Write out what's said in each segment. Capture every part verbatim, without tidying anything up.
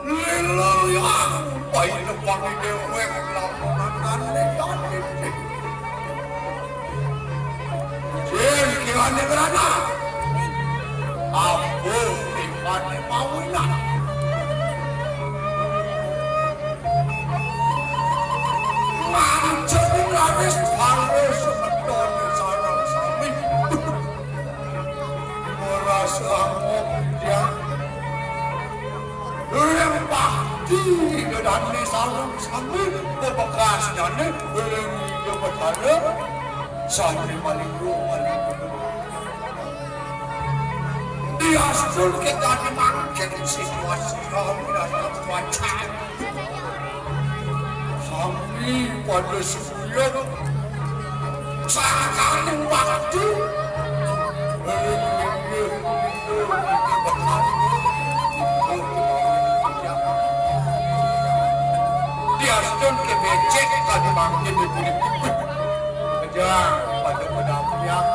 Lila ya, bayi depange dewek, laporan ane ya. Jin kirane ngrana. Ampun, kirane mawinan. Manjeng raris, halus, semeton sareng sami. Ora sanggup dia. Lempah di gedane sareng sami, bebekasnyane, leleng ide betara, sami maling lu, maling lu. Diastun kita dimangkin situasi kami dan cuaca. Sami pada suyuk. Sangkaning waktu. Diastun ke becek tadi mangkin di kulit. Kejang pada pada apiak.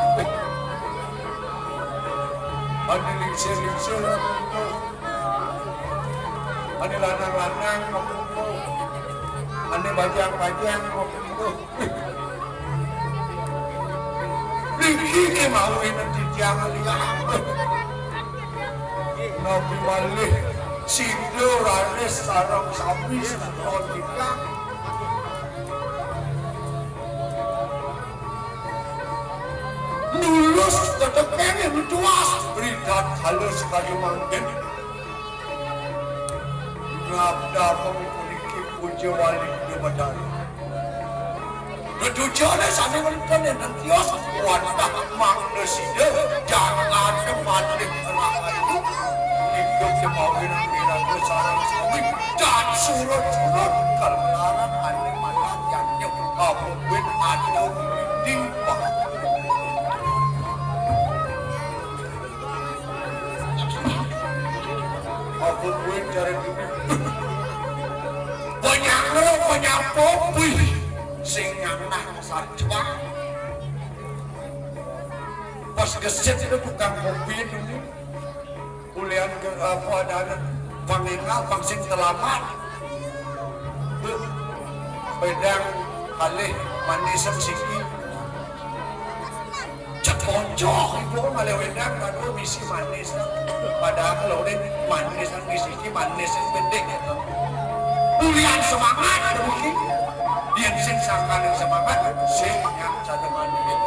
Ane lingsir-lingsir. Ane lanang-lanang makumpul. Ane bajang-bajang makumpul. Niki kemawin titiang liang. Nabi malih sida raris sareng sami semeton titiang. Nulus teteking ing tuas, ridat halus kadi mangkin. Ngabdapeng puniki puja wali Ida Batara. Dedujane sane wenten enten tios, wadah mangda sida, jagate malih rahayu. Idup kemawin iraga sareng sami, dan surut-surut kelaran ane madan yanyo. Apa buin ada di bawah. Apa buin cara dulu. Penyanglo, penyapo, wih, sing nyanah saja. Pas gesit itu tukang kopi itu. Ulian ke apa ada, ada pang enggal, pang sing telamat. Tuh, pedang kalih manis siki. Cek Cocok itu malah wedang kado misi manis. Padahal kalau udah manis, misi ini manis yang gede gitu. Bulian semangat mungkin. Dia sing sangkal yang semangat, sing yang satu manis.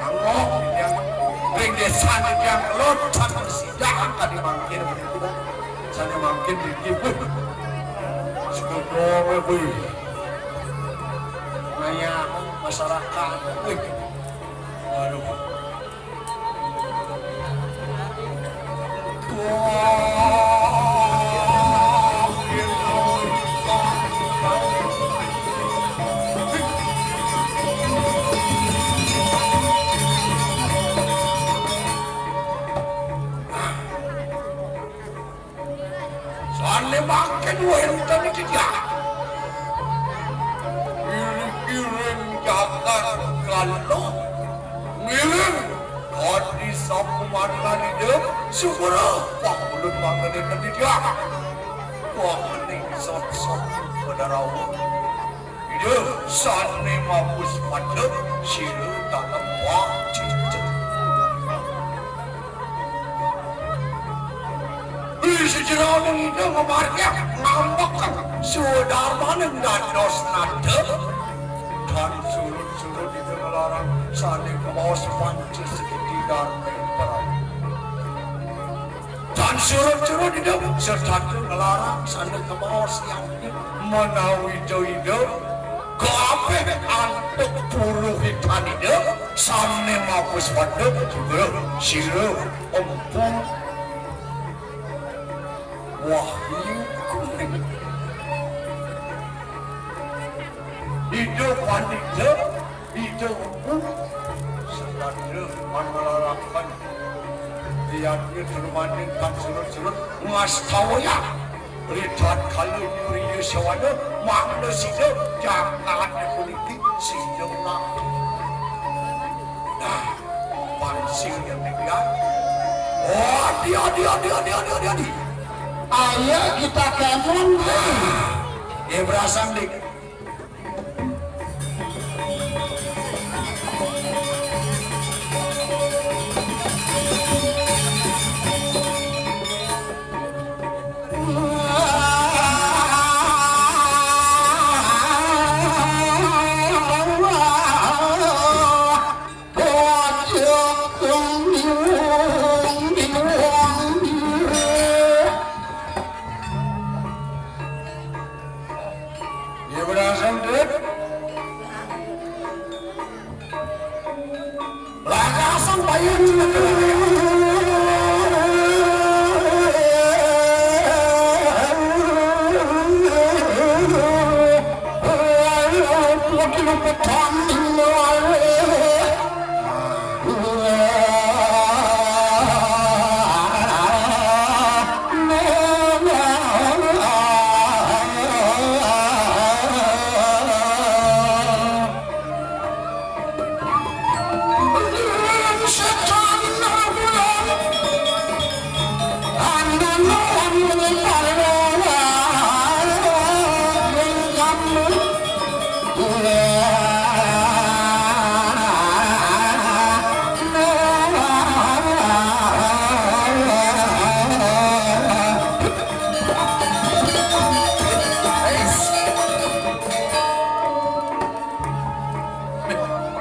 Angok yang ring desa yang lo tak sidak angkat di mangkir. Sana mangkir di kibut. Sekolah gue. Nanya masyarakat. Wih. Waduh. Sané mangkin wénten titiang. Iring-iring jagat kaluh ngiring adi sapumargan Ida, sugra pangulun mangkene titiang. Wah, ning sot-sot pada rawuh. Ida sané mapus pada sira dalem wajib. Ing sajeroning Ida mamargi ngambek swadarmaning dados nada, tan surut-surut Ida nglarang sané kabaos panca sakti darma para. Tan surut-surut Ida setata nglarang sané kabaos yati menawi Ida kabeh antuk puruhitan Ida sané mapus pada sira, sira empu wahyu kuning. Ida pandita, Ida empu, sakadra mangalarakan. Yadnya durmaning kang surut-surut ngastawaya. Ritat kala nyuriya sawana mangda sida jagat puniki sida ulang. Nah, pansing yang demikian. Oh, adi, adi, adi, adi, adi, adi, adi. Ayo kita kemon, Bli. Ya, berasam, Dik. Ya, berasam, Dik. Lakasang bayun.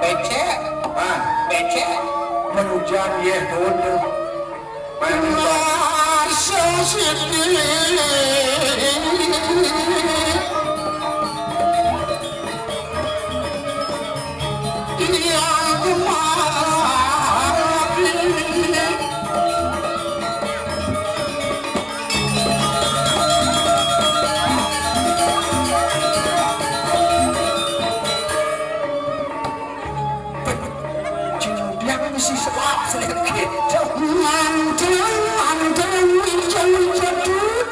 Becek, ah, becek. Menujan, ya, turun tuh. Rasa sedih. Yang kemarin. Jumbiang mesti selap selip gitu. Mantel, mantel, wijen, jadut.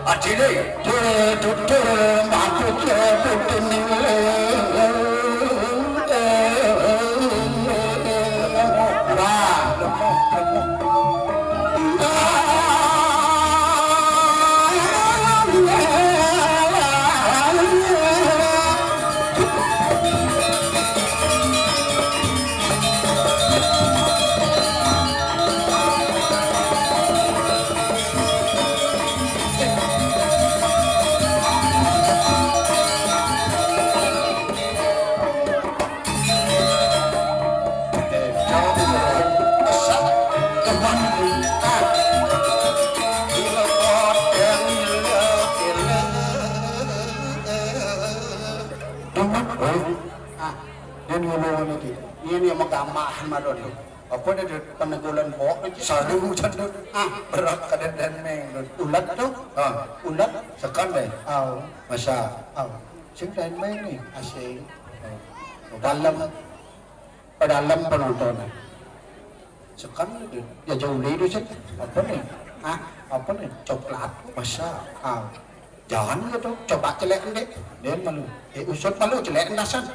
Adile. Tutur, tutur, mabuk, ya, tutur, nile. Wah, lemah, lemah. Yo magamah maro dia. Apa dia, dia penegulan bok dia, saru macam tu. Ah, berat kada dan meng tu. Ulat tu. Ha, ulat. Sekan deh. Au. Masa. Au. Sing dan meng ni. Asing. Dalam, dalam penonton. Sekan dia. Ya jauh ni tu sih. Apa ni? Ah, apa ni? Coklat. Masa. Ah. Jangan gitu. Coba celek ni. Dia malu. Eh, usut malu celek endasan.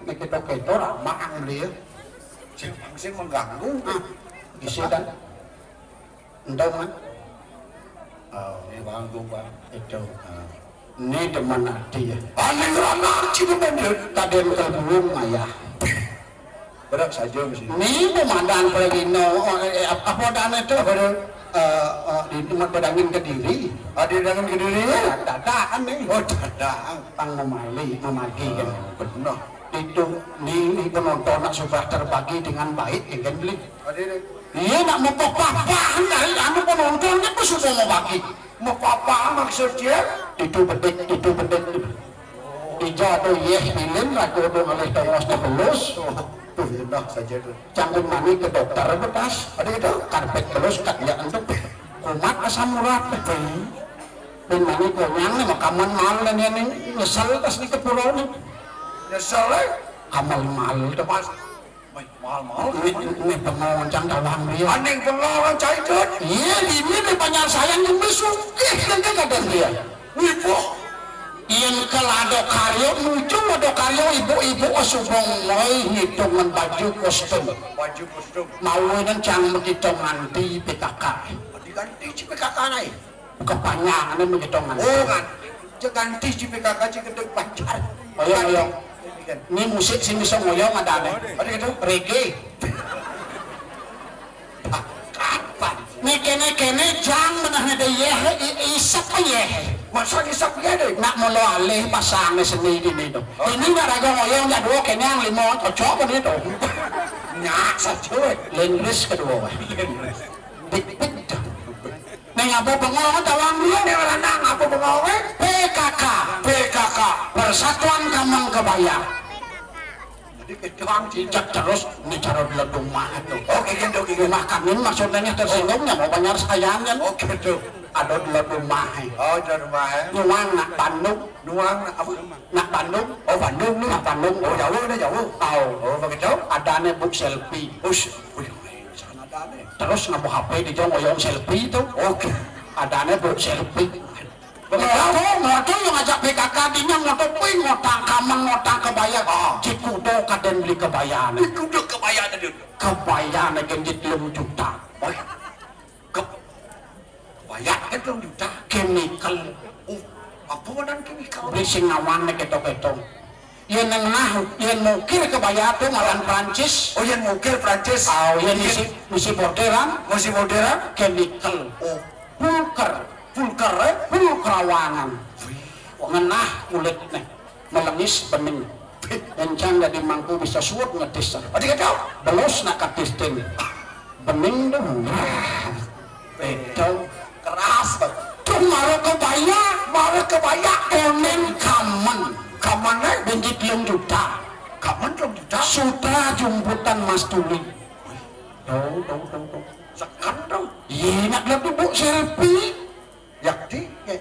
Ni kita kita ramang dia. Sing, sing mengganggu. Ah, di situ. Entah kan? Oh, ini bangku, Pak. Itu. Ah. Ini teman hati ya. Paling ramah sih teman dia. Tadi yang terbuang ayah. Berat saja mesti. Ni pemandangan perlino, oh, eh, eh, apa, apa dan itu? Apa dia? Eh, eh, di tempat pedangin Kediri. Ah, di pedangin Kediri ya? Dadaan ni. Oh, dadaan. Pang memali, memagi kan. Ah, benar. Itu ni, ni penonton nak sudah terbagi dengan baik, ya kan, beli? Ah, dia, dia. Iya, nak mepapah dari anu penonton ni pun sudah mau bagi. Mepapah maksudnya? Itu bedik, itu bedik. Ija tu yeh bilin, raga tu ngalih tongosnya belus. Oh, tu enak saja tu. Canggun mani ke dokter bekas. Ada itu? Karpet belus kat dia untuk kumat asam urat. Bin mani konyang ni makaman mal dan yang ni nyesel tas ni ke pulau ni. Nyesel, eh? Kamal mal tu. Mas, mai, mal, mal. Ini, ini bengong cang tawang dia. Aning bengong cai tu. Iya, ini ni penyelesaian yang bersugih kan kadang dia. Wih, boh. Yen kelado karyo, muncul ado karyo ibu-ibu subong moi ngitungan baju kostum. Baju kostum. Mau nang cang begitu nganti P K K. Diganti si P K K nai. Kepanjangan begitu nganti. Oh, kan. Cek ganti si P K K, cek gendut pacar. Ayo, ayo. Ini musik sing bisa ngoyong ada nih. Ada gitu? Reggae. Kapan? Nih kene-kene jang menah nade yeh, i- isep yeh. Masa isep yeh deh? Nak mula alih pasang seni dini tu. Oh. Ini nak raga ngoyong jak dua kene yang lima cocok kan itu. Nyak saja weh. Lendris kedua weh. Big big dah. Nih ngapa bengong tawang dia? Nih lanang ngapa bengong weh? P K K. P K K. Persatuan Kamang Kebaya. Jadi kedoang sih. Cak terus ni cara dulu rumah itu. Oh, kayak gitu, kayak gitu. Rumah kami maksudnya tersinggung ya mau banyak sayang kan? Oh, gitu. Ada dulu rumah. Oh, ada rumah. Nyuang nak Bandung. Nuang nak apa? Nak Bandung. Oh, Bandung ni. Nak Bandung. Oh, jauh ni, jauh. Tahu. Oh, begitu. Ada ni buk selfie. Us, wih, wih, sana ada ni. Terus ngabo H P di jong oyong selfie tu. Oke. Ada ni buk selfie. Ngoto, ngoto yang ngajak P K K dinya ngoto kuwi ngotang kamang ngotang kebaya. Ah. Cik kudo kaden beli kebaya ni. Kudo kebaya tadi. Kebaya ni genjit telung juta. Baik. Ke-, kebaya kan telung juta. Chemical. Oh, apa wanan chemical? Beli sing ngawan ni keto-keto. Yen nang nah, yen mukir kebaya tu ngaran Prancis. Oh, yen mukir Prancis. Ah, yen misi, misi borderan. Misi borderan. Chemical. Oh. Pulker. Pulker, eh? Pulkerawangan. Wih. Ngenah kulit nih. Melengis bening. Encang dadi mangku bisa suut ngetis. Adi kata? Belus nak katis tin. Bening tu. Betul. Keras banget. Tuh mara kebaya. Mara kebaya. Konen kamen. Kamen, eh? Benji telung juta. Kamen telung juta? Sutra jumputan Mas Tuli. Tuh, tuh, tuh, tuh. Sekan tuh. Iya, nak lihat ibu selfie. Yakti, ya.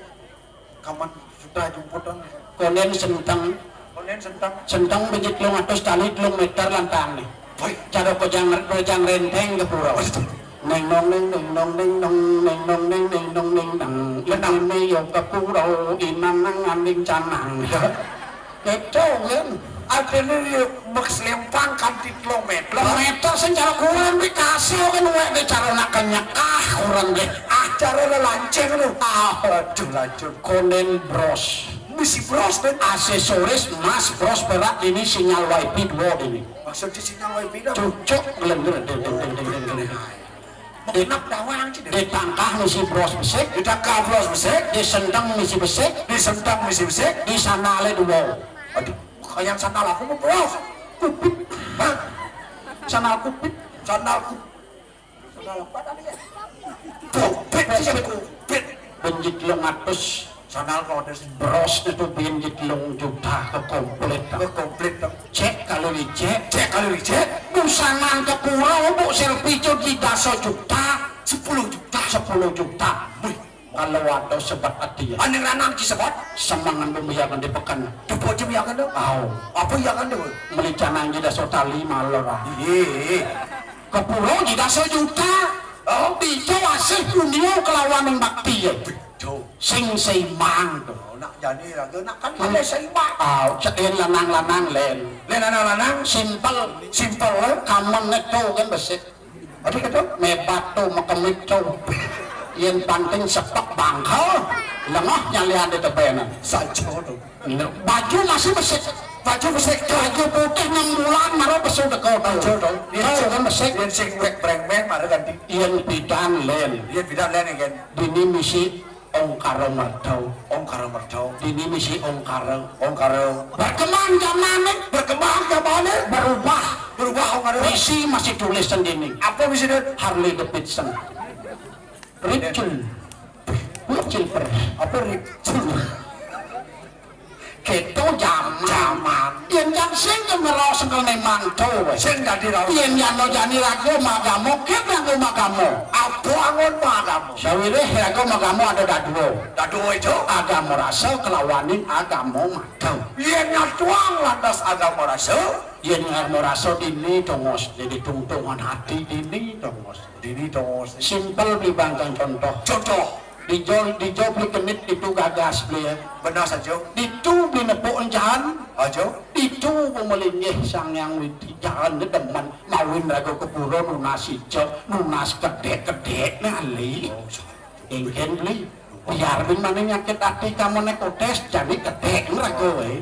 Kaman sudah jumputan. Konen senteng. Konen senteng. Senteng biji telung atus tali telung meter lantang nih. Woi. Cara kojang, kojang renteng ke pura. Neng nong neng neng nong neng nong neng nong neng neng nong neng nang. Benang. Ini yo ke pura iman nang anding canang. Ya. Itu kan. Ada ni mek selempang kanti telung meter. Telung meter sing cara kurang di kasur kan wek di cara nak kenyekah kurang deh. Ah, cara lelanceng tu. Ah, aduh lacur. Konen bros. Misi bros kan? Aksesoris emas bros perak ini sinyal wifi dua ini. Maksudnya sinyal wifi dah. Cucuk gelender deng deng deng deng deng deng. Di, di tangkah misi bros besik. Di tangkah bros besik. Di senteng misi besik. Di senteng misi besik. Di sandale dua. Aduh, kayak sandal aku mau bros. Kupit. Hah? Sandal kupit. Sandal kupit. Sandal apa tadi ya? Kupit sih, kupit. Benjit telung atus. Sandal kodes. Bros itu bin di telung juta ke komplit. Ke komplit, to. Cek kalau dicek. Cek kalau dicek. Busangan ke pura, bu selfie cek di dasa juta. Sepuluh juta. Sepuluh juta. Wih. Kalau ada sebab hati ya. Aning lanang di sebab. Semangan pembiakan di pekan. Coba aja biakan dong. Au. Apa biakan dong? Meli canang di dasa tali malor, ah. Iya. Ke pura di dasa juta. Oh. Dijo asih dunia kelawan yang bakti ya. Betul. Sing seimbang tuh. Oh, nak jani raga, nak kan ada seimbang. Ah, cek yen lanang-lanang len. Len lanang-lanang? Simple. Simple, eh? Kamen itu kan besik. Ada kata? Mebat tuh, mekemit tuh. Yen panting sepek bangkel, lengah nyalian di tebenan. Saja tuh. Baju masih besik. Baju besik. Baju putih enam bulan, maro pesu teko tuh. Saja tuh. Tahu kan besik? Yen sing wek brengmeng, maro ganti. Yen bidan len. Yen bidan len, kan? Dini misi Ongkara Merta. Ongkara Merta. Dini misi Ongkara. Ongkara. Berkembang zamane. Berkembang zamane. Berubah. Berubah Ongkara. Misi masih tulis sendiri. Apa misi dia? Harley Davidson. Ricul. Ricul per. Apa Ricul? Keto jaman. Jaman. Yen jam sing ke ngeraos engkel ne manto wis. Sing dadi raos. Yen yano jani raga magamo, kit raga magamo. Apa angon magamo? Sawire raga magamo ada dadua. Dadua itu? Agama rasa kelawaning agama mata. Yen nyatuang lantas agama rasa? Yen agama rasa dini tongos, jadi tungtungan hati dini tongos. Dini tongos. Simpel beli bangkang contoh. Contoh. Dijo, dijo beli kenit itu gagas beli ya. Benar saja. Ditu beli nepuk encan. Aja. Ditu pemelinggih Sang Yang Widi. Jangan demen. Mawin raga kepura nunas ijek, nunas kedek-kedek nali. Oh, saja. Engken beli. Biar bin mana nyakit hati kamu nek kotes, jadi kedek raga we.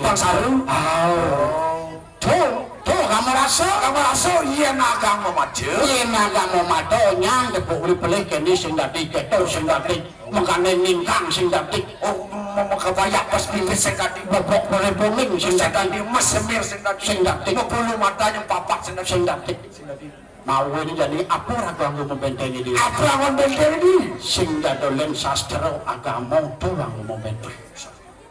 Bang Saru. Oh. Tuh, tuh, kamu rasa? Kamu rasa? Iya, nagang memaja. Iya, nagang memaja. Nyang, depuk uli pelih kene sing dadi keto, sing dadi. Mengkane ningkang sing dadi. Oh, memaga bayak pas pipis sing dadi. Bobok boleh boning sing dadi. Sing dadi, mas semir sing dadi. Sing dadi. Mebulu mata yang papat sing dadi. Sing dadi. Sing dadi. Mau ini jadi apa raga anggo membenteni diri? Apa anggo membenteni diri? Sing dadolen sastra agama tuh anggo membenteni.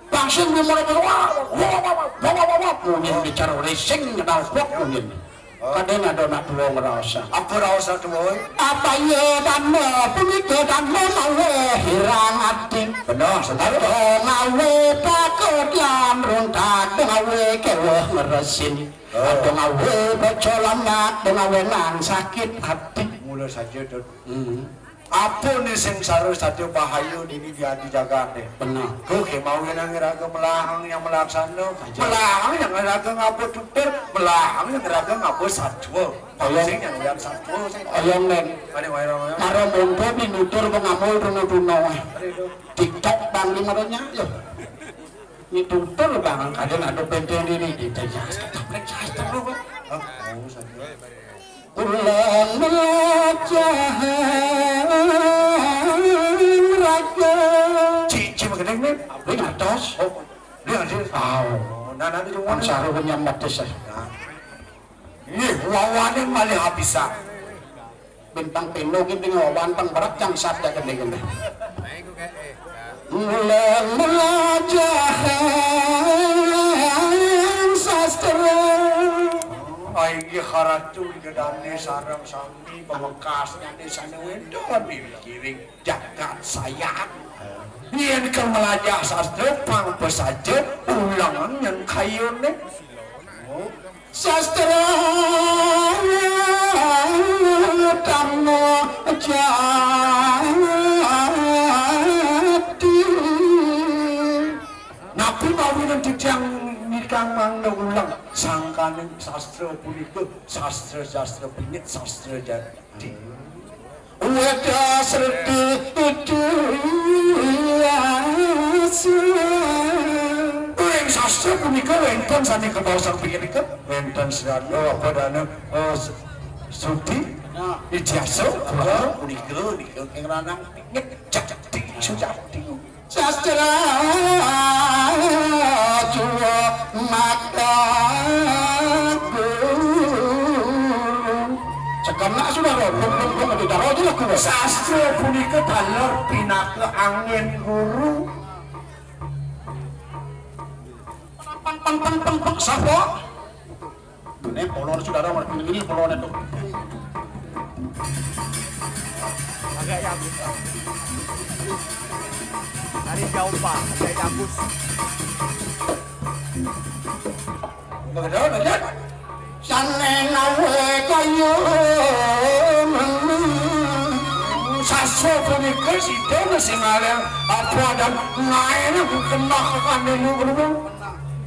Bangsin di mulai wah, wah, wah, wah, wah, wah, wah, wah. Mungkin bicara racing, kenal kuat mungkin. Kadang ada anak dua ngerasa. Apa rasa tuh, boy? Apa iya dan mau, pemikir dan mau, mawe hirang hati. Benar, saja. Ada ngawe takut lan runtak, ada ngawe kewah ngeresin. Oh. Ada ngawe bocolamat, ada ngawe nang sakit hati. Mula saja, Dut. Hmm. Apa ni sing sarus saja bahaya dini di ati jagate? Benar. Kok kemau yang nang raga melahang yang melaksana? Aja. Melahang yang raga ngapa tutur, melahang yang raga ngapa satwa. Ayo. Sing yang lihat satwa, sing. Ayo, men. Ada wae, wae. Mara monto pinutur pengamul tuno-tuno. Ada itu. TikTok bang lima dunya, yo. Ini tutur bang, kadang ada penting diri, kita jelas, kita periksa, kita berubah. Hah? Oh, saja. Ulang melajahan raga. Ci, ci, begini, nih. Ini atas. Oh, ini ada. Aw. Oh, nah, nanti cuma. Bang Saru menyambat desa. Nah. Ih, wawane malih apisan. Bintang peno ki ning wawan pang berat jam sabda kene kene. Ulang melajahan sastra. Oh, inggih Ratu gedane sareng sami pamekasnya desane wento kiring jagat sayang. Yen ke melajah sastra pang pesaja ulangan yang kayune. Oh. Sastra Dhamma Jati. Napi mawinan titiang nikang mangda ulang sangkaning sastra punika, sastra-sastra bingit, sastra jati. Weda sreti itu asa. Ing sastra punika wénten sané kabaosang punika, wénten srana apa dana, eh, s-, sreti, nah, ijasa, nah, punika, nika ing lanang pingit jati sujati. Sastra Jawa maka guru. Sekarang sudah roboh, roboh, roboh, roboh, roboh, Sastra punika taler pinaka angin guru. Pang, pang, pang, pang, pang, sapa? Ini polon sudah ada, ini polon itu. Agak ya, Gus. Dari jauh, Pak. Saya Gus. Enggak ada, enggak ada. Sane nawe kaya sastra punika sida mesti ngarang apa dan ngaene kena kekandene guru.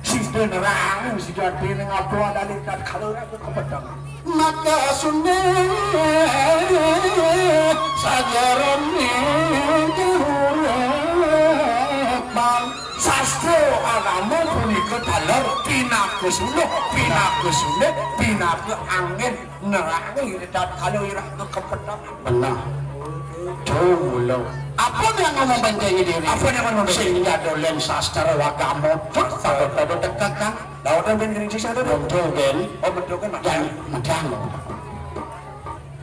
Sida nerang, sida dene ngapa dan tatkala aku kepedang. Maka sune sajarane kehurepan. Sastra agama punika taler pinaka suluh, pinaka suluh, pinaka angin nerangi tatkala irah kepedang. Benar. Tuh, mula. Apa yang ngomong penting diri? Apa yang ngomong penting? Sing ya dolen sastra agama, terus pada-pada tekan kan? Lawan ben gering sisa ada. Betul, Ben. Oh, betul kan, Mas? Dan, madang.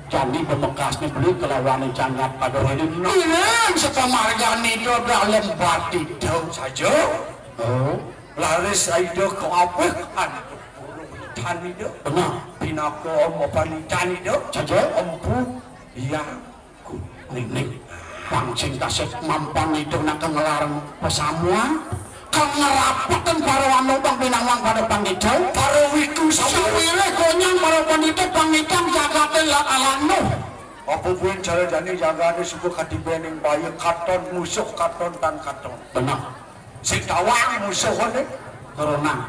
Jani pamekasne beli kelawan janggat pada rene. Ilang sekamargane do dalem bati do saja. Oh. Laris aida ke apa kan? Tani do. Benar. Pinaka om apa ni tani do? Saja. Empu. Iya. Ning, ning. Pang sing tasih mampan itu nak ngelarang pesamuan. Kang ngerapeten para wanu bang pinangang pada pandita. Para wiku sawire konyang para pandita pangitan jagate lan alanu. Apa buin cara jani jagane suku katibening bayi katon musuh katon tan katon. Benar. Sing tawang musuhane. Corona.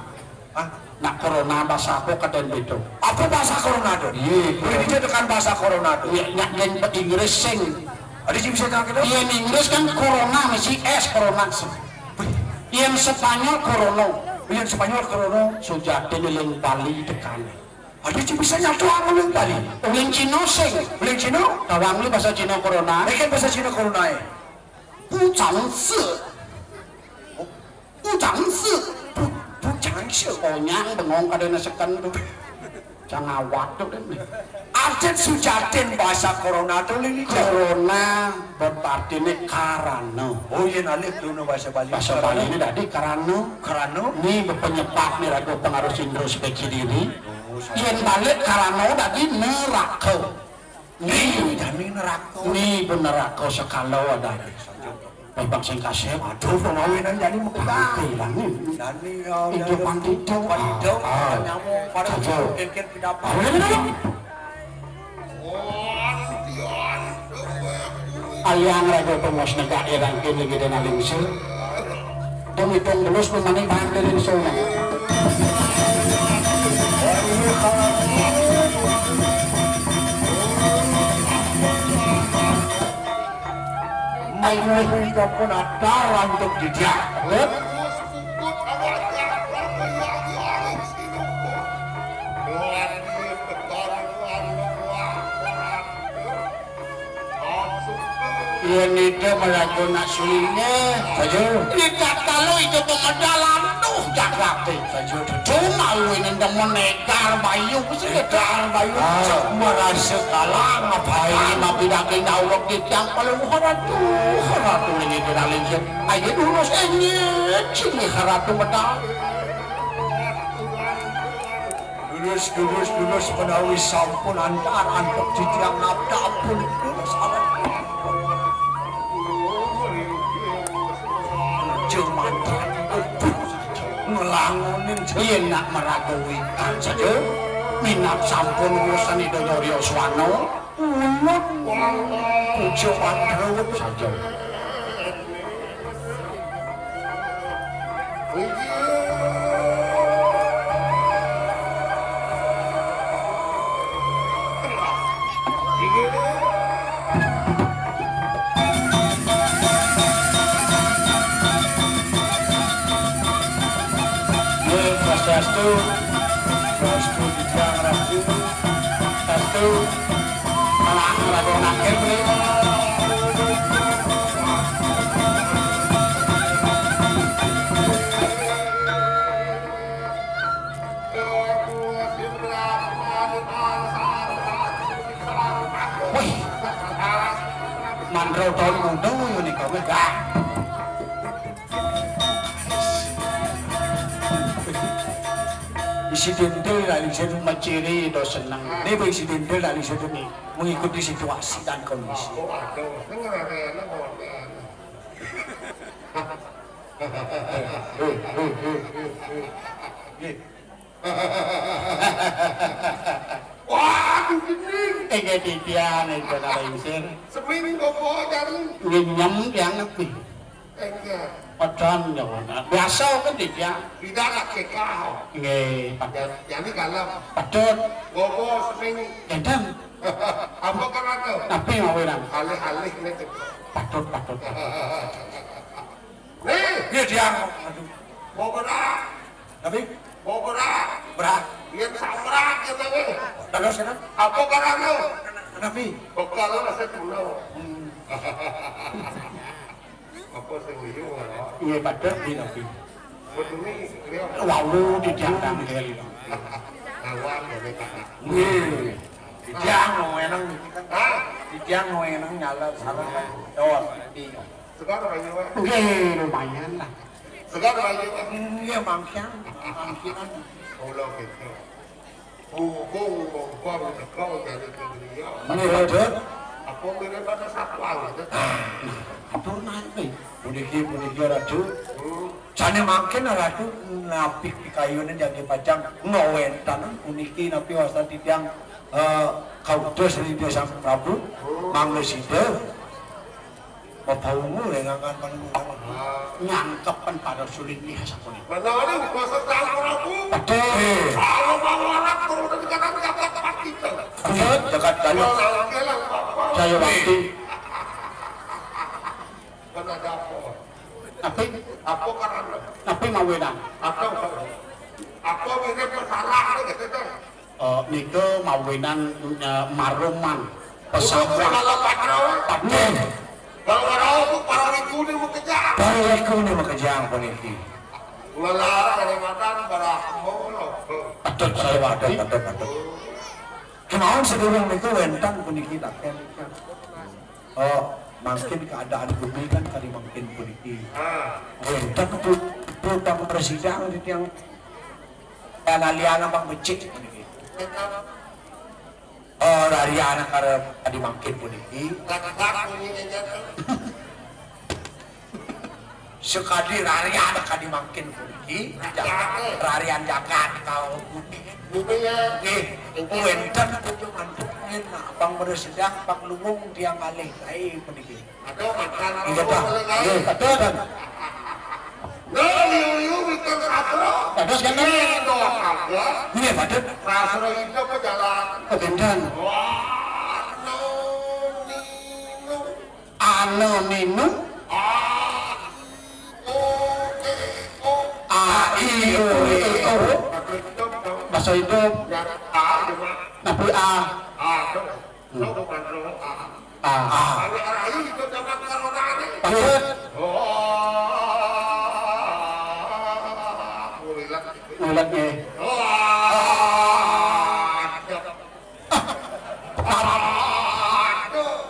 Hah? Nak corona bahasa apa kaden beda? Apa bahasa corona tu? Iya. Boleh dijadikan bahasa corona tu. Iya, nak yen Inggris sing. Ada sih bisa kang kita? Iya, Inggris kan corona mesti S corona. Yen Spanyol corona. Yen Spanyol corona. Sujati nyeling Bali tekan. Ada sih bisa nyatu angin Bali. Uling Cina sing. Uling Cina? Tawang lu bahasa Cina corona. Ini kan bahasa Cina corona ya. Pucang se. Pucang se. Pu-, pucang se. Konyang bengong kadene seken tu. Cang awat tu kan. Artin sujatin bahasa corona tu lili. Corona berarti ni karana. Oh iya nalik dulu bahasa Bali. Bahasa Bali ni tadi karana. Karana. Ni berpenyebab ni ragu pengaruh sindro sebagai diri. Oh, yen balik karana tadi neraka. Ni jani neraka. Ni beneraka sekala ada. Baik bang sing kasep. Aduh, pemawinan jani mekebang. Oke, jani. Jani, ya, itu ya, ya. Pandito. Pandito, ah, nyamuk, pada saja. Kengkir pidapat. Ayo, ayo, ayo. Aliang raga pengos negak irang kini kita nalingse. Dong itong belus pemani bahan dari sono. Main wis wis pun ada rantuk didiak. Yen ida melaku nak sulinge. Saja. Nek tak talu itu pemedalan tuh jagate. Saja. Cuma lu ini demen negar bayu, sekedar bayu. Ah. Merasa kalah ngapain? Tapi daging daulok di tiang paling ratu, ratu ini kenalin. Ayo dulu sini, sini ratu medal. Lurus, lurus, lurus menawi sampun antar antuk titiang nabda ampun lurus alat. Aja mantra ngelangunin yen nak meragawi kan saja minat sampun urusan Ida Nyorya Swana. Ulun puja mantra saja. Nggih, swastiastu. Swastiastu, Bujang Ratu. Sastu. Anak raga nakil, Bli. Wih. Mandra taun muda ya nika wis, Kak. Isi dentil ra lingsir meciri do seneng. Ini isi dentil ra lingsir ini mengikuti situasi dan kondisi. Nggih. Waduh, gini. Inggih titiang ing kota lingsir. Seminggu apa jari? Ngenyem tiang nepi. Enggak. Padahal nyawa. Biasa kan titiang. Tidak nak kekal. Nggih, padahal. Jadi, jadi kalau Padahal. Gopo seminggu. Enten. Apa kan ada? Tapi mawinan. Alih-alih ini cepat. Patut, patut. Nih. Iya, tiang. Aduh. Mau berak. Tapi? Mau berak. Berak. Yang samrak, ya, tapi. Terus, ya? Apa karena? Tapi? Bekal rasa dulu. Hmm. Apa sing liyu, ya? Iya, pada di nabi. Peduli, ya. Walu di tiang tangkil. Lawan, ya, Pak. Iya. Di tiang mau eneng, hah? Di tiang mau eneng nyala, salah, Pak. Dos, nanti. Segar banyu, Pak? Nggih, lumayan lah. Segar banyu, Pak? Nggih, mangkian, mangkian. Kula gitu. Hubung mongkon teko jare kemudian. Nggih, Pak. Apa mirip pada satpam gitu? Atur nanti. Puniki, puniki, Ratu. Hmm. Jane mangkin, Ratu, napi pikayune jage pacang ngawentanen puniki napi wasta titiang, eh, kautus ring Sang Prabu. Hmm. Mangga sida. Bapaungu lengangan panunggal. Nyangkepen para sulit nih sapunika. Menawi uga setahun aku. Betul. Kalau mau anak turun di kanan dapat empat kita. Betul, dekat kayu. Kalau salah jalan, apa? Saya waktu. Kan ada apa? Tapi apa karena? Tapi mawinan. Apa? Apa mirip masalah gitu tuh? Eh, nika mawinan, eh, maroman. Pesamuan. Untuk segala patrawan. Padha. Kalau ora aku para wikune makejang. Para wikune makejang puniki. Kula larang ring matan para hamba kula. Patut saya waduh, patut, patut. Kemawon sedurung niku wenten puniki taken. Oh, mangkin keadaan bumi kan kali mangkin puniki. Ah. Wenten pu-, putang persidang di tiang. Laliana Bang becik puniki. Oh, rariana karo tadi mangkin puniki. Sakadi rariana kadi mangkin puniki. Rarian jagat kau bumi. Bumi ya. Nggih. Wenten kudu mantuk nggih, nah, Bang Mresidang, Bang Lungung tiang alih kae puniki. Aduh, makan. Iya, Pak. Iya, betul, Pak. Nah, liu-liu mikir sastra. Dados kan? Iya, dong, ada. Iya, Pak. Sastra itu pejalan. Oh, pinten? Wah, no, nino. Ano nino? Ah, i, o, e, o. A, i, o, e, o. Bahasa hidup. Ya, A, cuma. Nabi A. A, dong. Hmm. Lo bukan lo, ah. Ah. Ah. Kalau orang itu zaman corona ini. Iya. Oh, mulilat. Mulilat, ya. Oh, aduh. Aduh.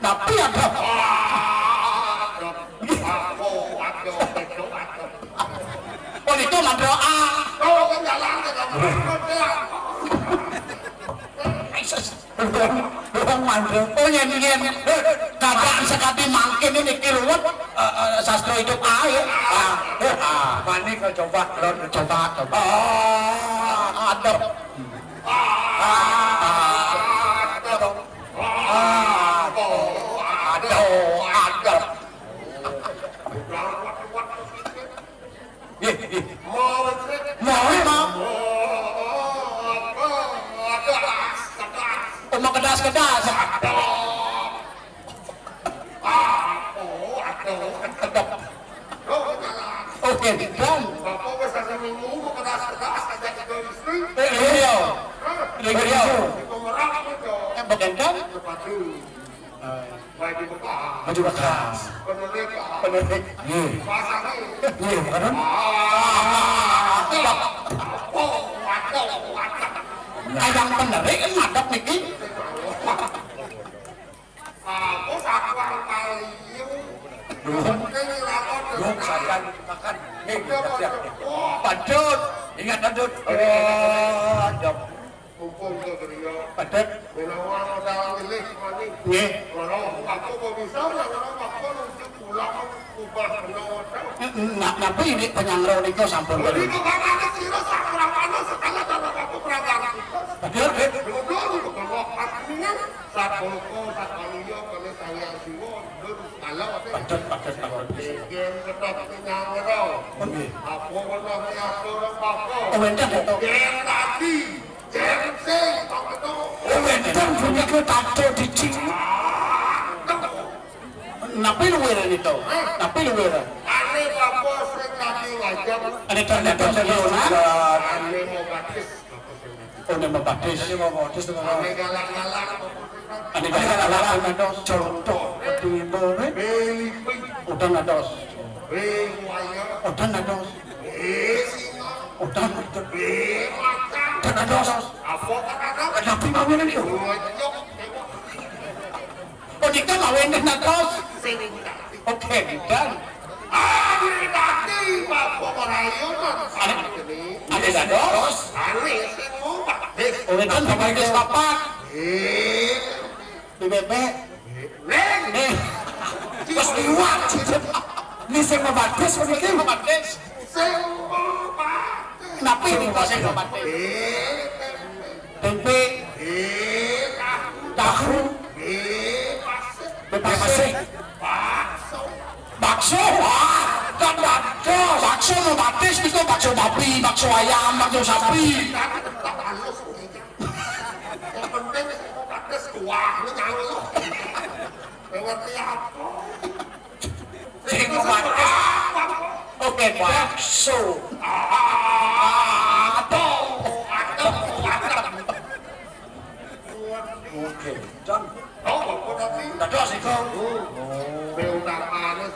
Tapi ada. Aduh. Aku, aduh, aduh, aduh. Oh, itu mantra A. Oh, kan jalan, kan jalan. Wong, wong mandra. Oh, yen, yen. Kadang sekali mangkin ini niki ruwet, eh, eh, sastra hidup ae. Ah, eh, ah. Mani kau coba, lo coba, coba. Ah, adep. Ah, adep. Ah, adep. Adep. Nggih, nggih. Mau, Mas? Mau, Mas. Oh, mau kedas-kedas. Aduh, aduh. Kedep. Oke, Bang. Bapak wis satu minggu mau kedas-kedas aja tiga istri. Eh, iya. Hah? Iya. Itu merah apa, Cok? Eh, bagian kan? Sepatu. Eh. Baju bekas. Baju bekas. Penuh lebar. Penuh lebar. Iya. Pasang nih. Iya, bukan? Ah, oh, waduh, waduh. Ayam penerik kan ngadep niki. Aku sakit. Duh, duh, sampeyan makan. Nih, siap, siap. Padut, ingat padut. Wah, jam. Padut. Menawa modal milih mani. Nggih. Ora, aku kok bisa ya, ora, aku nunjuk pulang, ubah kena modal. Nah, napa ini penyangro nika sampun. Jadi, kok ana sira sak ora ana setengah cara aku perangkat. Padut, padut. Dulu, dulu, kok pas mendingan. Satoko, sataliya, kene Sang Hyang Siwa, dur, kala, ate. Padhet, padhet, padhet. Nggih, ketok nyangro. Oh, nggih. Apa meneh atur apa? Oh, wenten to. Yen tadi, yen sing, kok metu. Oh, wenten punika tato dicing. Napi luwir nito? Napi luwir? Ane apa sing tadi ngajak? Ane tadi, ane tadi, ane mau batis. Oh, nek mabadis. Nek mabadis to, Mas. Nek galak-galak. Nek galak-galak, contoh, kedua, eh? Udan atos. Udan atos. Udan atos. Udan atos. Tapi mawon iki. Oh, kita mawon atos. Oke, dan. Ah, dadi, Pak, kok ora ayo, Mas? Ane, ane dados? Ane sing ngomong, Pak. Oh, kan Bapak iki papat. Eh. Di bebek. Ning. Ning. Wes liwat. Ini sing mabadis mriki. Sing mabadis. Sing mabadis. Napi niku sing mabadis? Eh. Tempe. Eh, tahu. Tahu. Eh, pasir. Tempe pasir. Bakso. Bakso. Wah, kan bakso. Bakso mabadis niku bakso babi, bakso ayam, bakso sapi. Tapi tetap halus. Yang penting wis mabadis kuah, ini nyanyi. Ngerti apa? Sing kuat. Oke, bakso. Aduh, aduh, aduh. Oke, Jon. Oh, apa tadi? Dados iku. Oh.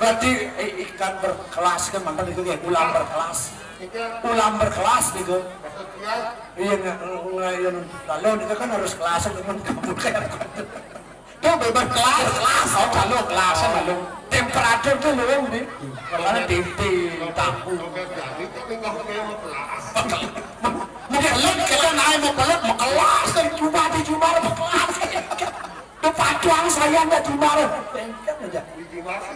Berarti i-, ikan berkelas kan mantan itu ya, ulam berkelas. Iya. Ulam berkelas niku. Maksudnya? Iya, nggak, nggak, yang lalu itu kan harus kelas, teman kamu kayak Tuh, bebas kelas. Kelas. Oh, kalau kelas, oh, malu. Temperatur tuh lu, ini. Karena titik, tahu. Mekelet, kalau naik mekelet, mekelas, dan jubah di jubah, mekelas. Tuh, pacuan saya nggak jubah. Bengkak aja.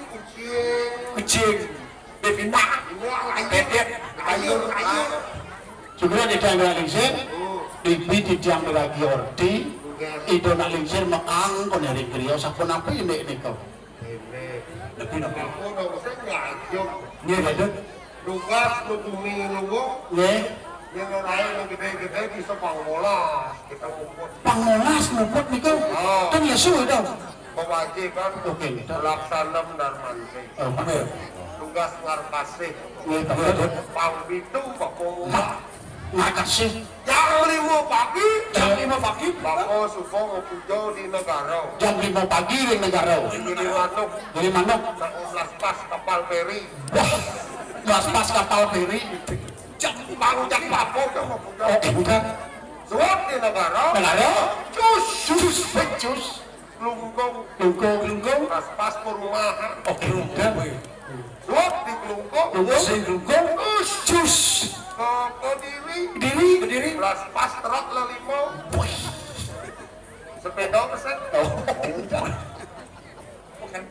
Kucing. Kucing. Bebina. Bebet. Ayo, ayo. Sebenarnya tidak ada lingsir, ibi tidak meragi ordi, itu nak lingsir mekang kon hari kriya sampun apa ini niku. Lebih napa? Aku udah mesti ngajak. Nggih, Pak. Tugas lu bumi lu. Nggih. Yang lain yang gede-gede bisa pangmolas, kita ngumpul. Pangmolas ngumpul niku. Oh. Kan ya suwe to. Kewajiban. Oke, nggih. Laksanem Darmante. Oh, bener. Tugas ngarkasih. Nggih, bener. Pang pitu, Bapak. Ngarkasih. Jam lima pagi. Jam lima pagi. Bapak suka ngepuja di negara. Jam lima pagi di negara. Jadi manuk. Jadi manuk. Pas kapal feri. Wah, pas kapal feri. Jam pang jam Bapak udah ngepuja. Oke, bukan. Suap di negara. Negara. Cus. Cus. Cus. Klungkung. Klungkung. Klungkung. Pas-pas perumahan. Oh, klungkung. Suap di klungkung. Klungkung sing klungkung. Us. Cus. Ke Kediri. Kediri. Kediri. Pas-pas truk lelimo. Wih. Sepeda pesen. Oh.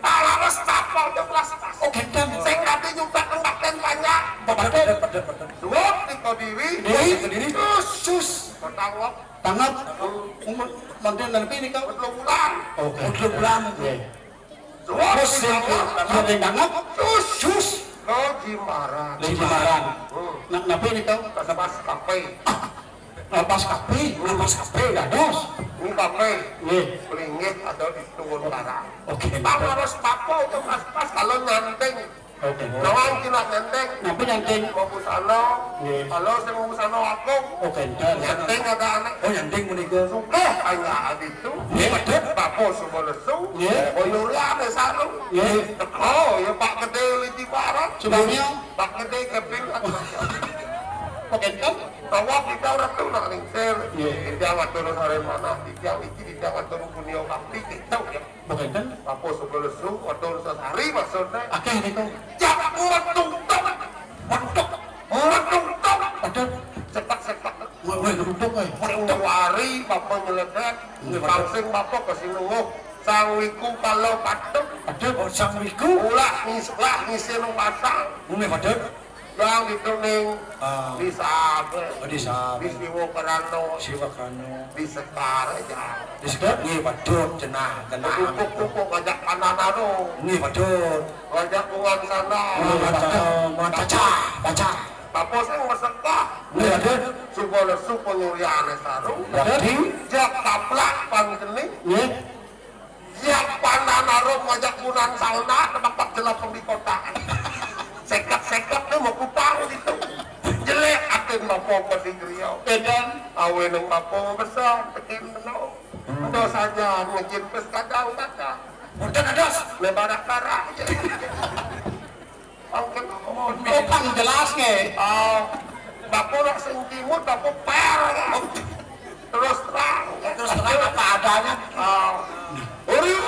Pala wis tapal yo pas-pas. Oh, gendang. Sing ati nyudak nang Kapten Panjang. Betul, betul, betul. Suap di Kediri. Kediri. Kediri. Cus. Cus. Ketangkep. Tanggap. Umur manten dari ini kau. Belum bulan. Oke. Belum bulan. Iya. Terus sing, sing tanggap. Cus. Cus. Ke Jimbaran. Di Jimbaran. Hmm. Nah, napa ini kau? Pas-pas kape. Ah, pas kape, pas kape, dados. Ini kape. Nggih. Pelinggih ada di Tuwun Karang. Oke. Pak harus papo itu pas-pas kalau nyanting. Oke. Nawang kira nyanting. Napa nyanting? Mau busana. Nggih. Kalau sing mau busana wakung. Oke, nggih. Nyanting ada anak. Oh, nyanting menika. Sugih hanya aditu. Nggih, betul. Bapak Sumalesu. Nggih. Boyolane Saru. Nggih. Teko ya Pak Gede Liti Barat. Sebelumnya? Pak Gede Keping. Enten? Bahwa kita orang tuh nak lingsir. Iya. Kita atur sare mana, kita iki kita atur punya bakti, kita ya. Bukan kan? Apa sebelum su, atur sesari maksudnya. Akeh niku. Jangan buat tungkang. Waduh. Waduh, tungkang. Waduh. Cepat, cepat. Woi, woi, geruduk, woi. Waduh, hari, bapak nyeledak. Nggih, Pak. Langsung bapak ke sini, nggih. Sang wiku kalau patuk. Waduh, oh, sang wiku. Ulah ngis-, lah ngisi nang pasang. Nggih, Pak. Yang itu ning Ah. Di Sabe. Oh, di Sabe. Di Siwa Kerano. Siwa Kerano. Di Sekar aja. Di Sekar, nggih, Pak. Cenah, cenah. Tumpuk-tumpuk ngajak pananaro. Nggih, Pak. Ngajak bungan sana. Nggih, Pak. Mau cacah, cacah. Bapak sing mesekah. Nggih, Pak. Suka lesu penyuriane sarung. Berarti? Jak kaplak pan kene. Nggih. Siap pandan arum ngajak bunan sauna, tempat jelapang di kota. Seket-seket tuh mau kupang gitu. Jelek atin bapak di griau. Edan. Awe nang bapak besar, tekin meno. Dos aja ngejin pes kadang-kadang. Udah dos. Lebar akara aja. Pang kena. Oh, pang jelas nggih. Oh, bapak nak sing timur, bapak per. Terus terang. Terus terang apa adanya. Oh. Urius.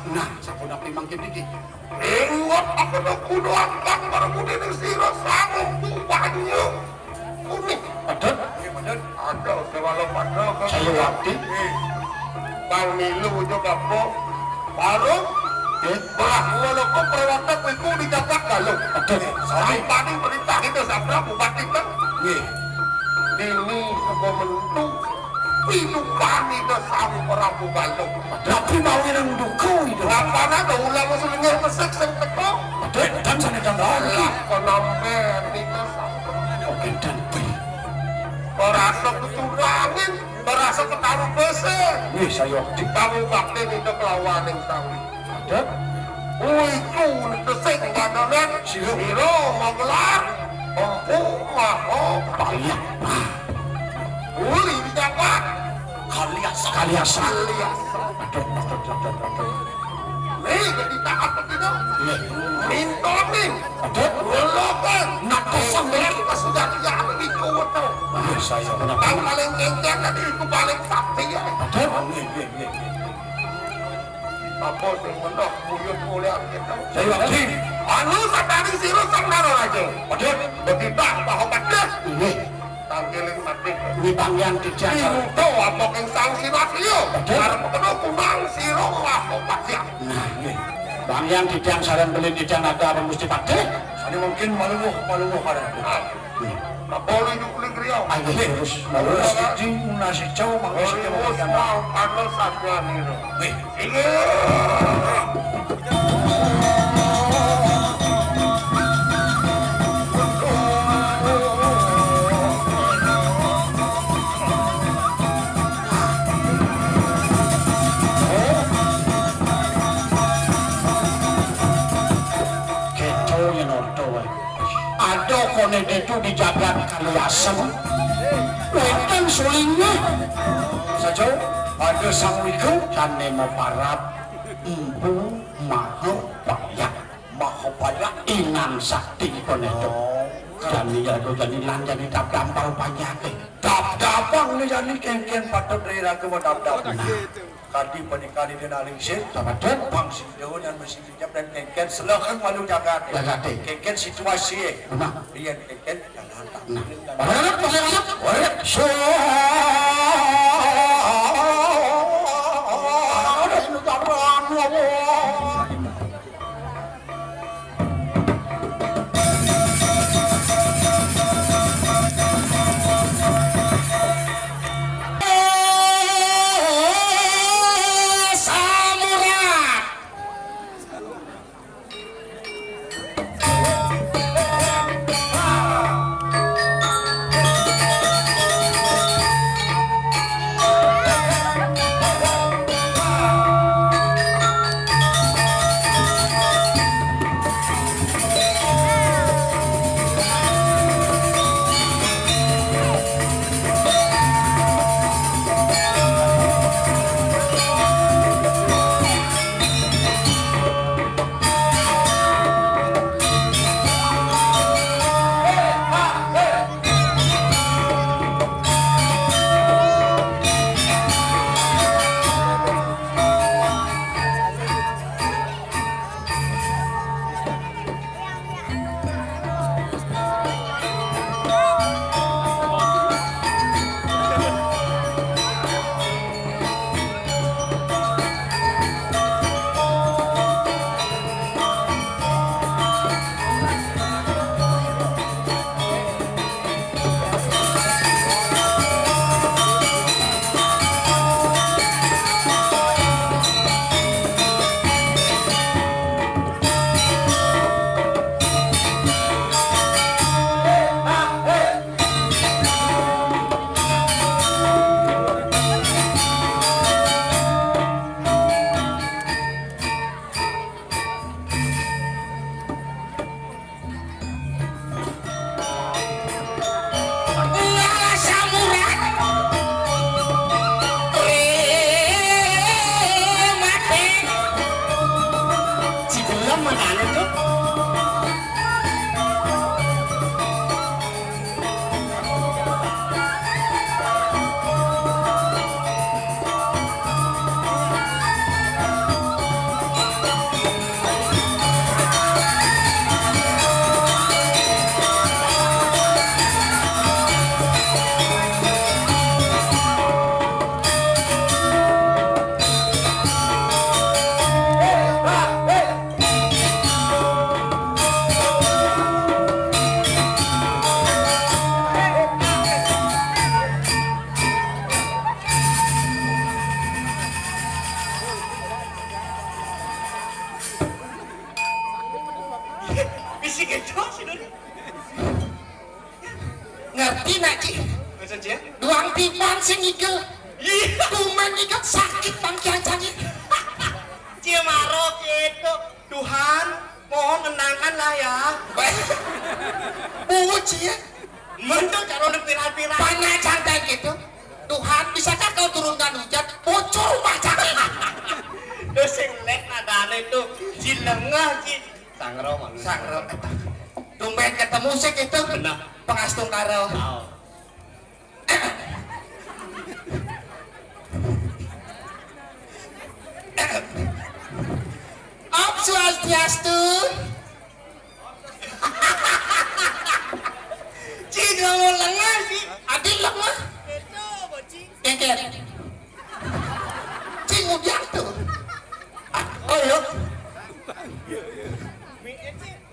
Nah, sampun aku mangkin iki. Ingat aku nak kudu angkat baru budi ning sira sangu banyu. Kuning. Padahal, padahal. Ada, sewala padahal. Saya waktu. Bang Milu ujuk apa? Baru. Eh? Bah, walaupun perwatak iku dijabat kalau. Padahal. Sampai perintah itu sabra bupati kan. Nggih. Dini suka mentu. Pinukan itu sang Prabu Balung. Tapi mau yang duku itu. Kapan ada ulama selingkuh mesek sing teko? Padahal dan sana dan lagi. Alah, penampen itu sabra. Oke, dan Berasa keturangin, berasa ketaruh besar. Wih, saya di kamu bakti itu kelawan yang tahu. Ada? Wih, itu desik badannya. Siro. Siro mau gelar. Empu maho. Banyak. Uli dijabat. Kalias. Kalias. Kalias. Aduh, aduh, aduh, aduh. Nih, jadi taat begitu. Iya. Mintonin. Aduh. Lolokan. Nak pasang. Sambil kita sudah diambil kuat tuh. Iya, saya kenapa? Yang paling kencang tadi itu paling sakti ya. Aduh. Iya, iya, iya, iya. Apa sing menah buyut oleh kita? Saya yakin. Anu sadari sira sang naro aja. Aduh. Betitah bahwa pedes. Iya. Tangkiling mati. Ini Bang Yang Tijang. Dimuto apa keng sang sirat liya. Betul. Arep kena kunang sira ngapa ya. Nah, nggih. Bang Yang Tijang sareng Belin Tijang ada apa mesti pati? Ini mungkin maluwuh, maluwuh ada. Ah. Nggih. Apa lu nyukli griya? Ah, nggih, terus. Terus. Iki munasi jauh mangko sing mau panas saja niru. Nggih. Keto yen orto wae. Ada kone ditu dijabat kali asem. Wonten sulinge. Saja ada sang wiku tane maparab. Empu Mahapaya. Mahapaya. Inang sakti kone to. Oh. Jani ya do jani lan jani dap dampal panyake. Dap dapang ne jani kengken patut riraga dap dapang. Nah. Kadi panikani den alingsir. Sampun. Bang sing daun yang mesti dijawab dan kengken selakan malu jagat. Jagat. Kengken situasi. Nah. Rian kengken. Nah, anak-anak, anak-anak, anak-anak. Sing ngigel. Iya. Kuman ngigel sakit bangkian sakit. Cie maro gitu. Tuhan, mohon tenangkanlah ya. Buat sih ya. Mending kalau udah viral-viral. Panas santai gitu. Tuhan, bisakah kau turunkan hujan? Bocor rumah sakit. Terus sing lek nadane tuh, cilengah, ci. Sangro malu. Sangro. Tumben ketemu sih gitu. Benar. Pangastungkara. Tahu. Om Swastiastu. Cing, kamu lengah sih. Adil lengah. Geger. Cing, udah tuh. Oh, iya.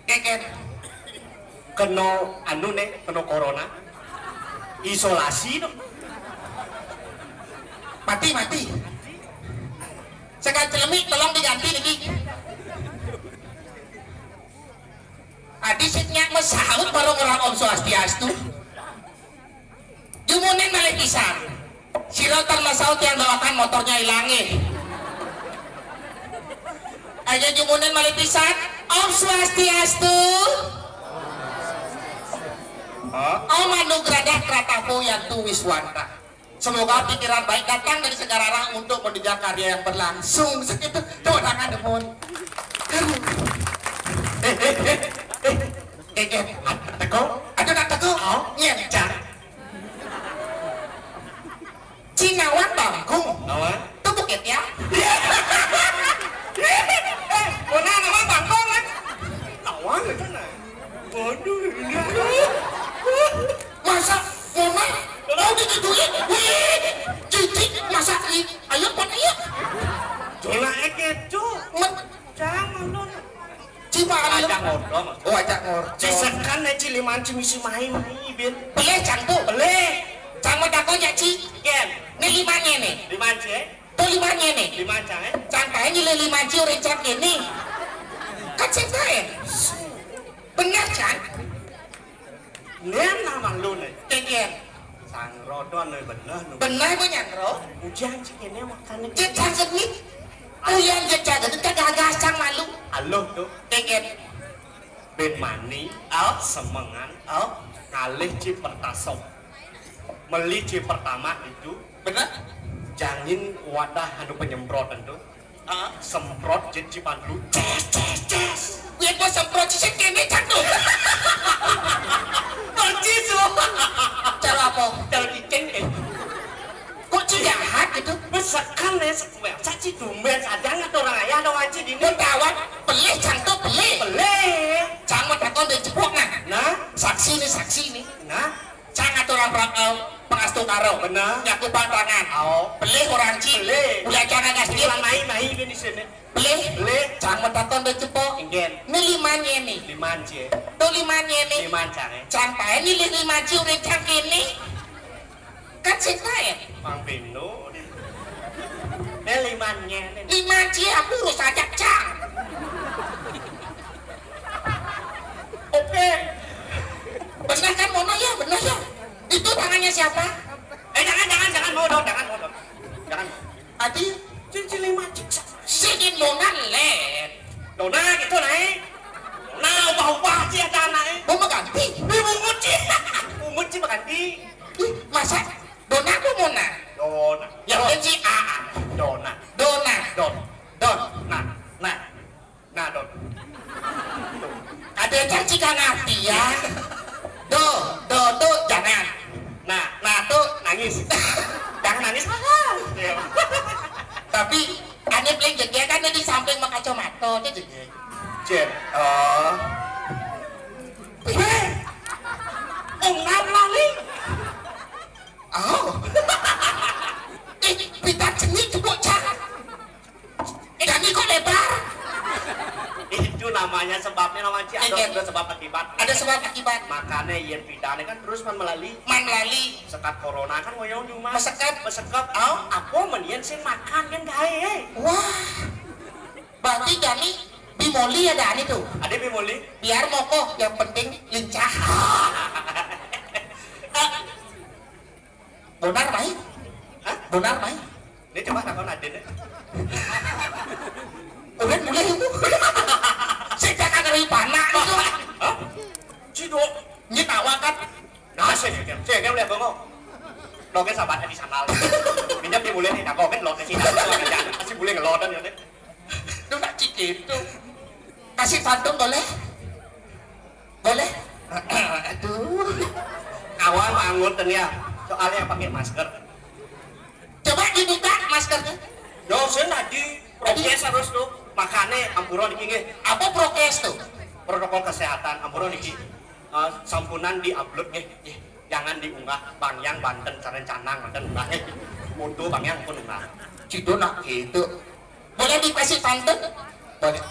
Geger. Kena anu nih, kena corona. Isolasi dong. Mati, mati. Sekarang celemik tolong diganti niki. Adi sik nyak mesaut baru orang Om Swastiastu. Jumunin malih pisan. Sira tan mesaut yang bawakan motornya ilange. Aja jumunin malih pisan. Om Swastiastu. Om Anugradah Kratapo Yantu Wiswanta. Semoga pikiran baik datang dari segala arah untuk menunjang karya yang berlangsung. Segitu. Tepuk tangan, Demon. Aduh. Eh, eh, eh, eh. Eh, eh, teko. Aduh, nak teko. Oh, nyencang. Cinawan bangkung. Nawan? Tuh bukit ya. Eh, mana nama bangkung kan? Nawan itu nah. Waduh, ini. Masa Mona mau digituin? Wih, cici masa i ayo pan iya. Jola eket, Cuk. Met Jangan, Lon. Cipaan. Ajak ngobrol, Mas. Oh, ajak ngobrol. Cisekan ne ci liman ci misi main nih, Bin. Pelih cang tuh. Pelih. Cang mau takon ya, Ci. Ken. Nih limannya nih. Liman ci, eh? Tuh limannya nih. Liman cang, eh? Cang pengen nyilih liman ci urin cang ini. Kan sing lain. Bener, Cang? Nen nama lu nih. Kengken. Sang rodon nih bener lu. Bener gue nyangro. Ujian cik ini makan nih. Cik cang sedih. Uyan cik cang sedih kagak gas cang malu. Halo tuh. Kengken. Ben mani, al semengan, al ngalih ci pertasok. Meli ci pertama itu. Bener? Jangin wadah anu penyemprot itu. Ah, semprot jen ci pandu. Ces, ces, ces. Yen gua semprot sih kene cangkem. Persis lo. Cara apa? Cara kicing kayak gitu. Kok ci jahat gitu? Besekan ya, sekuel. Caci tumben, sadang atau orang ayah dong, Aci, dini. Mun tawon, pelih cangkem, pelih. Pelih. Cang mau takon dari jebuk nah. Nah? Saksi nih, saksi nih. Nah? Cang aturan pra-, eh, pangastungkara. Bener. Nyaku pantangan. Ao. Pelih orang ci. Pelih. Udah jangan gas dia. Mai, mai, bin di sini. Pelih. Pelih. Cang mau takon dari jebuk. Enggen. Ini limannya nih. Liman ci. Tuh limannya nih. Liman cang, eh. Cang pae nih li-, liman ci udah cang kene. Kan sing lain. Mang Beno. Ini limannya nih. Liman ci aku urus aja cang. Oke. Benar kan Mona ya, benar ya. Itu tangannya siapa? Eh, jangan, jangan, jangan, mau dong, jangan, mau dong. Jangan. Adi, cincin lima cik. Sini Mona let. Dona gitu naik. Nah, ubah-ubah sih ada naik. Mau mengganti? Ini bungut sih. Bungut sih mengganti. Ih, masa Dona apa Mona? Dona. Ya, Don. Kan si A. Dona. Dona. Don. Don. Nah. Nah. Nah, Don. Ada janji kan hati ya. Do, do, do, jangan. Nah, nah tuh nangis. Jangan nangis. Iya. Tapi ane paling jegé kan di samping mak kacamata tuh jegé. Jen. Oh. Eh. Ungap lali. Oh. Eh, pita cengi jebuk cak. Dani kok lebar? Itu namanya sebabnya namanya ci ada, iya, juga sebab akibat. Ada sebab akibat. Makanya yen pidane kan terus man melali. Man melali. Sekat corona kan ngoyong cuma. Mesekat. Mesekat. Oh, aku mendingan sing makan kan gae. Wah. Berarti Dani bimoli ya Dani tuh. Ada bimoli? Biar moko yang penting lincah. Bonar mai? Benar, Mai? Ini coba takon adin. Udah mulai itu. Saya cakap dari panak itu. Hah? Cido. Ini tawa kan? Nah, saya, saya, saya, saya boleh bengok. Lo kan sahabat di sana. Minjam di mulai nih, takut kan lo ke sini. Masih boleh ngelodan ya, deh. Lu nak cik itu. Kasih pantun boleh? Boleh? Aduh. Awal anggotanya. Soalnya pakai masker. Coba dibuka maskernya. Yo, saya tadi prokes harus tuh. Makanya ampura niki nggih. Apa prokes tuh? Protokol kesehatan ampura niki. Eh, sampunan di-upload nggih. Nggih. Jangan diunggah Bang Yang Banten rencana ngoten unggah nggih. Foto Bang Yang pun unggah. Cido nak gitu. Boleh dikasih pantun? Boleh.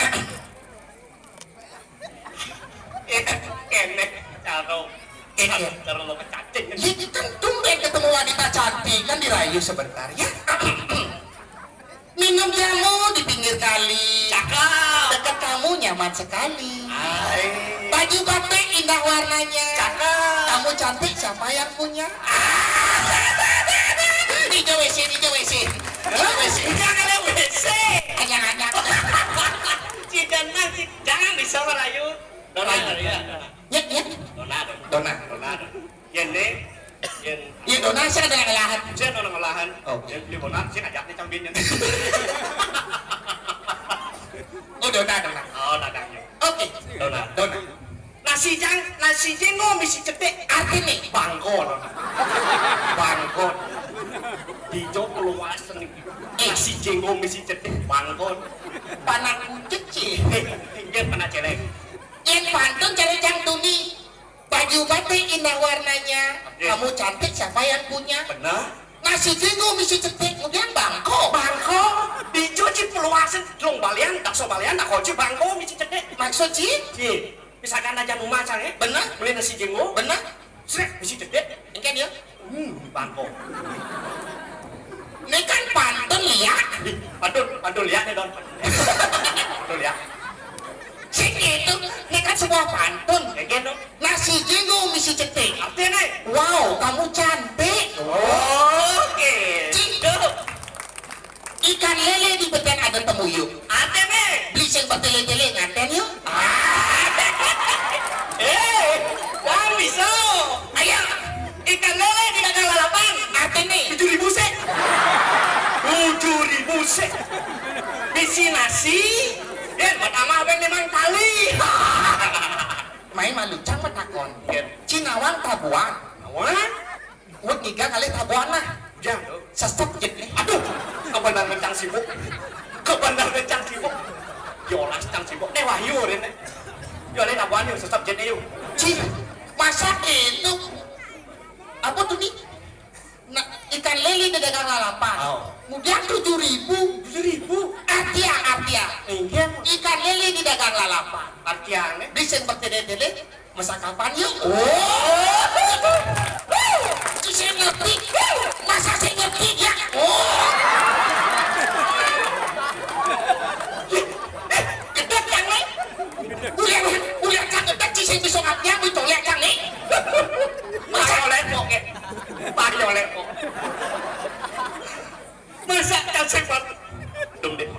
Eh, kene, caro. Kene. Caro mau kecacing. Ya, kan tumben ketemu wanita cantik, kan dirayu sebentar, ya. Minum jamu di pinggir kali. Cakep. Dekat kamu nyaman sekali. Hai. Baju batik indah warnanya. Cakep. Kamu cantik, siapa yang punya? Ah. Di W C, di W C. Di W C. Jangan W C. Anyang-anyang. Cidan mah, Ci. Jangan bisa merayu. Dona, ayo, ya, Dona. Ya, ya. Dona, Dona. Dona. Dona, Dona. Yen deh, yen iya, Dona, saya ada yang ngelahan. Saya ada yang ngelahan. Oh. Yen beli Dona, saya ngajak nih cambinnya. Oh, Dona, Dona. Oh, dadangnya. Oke. Dona. Dona. Nasi jang, nasi jenggo misi cetek. Arti nih, bangkon. Bangkon. Di Joko luas nih. Eh. Nasi jenggo misi cetek, bangkon. Panak kucek sih. Inggih, panak celeng. Yen pantun cari jang tuni. Baju batik indah warnanya. Oke. Kamu cantik, siapa yang punya? Benar. Nasi jenggo misi cetek, kemudian bangko. Bangko. Dicuci peluasan, dong balian, bakso balian, tak kunci bangko misi cetek. Maksud ci? Ci. Misalkan aja rumah cang, ya. Benar. Beli nasi jenggo. Benar. Srek, misi cetek. Engke dia. Hmm, bangko. Ini kan pantun, lihat. Aduh, aduh, lihat nih, Don. Aduh, lihat. Sing itu, ini kan sebuah pantun. Ya, gitu. Nasi jenggo misi cetek. Artinya? Wow, kamu cantik. Oke. Cing. Tuh. Ikan lele di beten ada temu yuk. Ate, be. Beli sing bertele-tele nganten yuk. Eh, Bang Biso. Ayo. Ikan lele di dagang lalapan. Ate nih. Tujuh ribu sih. Tujuh ribu sih. Bisi nasi. Dia buat amah ben limang kali. Main malu cang metakon. Iya. Cinawang tabuan. Awang? Wut ngiga kali tabuan lah. Jang, tuh. Sesep jit nih. Aduh, kebenar kencang sibuk. Kebenar kencang sibuk. Yolas cang sibuk. Nih wahyu nih. Yo, nih tabuan yuk, sesep jit nih yuk. Ci, masa itu? Apa tuh nih? Nah, ikan lele di dagang lalapan. Oh. Kemudian tujuh ribu. Tujuh ribu? Artia, artia. Iya. Ikan lele di dagang lalapan. Artiannya? Bisa bertele-tele. Masa kapan yuk? Oh. Ci sing ngerti. Masa sing ngerti ya? Oh. Eh, gedeg yang nih. Ulian, ulian cang gedeg, ci sing bisa ngapian, dicolek cang nih. Masa oleh kok, eh. Mari oleh kok. Masa tak sempat. Dong deh.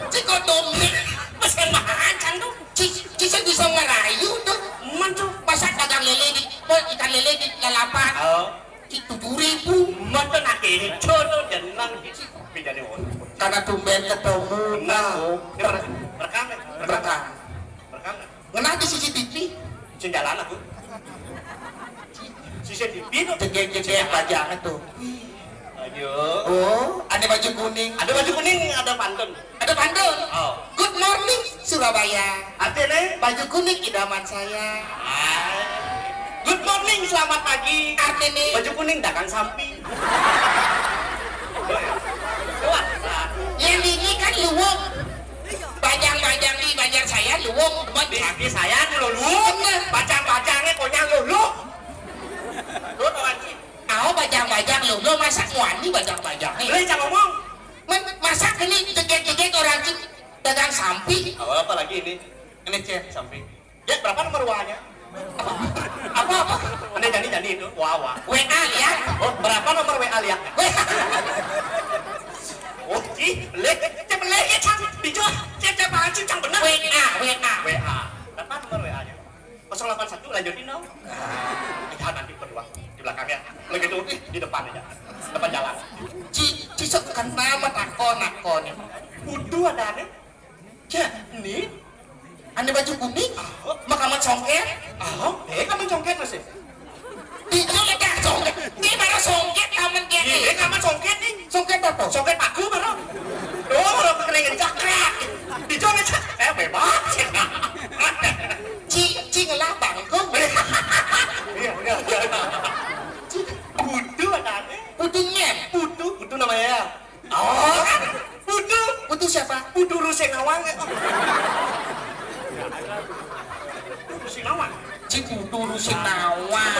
Ciko dong deh. Masa mahan cang tuh. Ci, ci sing bisa ngerayu tuh. Man tuh. Masa dagang lele di, oh, ikan lele di lalapan. Oh. Ci tujuh ribu. Man tuh nake ini. Jono jenang. Pinjani on. Karena tumben ketemu. Benar. Nah. Ini merekam, merekam. Merekam. Merekam. Ngenah di C C T V. Sing jalan aku. C C T V tuh. Cedek-cedek wajahnya tuh. Ayo. Oh, ada baju kuning. Ada baju kuning, ada pantun. Ada pantun. Oh. Good morning, Surabaya. Artinya? Baju kuning idaman saya. Ah. Good morning, selamat pagi. Artinya? Baju kuning dagang sampi. Wah, nah. Yang ini kan luwung. Bajang-bajang di Banjar saya luwung, teman. Di, di saya dulu luwung. Bener. Bajang-bajangnya konyang lulu. Lu tahu kan? Aho bajang-bajang lulu, masa muani bajang-bajang nih? Boleh, jangan ngomong. Men, masa ini jegek-jegek orang cik dagang sampi? Apa, apa lagi ini? Ini cek sampi. Ya, berapa nomor uangnya? Apa, apa? Eh, jani, jani itu, wah, wah. W A ya? Oh, berapa nomor W A ya? W A. Oh, ih, leh, cek leh, ya, Cang. Dijo, cek, cek apaan sih, Cang, bener? W A, W A. W A. Berapa nomor W A-nya? Kosong delapan satu, lanjutin dong. Ya, nanti berdua di belakang ya. Begitu, ih, di depan aja. Depan jalan. Ci, ci sok kenal mah takon, takon. Udah ada nih. Cek, ini. Ane baju kuning? Makaman songket? Oh, eh, kamu songket masih? Di jol dah songket. Ini baru songket kaman dia nih. Iya, kaman songket nih. Songket apa? Songket paku baru. Oh, baru keringan cakrak. Di jol aja. Eh, bebas. Ci, ci ngelah bangkung. Iya, iya, iya. Ci, butuh ada nih. Butuhnya? Butuh, butuh namanya. Oh, kan? Putu. Putu siapa? Putu Ruseng Awang. Putu Ruseng Awang. Ci Putu Ruseng Awang.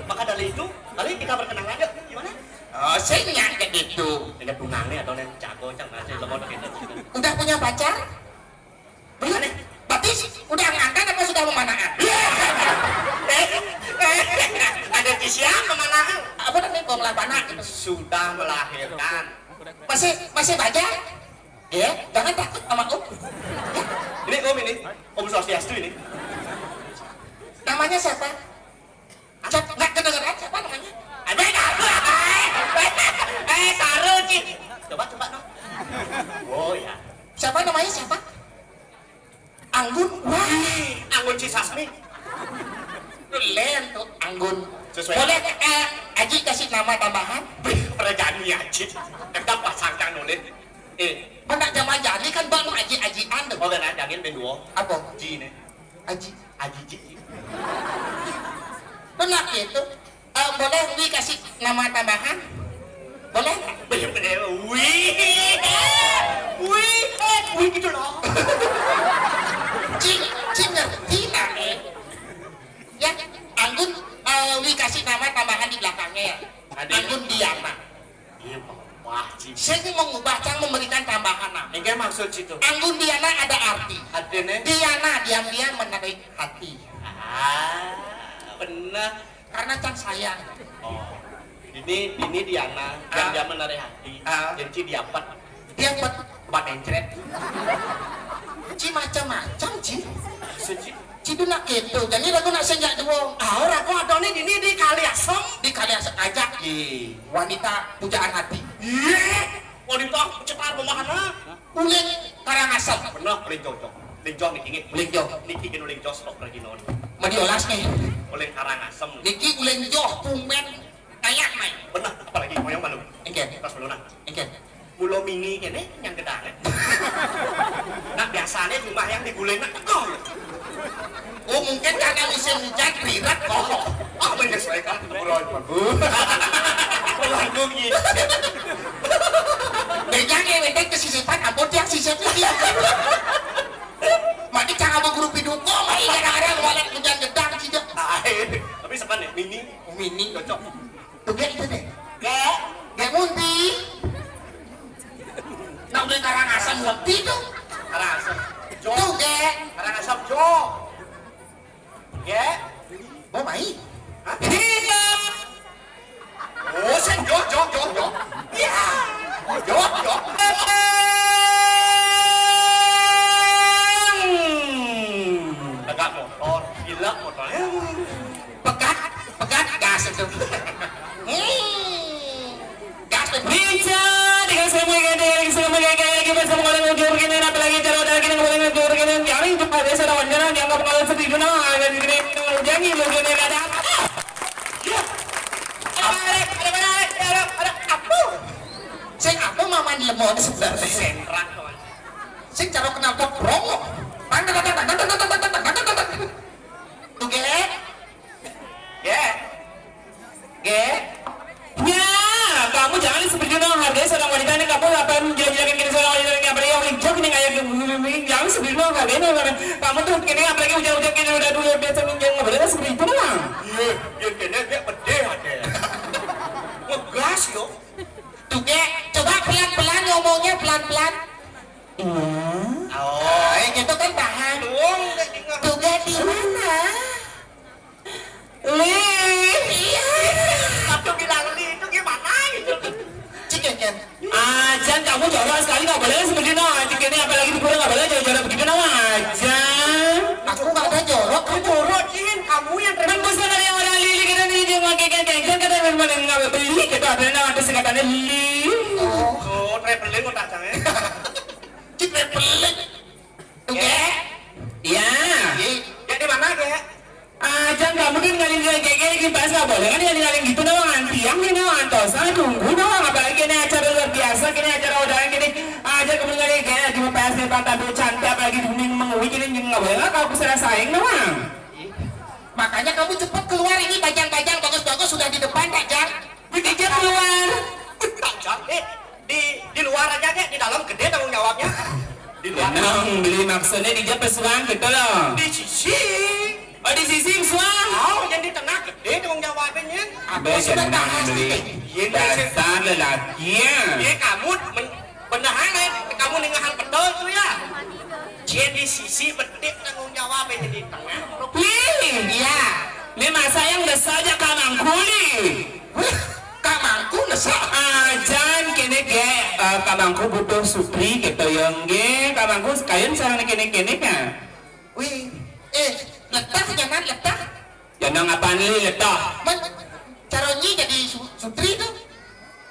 Maka dari itu, kali kita berkenalan yuk. Gimana? Oh, saya nyangka gitu. Ingat tunangnya atau yang jago, cang, masih lemot gitu. Udah punya pacar? Belum? Aneh. Berarti udah nganten apa sudah memanaan? Eh, eh, ada di siang memanaan. Apa namanya? Bong labana gitu. Sudah melahirkan. Masih, masih baja? Ya, jangan takut sama Om. Ini Om ini, Om Swastiastu ini. Namanya siapa? Siapa? Nggak kedengeran siapa namanya? Ada nggak? Eh, eh, eh, saru, Ci. Coba, coba, no. Oh, ya. Siapa namanya, siapa? Anggun. Wah, Anggun Cisasmi. Tuh, lain tuh, Anggun. Sesuai. Boleh, eh, Aji kasih nama tambahan? Bih, perajaan nih, Aji. Kita pasang cang nulis. Eh. Mana zaman jani kan bang aji-ajian tuh. Oh, kan jani ben dua. Apa? Ji nih. Aji. Aji Ji. Benar gitu. Eh, boleh Wi kasih nama tambahan? Boleh nggak? Boleh, boleh. Wi. Wi. Eh, Wi gitu loh. Ci, Ci ngerti lah, eh. Ya, Anggun, eh, Wi kasih nama tambahan di belakangnya ya. Ada. Anggun Diana. Iya, wah, Ci. Saya ini mau ngubah, cang memberikan tambahan, nah. Enggak maksud situ. Anggun Diana ada arti. Artinya? Diana diam-diam menarik hati. Ah, benar. Karena cang sayang. Oh. Ini, ini Diana, ah, diam-diam menarik hati. Ah. Jadi Ci diapet. Diapet. Tempat encret. Ci macam-macam, Ci. Maksud, Ci? Ci tuh nak gitu. Jadi lagu nak senjak dua. Ah, orang kok ada nih, ini di Kali Asem. Di Kali Asem aja. Iya. Wanita pujaan hati. Iya. Wanita cetar pemahana. Uling Karangasem. Bener, uling cocok. Uling cocok niki nggih. Uling cocok. Niki gini uling cocok lagi non. Madiolas nih. Uling Karangasem. Niki uling joh pumen kayak main. Bener, apalagi moyong malu. Engke. Pas malu nah. Engke. Mula mini kene yang gedang. Nah, biasanya rumah yang diguling nak teko. Oh, mungkin karena musim hujan, riret kok. Oh, menyesuaikan keperluan. Keperluan gue gitu. Beda kayak beda kesisipan, ampun tiang sisip lagi. Mati cang abang guru piduko, mati kadang-kadang walet hujan gedang sih, Jok. Ah, tapi sepan ya, mini. Oh, mini. Cocok. Tuh, Gek, itu deh. Gek. Gek Munti. Nah, udah Karangasem Munti tuh. Karangasem. Jo. Tuh, Gek. Karangasem Jo. Gek. Mau main? Hah? Hidup. Oh, sen Jo, Jo, Jo, Jo. Ya. Jo, Jo. Tegak motor, gila motornya. Pegat, pegat, gas itu. Hmm. Gas itu. Bisa, dengan semua gaya, dengan semua gaya, gaya, gaya, semua orang udah begini, apalagi cara ada gini, orang udah begini, yang itu pada saya lawan jalan, yang nggak pengaruh sedih dulu, ada di sini, jangan lu gini, ada apa? Ya. Ada, ada, ada, ada, ada, ada apa? Sing apa mama di lemon sebenarnya? Sentrak, kawan. Sing cara kenal kok promo. Tang, tang, tang. Tuh, Gek. Gek. Gek. Ya, kamu jangan seperti itu, hargai seorang wanita ini, kamu apa yang menjelek-jelekan gini seorang wanita ini, apa yang licok ini, kayak gini, jangan seperti itu, hargai ini, kamu tuh gini, apalagi udah-udah gini, udah dulu, biasa minjem, nggak boleh seperti itu, lah. Iya, iya, kena dia pedih aja. Ngegas, yo. Tuh, Gek, coba pelan-pelan ngomongnya, pelan-pelan. Iya. Oh. Nah, gitu kan tahan. Tuh, Gek, di mana? Lih, Dan kamu jorok sekali, nggak boleh seperti no. Di sini apalagi di gua nggak boleh jorok-jorok begitu, no, aja. Aku nggak ada jorok, kamu jorok, Jin. Kamu yang terima. Kan bisa dari orang lili kita nih, dia pakai kan, kan kata memang nggak beli, kita ada nama, ada singkatannya li. Oh, traveling kok tak jangan. Cik traveling. Oke. Iya. Iya. Ya, di mana, Kek? Ah, jangan kamu kan ngaling-ngaling kayak gini, pas nggak boleh kan ngaling-ngaling gitu doang, antiang nih doang, antosan tunggu doang, apalagi ini acara luar biasa, kini acara undangan gini, aja kamu ngaling kayak lagi mau P S nih, tampil cantik, apalagi di bumi mengui gini, nggak boleh nggak kalau bisa rasain doang. Makanya kamu cepat keluar, ini bajang-bajang bagus-bagus sudah di depan, Kak Jang. Dikejep keluar. Bajang, eh, di, di luar aja, Kek, di dalam gede tanggung jawabnya. Di luar. Tenang, beli maksudnya di jep pesuang gitu loh. Di sisi. Oh, di sisi pesuang. Oh, yang di tengah gede tanggung jawabnya. Aku sudah tenang, bahas beli. Iya, dasar lelaki ya. Iya, kamu men-, beneran, eh, kamu ningahan betul tuh ya. Dia di sisi bedik tanggung jawabnya di tengah. Nih, iya. Ini masa yang besar aja kamangku nih. Wih, kamangku ngesak. Ah, jangan kene ge, eh, kamangku butuh sutri gitu ya nggih. Kamangku sekalian sarana kene-kene kan. Wih, eh, letah jangan letah. Ya nang apa nih letah? Man, caronyi jadi su-, sutri tuh.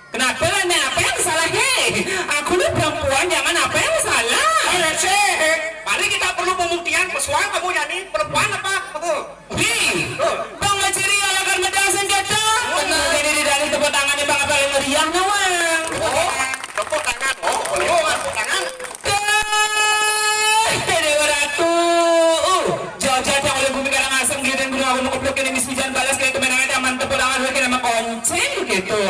Kenapa lah, nah, apa yang salah, hei? Aku nih perempuan, jangan apa yang salah. Eh, receh. Mari kita perlu pembuktian, pesuang kamu jadi perempuan apa? Heeh. Nih, Bang Majiri ala karena senjata. Benar. Jadi di dalam tepuk tangan nih, Bang, apa yang meriah, nawang? Oh, tepuk tangan. Oh, oh, tepuk tangan. Teh, Dewa Ratu. Uh, jajah yang oleh bumi karang asem, giliran gunung agung keplok ini, hujan balas kayak kemenangan, aman tepuk tangan, lagi nama konceng gitu.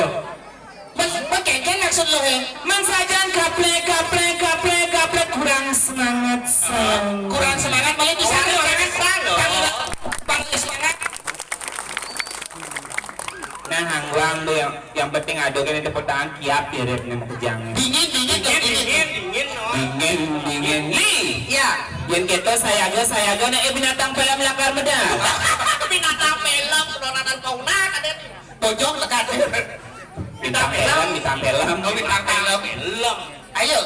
Bang, bang, kengken maksud lo, he? Mang sajan kaplek, kaplek, kaplek, kaplek, kurang semangat, sayang. Kurang semangat, malah bisa kurang semangat. Kurang semangat. Nah, hangguang tuh yang, yang penting ada kan tepuk tangan, kiap ya, Rep, nih mau kejang. Dingin, dingin, dingin, dingin, dingin, no. Dingin, dingin. Nih, ya. Yang kita sayaga, sayaga, nah, eh, binatang film lakar meda. Binatang film, penonton fauna, ada. Pojok tekan. Bintang film, bintang film. Oh, bintang film. Film. Ayo.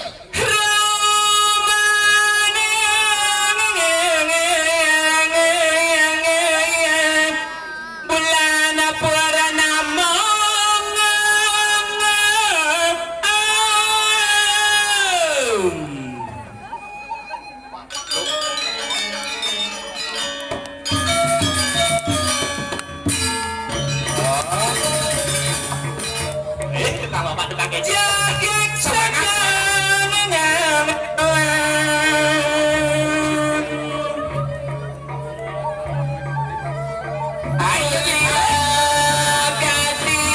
Bulan purnama. Eh, tukang obat, tukang kecil. Jagat semangat. Ayo, Kati.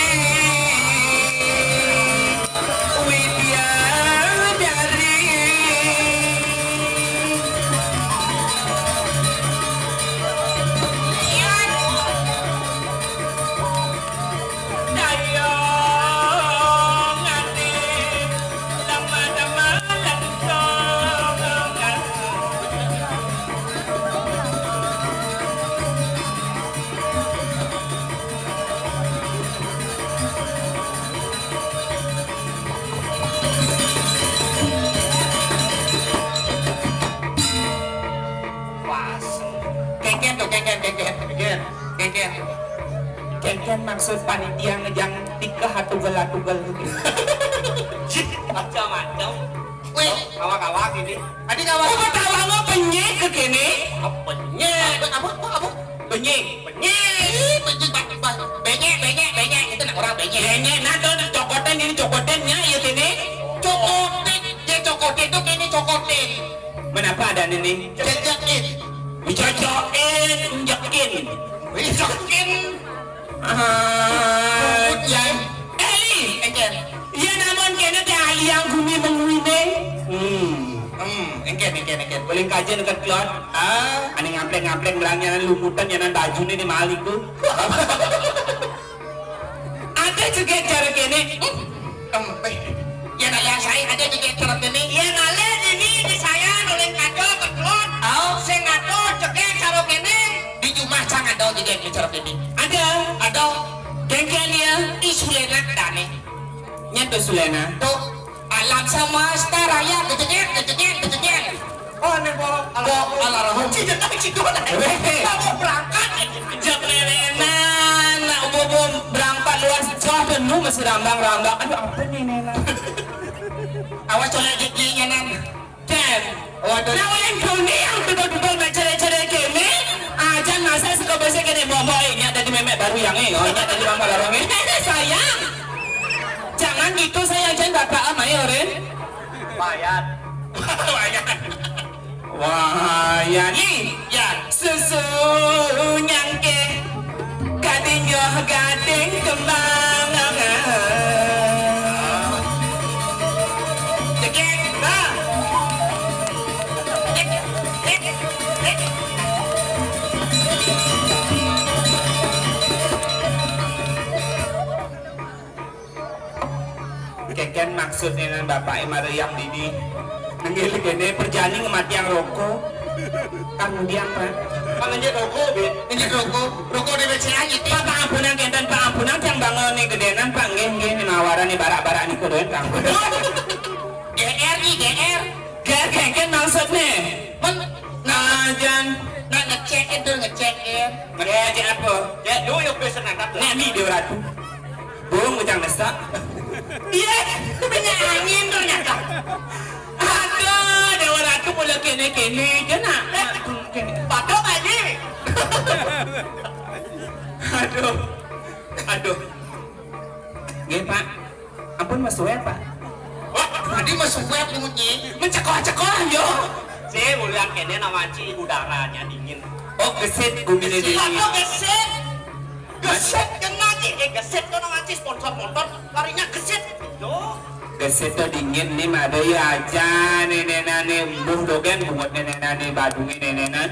Widyadari. Daya ngati lemah-lemah lentong. Wah, kengken tuh, kengken, kengken. Kengken. Kengken. Kengken maksud panitia ngejang tikeh atugel-atugel tuh. Cih, macam-macam. Wih, awak-awak ini. Adi kawan. Oh, betawa mah penyek ke kene. Apa penyek? Apa, apa, apa? Benyek. Benyek. Ih, benyek, ba-, ba-, benyek, benyek, benyek. Itu nak orang benyek. Benyek, nah, tuh, cokotan ini, cokotan, ya, ya, sini. Cokotan, ya, cokotan itu kene cokotan. Kenapa ada ini? Jejekin. Dicocokin, injekin. Injekin. Ah, ya. Eh, iya, namun kene teh ahli yang gumi menguine. Hmm. Hmm, engken, engken, engken. Paling kajian dekat keluar. Ah, ane ngampleng-ngampleng belangnya, ane lumutan, ya, nan baju nih, nih malik tuh. Ada juga cara kene. Hmm. Em, eh. Ya, nah, ya, saya ada juga cara kene. Ya, ngalih ini di saya, noleng kaco, ketelot. Oh. Sing ngaco, cekek, cara kene. Di rumah sang ada juga cara kene. Ada. Ada. Kengken ya. Ih, Sulena, dane. Nyentuh Sulena. Tuh. Lam semesta raya, gejegek, gejegek, gejegek. Oh, ini bolong. Alarm. Alarm. Cidek, cidek. Weh. Kamu berangkat. Jam nenenan, nak bobo berangkat luar sejauh penuh masih rambang-rambang. Aduh, apa nih, Nenan? Awas colek giginya, Nan. Jen. Waduh. Nah, orang dunia yang betul-betul nak cerai-cerai kene, aja masa suka besar kene bobo, eh, nyak tadi memek baru yang, eh, oh, nyak tadi mama larang, eh. Sayang. Jangan gitu, sayang, jangan bapak amai, oren. Wayan. Wayan. Wayan. Ih, ya. Susu nyangke. Kadinyo gading kembang. Degek. Nah. Dek, dek, dek. Keken maksudnya nan bapak e mareyang dini. Nenggil kene perjani ngematiang roko. Kemudian, Pak. Pak, ngenjek roko, Bi. Ngenjek roko. Roko di B C A gitu. Pak, pangampunan kenten, pangampunan tiang bangun nih gedenan, Pak. Nggih, nggih, nih mawaran nih barak-barak nih kuduin, Pak. G R nih, G R. G R keken maksudnya. Men, nah, jan. Nah, ngecek itu, ngecek ya. Ngecek apa? Ya, lu yuk bisa nangkap. Nek mi Dewa Ratu. Burung ucang nesak. Iya, minyak angin ternyata. Aduh, Dewa Ratu mula kene-kene je nak. Kene. Padahal aja. Aduh. Aduh. Nggih, Pak. Ampun, Mas Suwet, Pak. Wah, tadi Mas Suwet bunyi. Mencekoh-cekoh, yo. Si, mulian kene nama Ci, udaranya dingin. Oh, gesit, gumine dingin. Apa gesit? Gesit kena Ci. Eh, gesit tuh nama Ci, sponsor motor, larinya gesit. Yo. Gesit tuh dingin nih, mada ya aja, nenenane, embuh dogen, bungut nenenane, badunge nenenan.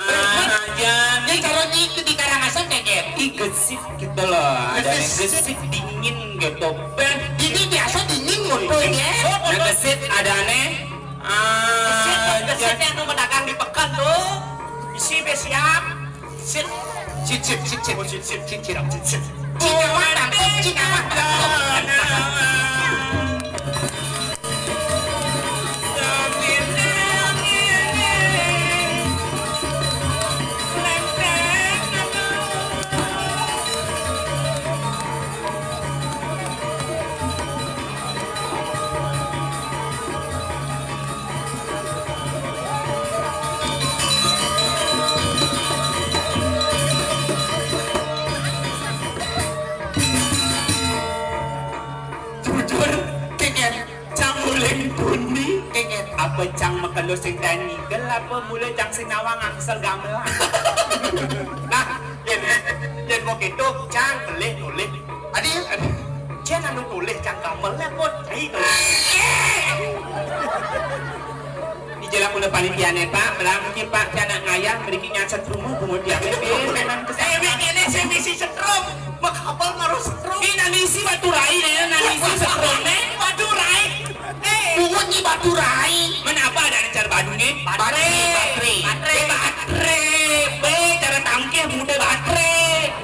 Ah, aja. Ini kalau di, di Karangasem, Keket. Ih, gesit gitu loh, ada nih, gesit dingin gitu. Ben, ini biasa dingin mutu ya. Nah, gesit ada nih. Ah, gesit, gesit yang mau dagang di pekan tuh. Isi be siap. Sit, sit, sit, sit, sit. Oh, sit, sit, sit, sit, sit, sit. Cina mantap, Cina mantap. Jujur, Keket. Cang uling tuni, inget apa cang makelo sing tani, gel apa mula cang sing nawang angsel gamelan. Nah, yen, yen mau gitu, cang pelih tulis. Adi, adi, cang anu tulis cang gamel le pun. Ai tuh. Ijelah kula panitiane, Pak, belang mungkin, Pak, cang nak ngayah mriki nyaset rumah bungut tiang. Eh, memang kesana. Eh, wih, kene sing misi setrum. Makapal karo setrum. Ini nang isi batu rai nih, nang isi setrum nih. Batu rai. Eh. Bungut ni batu rai. Mana apa ada cara batu ni? Baterai. Baterai. Baterai. Eh, baterai. Be, cara tangkih muda baterai.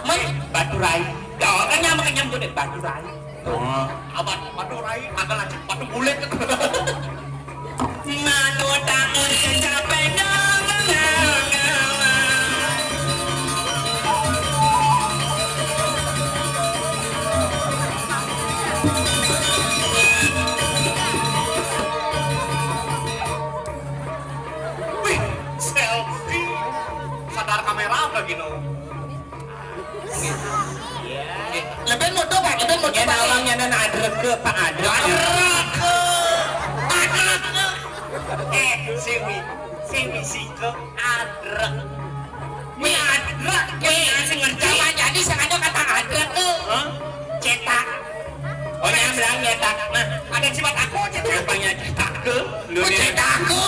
Men batu rai. Dah, kan nyamuk nyamuk deh batu rai. Oh. Abad batu rai, agak lagi batu bulat. Mano tangan kecapai dong. Wih, selfie. Sadar kamera apa gini? Leben moto, Pak, leben moto, Pak. Yen awang nyanan adrek ke, Pak, adrek. Adrek ke. Adrek ke. Eh, sing mi, sing misi ke adrek. Mi adrek, mi sing ngerti. Sama jadi sing ada kata adrek ke. Hah? Cetak. Oh, yang bilang nyetak. Nah, ada sifat aku cetak. Apanya cetak ke? Lu nih. Cetak ke.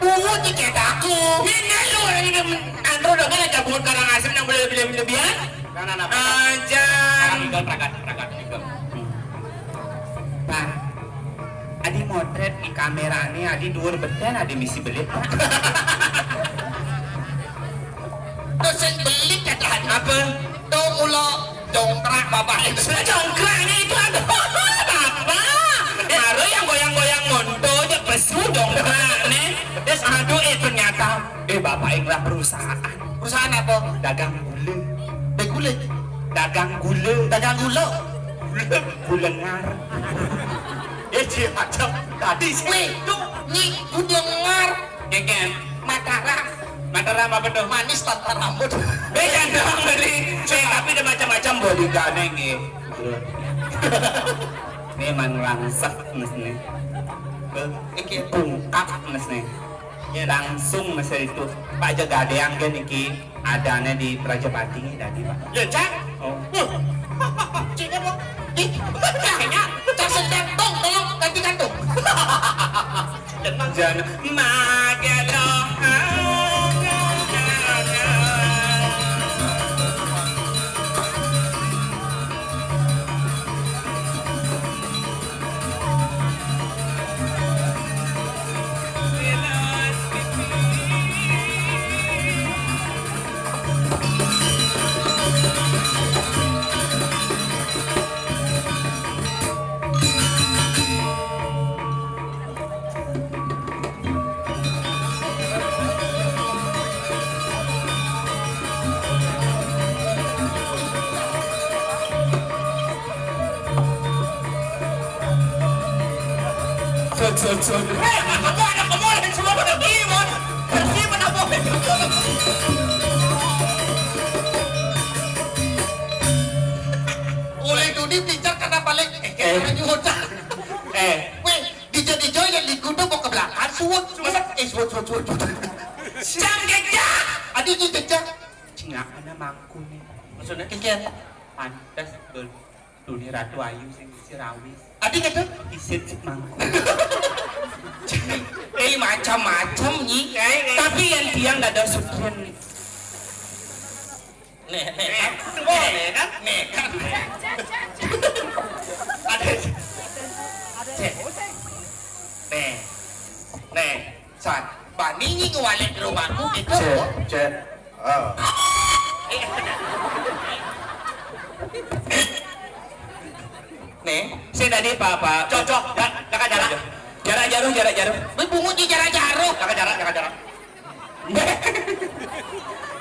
Bungut cetak ke. Ini lu ini andro dengan aja buat Karangasem yang boleh lebih-lebihan. Nah, nah, nah. Aja. Pragat, pragat, pragat. Pak, adi motret di kamerane, adi dhuwur beten, adi misi belit, Pak. Terus sing belit kata apa? Tuh mula dongkrak bapak itu. Dongkraknya itu apa? Bapak. Baru yang goyang-goyang monto aja pesu dong, nih. Terus aduh, eh, ternyata, eh, bapak yang lah perusahaan. Perusahaan apa? Dagang gula. Dagang gula. Dagang gula. Dagang gula. Gula, gula ngar. Eh, cie, macam tadi sih. Weh, tuh, nyi, gula ngar. Keken. Mataram. Mataram apa tuh? Manis tanpa rambut. Beda dong, beli. Eh, tapi ada macam-macam body gane, nggih. Ini emang langsek, Mas, nih. Bungkak, Mas, nih. Ya, langsung, Mas, itu. Pak Jagadeang, kan, niki adanya di Prajapati, nih, tadi, Pak. Ya, Cak. Oh. Cik, apa? Ih, kayaknya Cak sedang, tong, tolong ganti kantung. Tenang. Jangan. Sut, sut, sut. Eh, aku ada kemul, semua pada kliwon. Bersih mana boleh. Oleh Dudi pincar karena paling, eh, eh, karena nyuhun. Eh. Weh, dijo-dijo ya liku tuh mau ke belakang, suwut. Masa, eh, suwut, suwut, suwut, suwut. Jang jejak. Aduh, ini jejak. Cingak mana mangku nih? Maksudnya? Kikian. Pantes, Dul. Dunia Ratu Ayu sing isi rawis. Adi gitu? Isit sik mangku. Eh, macam-macam, Nyi. Kayak, kayak. Tapi yang tiang dada sutren nih. Nih, nih, kan? Nih, kan? Nih, kan? Ada. Cek. Nih. Nih. San, bani Nyi ngewalek di rumahku gitu. Cek, cek. Ah. Nih, saya tadi apa, apa? Cocok, ya, jaga jarak. Jarak jarum, jarak jarum. Wih, bungut di jarak jarum. Jaga jarak, jaga jarak.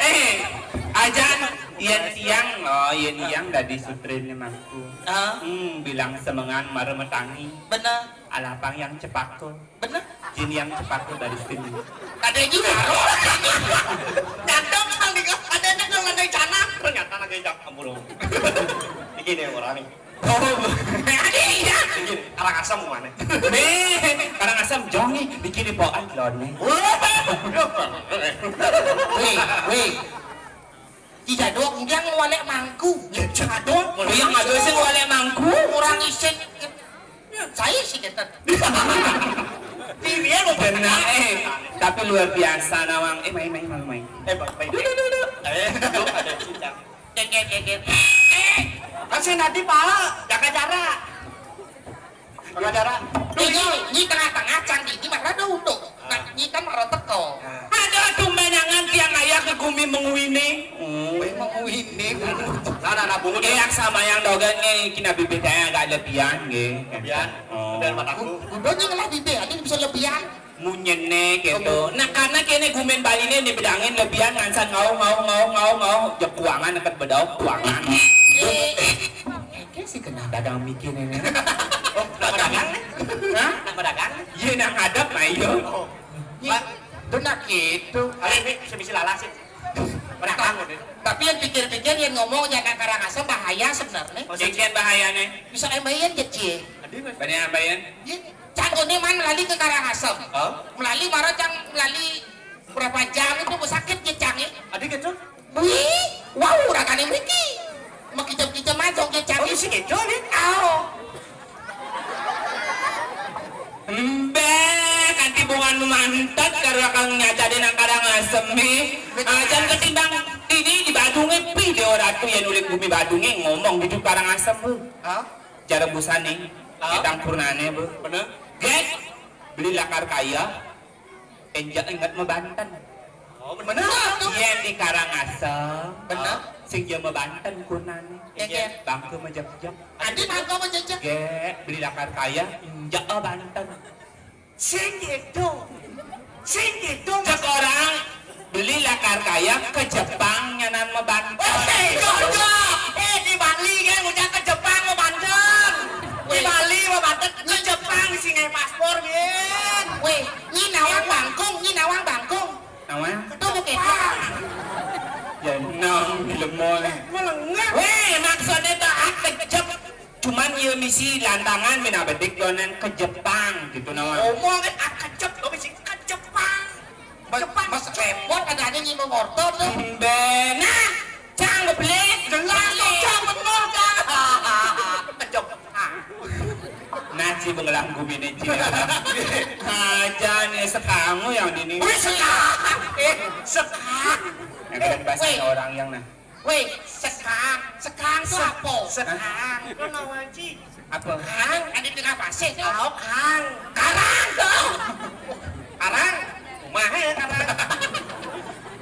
Eh, ajan, yen tiang, oh, yen tiang dadi sutrin mangku. Ah. Hmm, bilang semengan mara metangi. Bener. Alapang yang cepak tuh. Bener. Jin yang cepat tuh dari sini. Ada juga. Nyantap kan di, ada anak yang landai canang. Ternyata lagi jak kemulung. Begini orang nih. Oh, ada iya. Begini, arang asam mana? Nih, arang asam jong nih, bikin di poan lone. Wih, wih. Tidak dok, dia ngewalek mangku. Ya, tidak dok. Yang ada sih ngewalek mangku. Orang isin. Saya sih kata. Dia mau benar, eh. Tapi luar biasa, Nawang. Eh, main, main, main, main. Eh, baik, baik. Duduk, duduk, duduk. Eh, duduk, ada cinta. Deng, deng, deng, deng. Eh, kan saya nanti, Pak. Jaga jarak. Jaga jarak. Ini, ini tengah-tengah, canggih. Ini malah ada untuk. Nah, ini kan malah teko. Ada tumbenangan tiang ayah ke gumi menguini. Hmm. Wih, menguini. Nah, nah, nah, bungut. Eh, yang sama yang dogan nih, kina bibit saya agak lebihan, nggih. Lebihan? Oh. Lebihan mataku. Ku-, kudonya ngelah bibit, ada bisa lebihan. Munyene gitu. Nah, karena kene gumen Bali ini dibedangin lebihan ngansan ngau, ngau, ngau, ngau, ngau. Jep kuangan deket bedau, kuangan. Eh, eh, eh, sih kena dagang mikir ini. Oh, dagang? Hah? Nak dagang? Iya, nang hadap, nah, iya. Oh. Pak, itu nak gitu. Ayo, ini bisa-bisa lalas sih. Berang udah. Tapi yang pikir-pikir, yang ngomong ya nak Karangasem bahaya sebenarnya. Oh, sekian bahayanya. Bisa embayan kecil. Tadi, Mas. Banyak embayan. Iya. Cang ini man melali ke Karangasem. Oh? Melali marah cang melali berapa jam itu sakit ya cang ya. Tadi gitu? Wih, wow, ragane mriki. Mekicem-kicem aja nggih cang. Oh, bisa gitu nih. Aoh. Mbah, kanthi bungan mantet karo kang nyacade nang Karangasem. Ajan ketimbang ini di Badunge pi Dewa Ratu yen ulik bumi Badunge ngomong di Karangasem, Bu. Hah? Cara busane, hah? Ketang purnane, Bu. Bener. Get, beli lakar kaya, enjak inget mebanten. Oh, bener. Yén di Karangasem, bener. Sing jero mabanten kunané. Iya, iya. Bangké majepjep. Adi bangké majepjep. Gé, beli lakar kaya, injak banten. Sing gitu. Sing gitu. Cék orang beli lakar kaya ka Jepang nyanan mabanten. Oh, iya, iya. Eh, di Bali kan udah ka Jepang mabanten. Di Bali mabanten, ka Jepang sing paspor, Bin. Wéh, nyi nawang bangkung, nyi nawang bangkung. Nawang? Tuh, bukit. Jeneng, lemoy. Melengah. Wéh, maksudnya tuh, ah, kejep. Cuman ieu misi lantangan, mina bedik donan ka Jepang, gitu, nawang. Ngomong, eh, ah, kejep, lo misi ka Jepang. Jepang, mas, repot, ada aja nyinggung orto tuh. Nah, cang beli. Jelas, cang, bener, cang. Ka Jepang. Nah, ci bengelang gumi nih, ci. Aja nih, sekangu yang dini. Wih, sekang. Eh, sekang. Yang keren bahasa orang yang nah. Wéh, sekang. Sekang tuh apa? Sekang. Lu nawang, Ci? Apa? Kang, ada di tengah pasir tuh. Oh, kang. Karang tuh. Karang. Kumaha ya karang?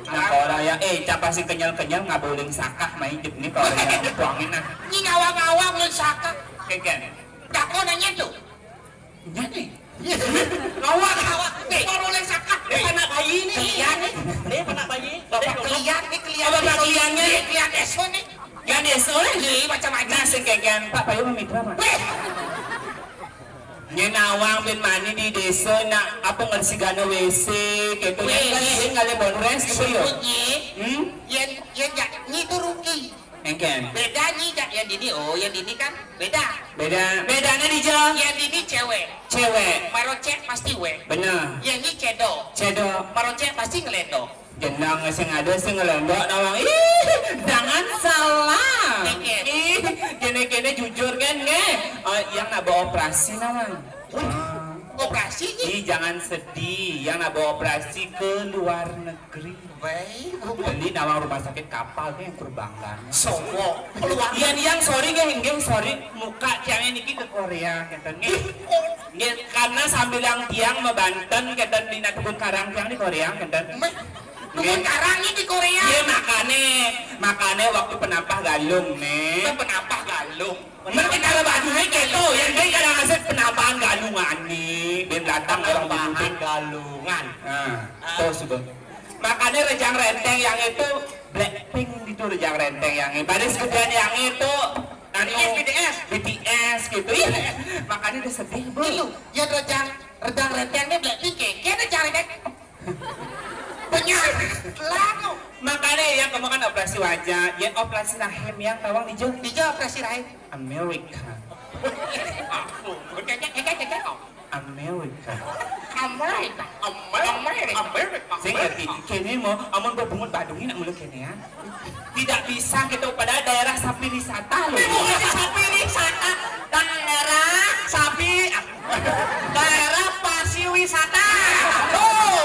Nah, kalau orang ya, eh, capa si kenyal-kenyal ngabuling sakah main jep nih kalau yang tuangin nah. Ini ngawang-ngawang lu sakah. Keken. Dakon nanya tuh. Iya nih. Awak, awak. Nih, kalau oleh sakah, nih, anak bayi nih. Kelian nih. Nih, anak bayi. Bapak kelian nih, kelian. Bapak kelian nih. Kelian eso nih. Kelian eso nih. Nih, macam-macam. Nah, sing kegian Pak Payu mimpi apa? Wéh. Nyén nawang bin mani di désa nak apa ngersigana W C gitu. Wéh. Nyén kan sing ngalih bonres gitu ya. Sebutnya, hmm? Yén, yén jak, nyi itu rugi. Engken. Beda nyi jak yang dini, oh, yang dini kan beda. Beda. Bedanya di jeng. Yang dini cewek. Cewek. Marocek pasti wek. Bener. Yang ini cedok. Cedok. Marocek pasti ngeledok. Jenang sing ada sing ngeledok nawang. Ih, jangan salah. Engken. Ih, kene-kene jujur kan nggih. Eh, yang nak bawa operasi nawang. Wih, operasi nih? Ih, jangan sedih. Yang nak bawa operasi ke luar negeri. Baik. Beli nawang rumah sakit kapal nih yang perbankan. Sombong. Keluar. Yang, yang sorry nggih, nggih sorry. Muka tiangnya niki ke Korea gitu nggih. Nggih, karena sambil yang tiang mabanten kenten di Tukun Karang tiang di Korea kenten. Meh, Tukun Karang ini di Korea. Iya, makane, makane waktu penampah galung nih. Penampah galung. Mungkin kalau Bandungnya gitu, yang dia kadang ngasih penampahan galungan nih, dia datang orang Bandung. Galungan. Nah, terus itu. Makanya Rejang Renteng yang itu Blackpink gitu, Rejang Renteng yang ini. Baris Gedean yang itu, anu, B T S, B T S. B T S gitu. Ih, makanya dia sedih, Bu. Ilu, ya Rejang, Rejang Renteng ini Blackpink, kayaknya cari deh. Benyar. Lalu. Makanya yang kamu kan operasi wajah, yang operasi rahim yang tawang di jeng. Di jeng operasi rahim. Amerika. Aku, kayaknya, kayaknya, kayaknya. Amerika. Amerika. Amerika. Amerika. Sing ngerti, kene mau, amun bebungut Badung ini nak mulu kene ya. Tidak bisa gitu, padahal daerah sapi wisata loh. Ini bukan sapi wisata, daerah sapi, daerah pariwisata. Oh,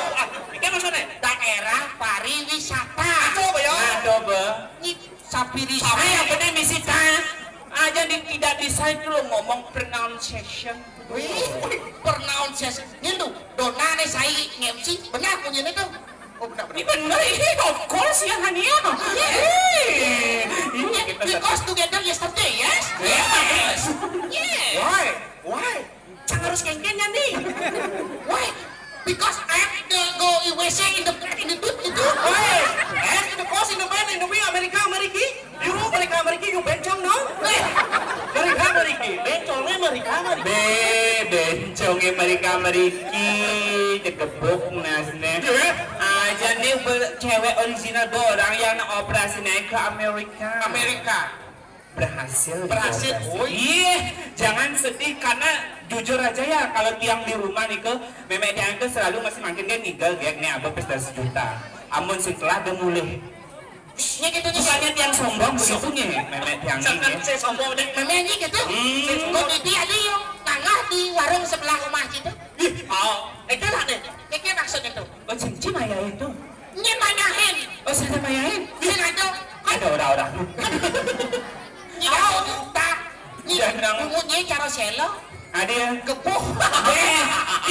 ini maksudnya daerah pariwisata. Coba ya. Nah, coba. Ini sapi wisata. Sapi yang benar misi ta. Aja di, tidak bisa itu loh ngomong pronunciation. Wih, pronunciation. Ini tuh, donane saya nge-M C, benar punya ini tuh. Oh, benar, benar. Ini bener, ini of course ya, Hania. Yes. Iya, iya, kita because together yesterday, yes? Yes. Yes. Why? Why? Cang harus kengken ya nih. Why? Because I have to go in W C in the, in the toot itu. Why? I have to go in the man in the way America, America. You America, America, you bencong, no? Eh, America, America. Bencongnya America, America. Be, bencongnya Amerika, Amerika. Dikebuk nasne. Aja nih be-, cewek original be orang yang na operasi naik ke Amerika. Amerika. Berhasil. Berhasil, dioperasi. Woi. Iya, jangan sedih karena jujur aja ya, kalau tiang di rumah nih ke, memek tiang ke selalu masih makin dia nigel gek nih, abah pesta sejuta. Amun sing telah dia mulih. Ya gitu nih. Bukannya tiang sombong begitu nih, memek tiang ini. Saya sombong deh. Memek ini gitu. Hmm. Saya sombong. Itu ada yang tangah di warung sebelah rumah gitu. Ih, oh, itu lah deh. Itu maksudnya tuh. Oh, cincin ayah itu. Ini mayahin. Oh, saya mayahin. Bisa ada. Ada orang-orang. Ini tak. Ini bunyinya cara selo. Ada ya? Kepuh. Eh,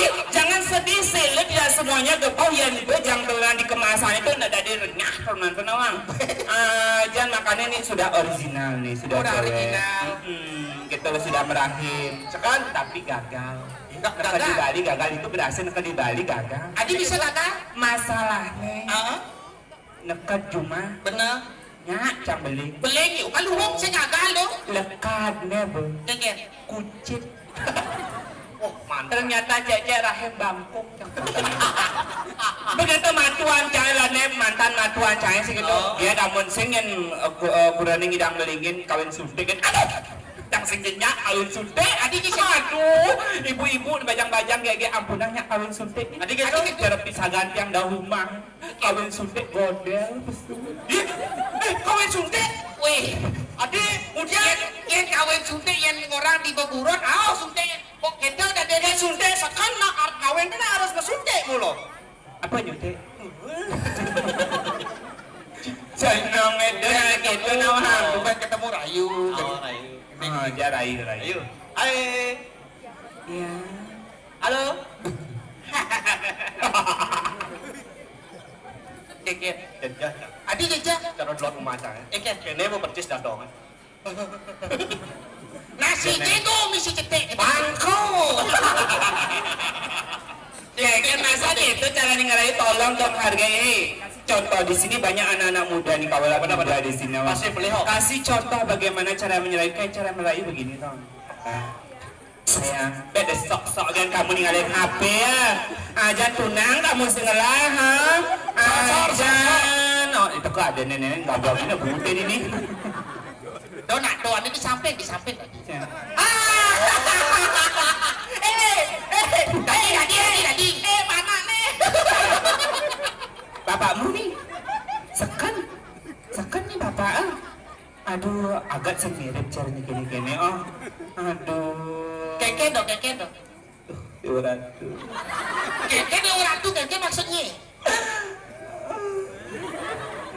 ih, jangan sedih sih, lu tidak semua Nya gepuh, yang itu jang telan dikemasan itu ndak ada renyah teman tu nawang. Ah, jan makanya ni sudah original ni, sudah Udah cewek. Original. Mm-mm, kita sudah merahim. Sekarang tapi gagal. Enggak gagal. Di Bali gagal itu berhasil, ke di Bali gagal. Adi bisa gagal? Masalahnya. Heeh. Neked jumah. Bener. Nya, cang beli. Beli ni, kalau wong saya gagal tu. Lekad ne, bu. Dengar. Kucit. Oh, mantap. Ternyata cek-cek rahim bangkung. Begitu matuan cai lah ne, mantan matuan cai sih gitu. Oh. Dia namun sing yang, eh, ku-, eh, kurani ngidang melingin kawin suntik kan. Aduh, yang sing nyak kawin suntik. Adi kisah. Aduh, ibu-ibu bajang-bajang gege ampunannya kawin suntik. Adi gitu. Adi gitu. Cara pisagan tiang dahumang. Kawin suntik godel, besul. Ih, eh, kawin suntik? Weh, adi, kemudian yen, yen kawin suntik, yen orang di beburon, awas suntik. Kok kita udah dia suntik, sekarang nak ar-, kawin kena harus ngesuntik mulu. Apa nyuntik? Jangan ngedek gitu, nah. Bukan ketemu rayu. Oh, rayu. Ah, dia rayu, rayu. Ayo. Hai. Iya. Halo. Dikit. Jejak. Adi jejak. Cara dua rumah saya. Oke. Kene mau percis datang. Nasi jenggo misi cetek. Bangko. Ya, kan masa gitu cara ninggalin, tolong dong hargai. Contoh di sini banyak anak-anak muda nih, kawan muda di sini. Pasti beli, ho. Kasih contoh bagaimana cara menyerayu, kayak cara merayu begini, tong. Nah. Sayang, beda sok-sok dan kamu ninggalin H P ya. Ajan tunang kamu sengelah, ha? Ajan. Oh, itu kok ada nenek-nenek nggak bawa gini, buntin ini. Tuh, nak, tuh, ada di samping, di samping lagi. Ya. Ah! Eh, eh, tadi, tadi, tadi, tadi. Eh, mana nih? Bapakmu nih. Seken. Seken nih bapak, ah. Aduh, agak sih mirip caranya gini-gini, oh. Aduh. Keke dong, keke dong. Duh, Dewa Ratu. Keke Dewa Ratu, keke maksudnya.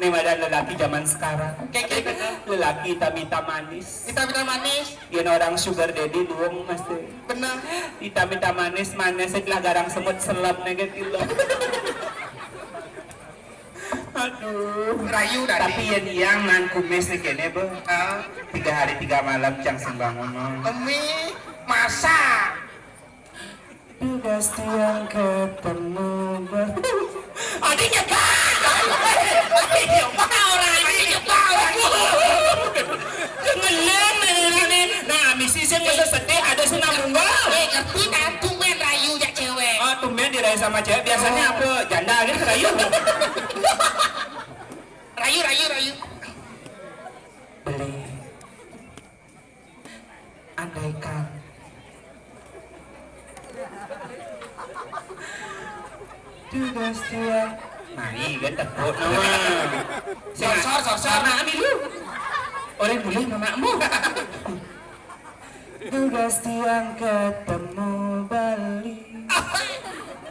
Ini ada lelaki zaman sekarang. Keke bener. Lelaki hitam-hitam manis. Hitam-hitam manis. Yang orang sugar daddy doang masih. Bener. Hitam-hitam manis, manis setelah garang semut selap negatif loh. Aduh. Rayu tadi. Tapi yang yang man kumis nih kene, Bu. Ah. Tiga hari tiga malam cang sing bangun, no. Emi, masa? Tugas tiang ketemu ber- Adi nyebar. Adi nyebar orang, adi nyebar orang. Ngelem ini. Nah, misi sing masa sedih ada sunam munggul. Eh, ngerti kan? Tumben rayu jak cewek. Oh, tumben dirayu sama cewek. Biasanya apa? Janda gitu rayu. Rayu, rayu, rayu. Beli. Andaikan. Tugas dia. Nah, ini kan tepuk nama. Sor, sor, sor, sor. Sama kami lu. Orang boleh mamamu. Tugas tiang ketemu Bali.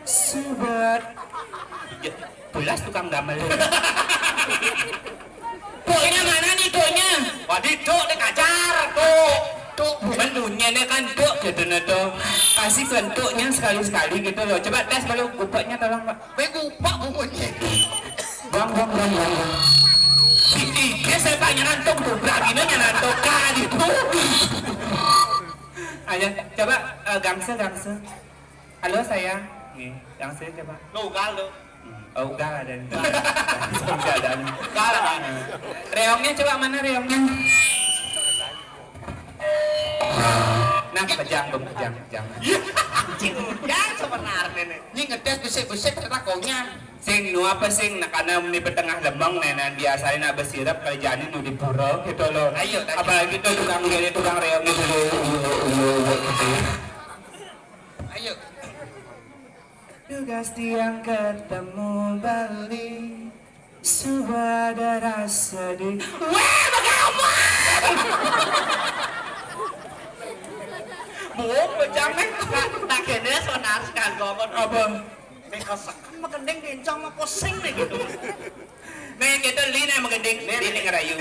Subat. Ya, pulas tukang gamel. Tuknya mana nih tuknya? Wadi tuk dek ajar, tuk. Tuk, bukan dunia nih kan tuk gitu nih tuh. Kasih bentuknya sekali-sekali gitu loh. Coba tes kalau gubaknya tolong, Pak. Be gupak bunyinya. Bang, bang, bang, bang, bang. Si Ige saya tanya nantuk tuh, berani nanya nantuk kali tuh. Ayo, coba, eh, gangse, gangse. Halo, sayang. Nih, gangse coba. Lo ugal lo. Hmm. Oh, ugal ada nih. Ugal ada nih. Ugal ada nih. Reongnya coba mana reongnya? Nah, pejang, Bang, pejang, pejang. Iya. Cing, ugal sebenarnya nih. Ini ngetes besik-besik ternyata kaunya. Sing, nu apa sing, nak kana meni petengah lemong, nenan biasanya nak besirep, kalau jani nu di pura, gitu loh. Ayo, tadi. Apalagi tuh tukang gini, tukang reong gitu, gitu. Ayo. Tugas tiang ketemu Bali, suba ada rasa di. Weh, bagaimana? Bung, bejamin. Nah, nah, kene sonar sekali ngomong. Apa? Nek keseken magending kencang mah pusing nih gitu. Nih, kita li nih magending, li nih ngerayu.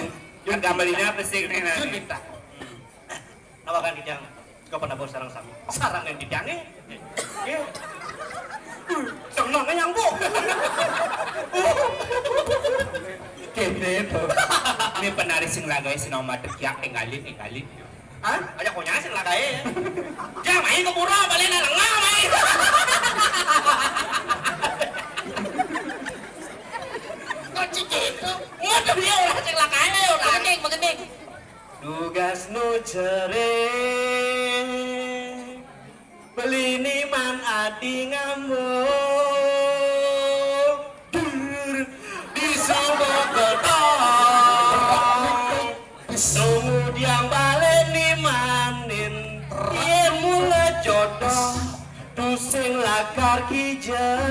Harga belinya apa sih nih? Nah. Jun minta. Apa kan kijang? Kau pernah bawa sarang sami? Sarang yang kijang nih. Iya. Seneng nyang, Bu. Kene to. Ini penari sing lagae sing nomor tiga, enggalin, enggalin. Hah? Aja konyang sing lagae. Jang main ke pura, balik nang lengah main. Kok cik itu? Mau dia orang sing lagae, orang. Begending, begending. Tugas nu cere. Beli niman adi ngambung. Dur, di subuh ketong. Kemudian balik nimanin. Yen mula jodoh. Tusing lakar kija.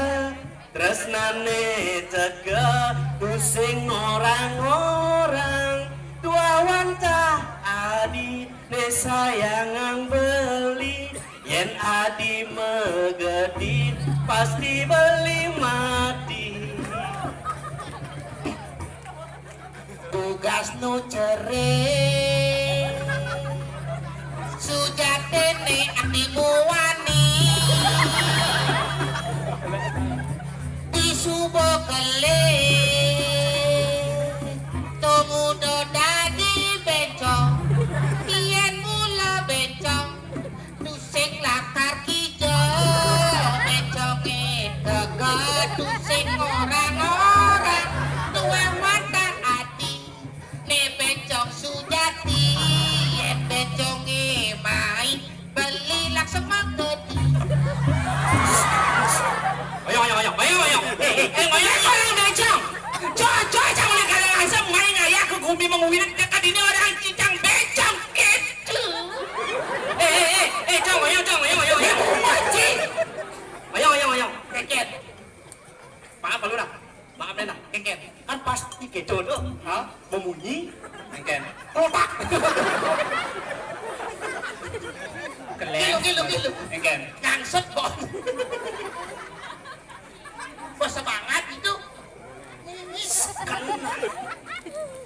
Tresnane teka. Tusing orang-orang. Tua wantah adi. Ne sayangang beli. Yen adi megedi, pasti beli mati. Tugas nu cere. Sujatene atimu wani. Disuba kele. Tomuda dadi bencong. Yen mula bencong. Tusing lakar kija, beconge tega, tusing orang-orang, tuweh wantah ati, ne becong sujati, yen beconge mai, beli laksema kedi. Ayo, ayo, ayo, ayo, ayo. Eh, eh, eh, ayo, ayo, becong. Coy, coy, jangan oleh kalian langsung main ayah ke gumi menguwirit dekat ini orang cincang becong. Gitu. Eh, eh, eh, eh, Cong, ayo, Cong, ayo, ayo, ayo. Ayo, ayo, ayo. Keket. Maaf, lu dah. Maaf, dah. Keket. Kan pasti keco tuh. Hah? Memunyi. Engken. Kotak. Kelek. Gilu, gilu, gilu. Engken. Ngangset, Bon. Bersemangat itu.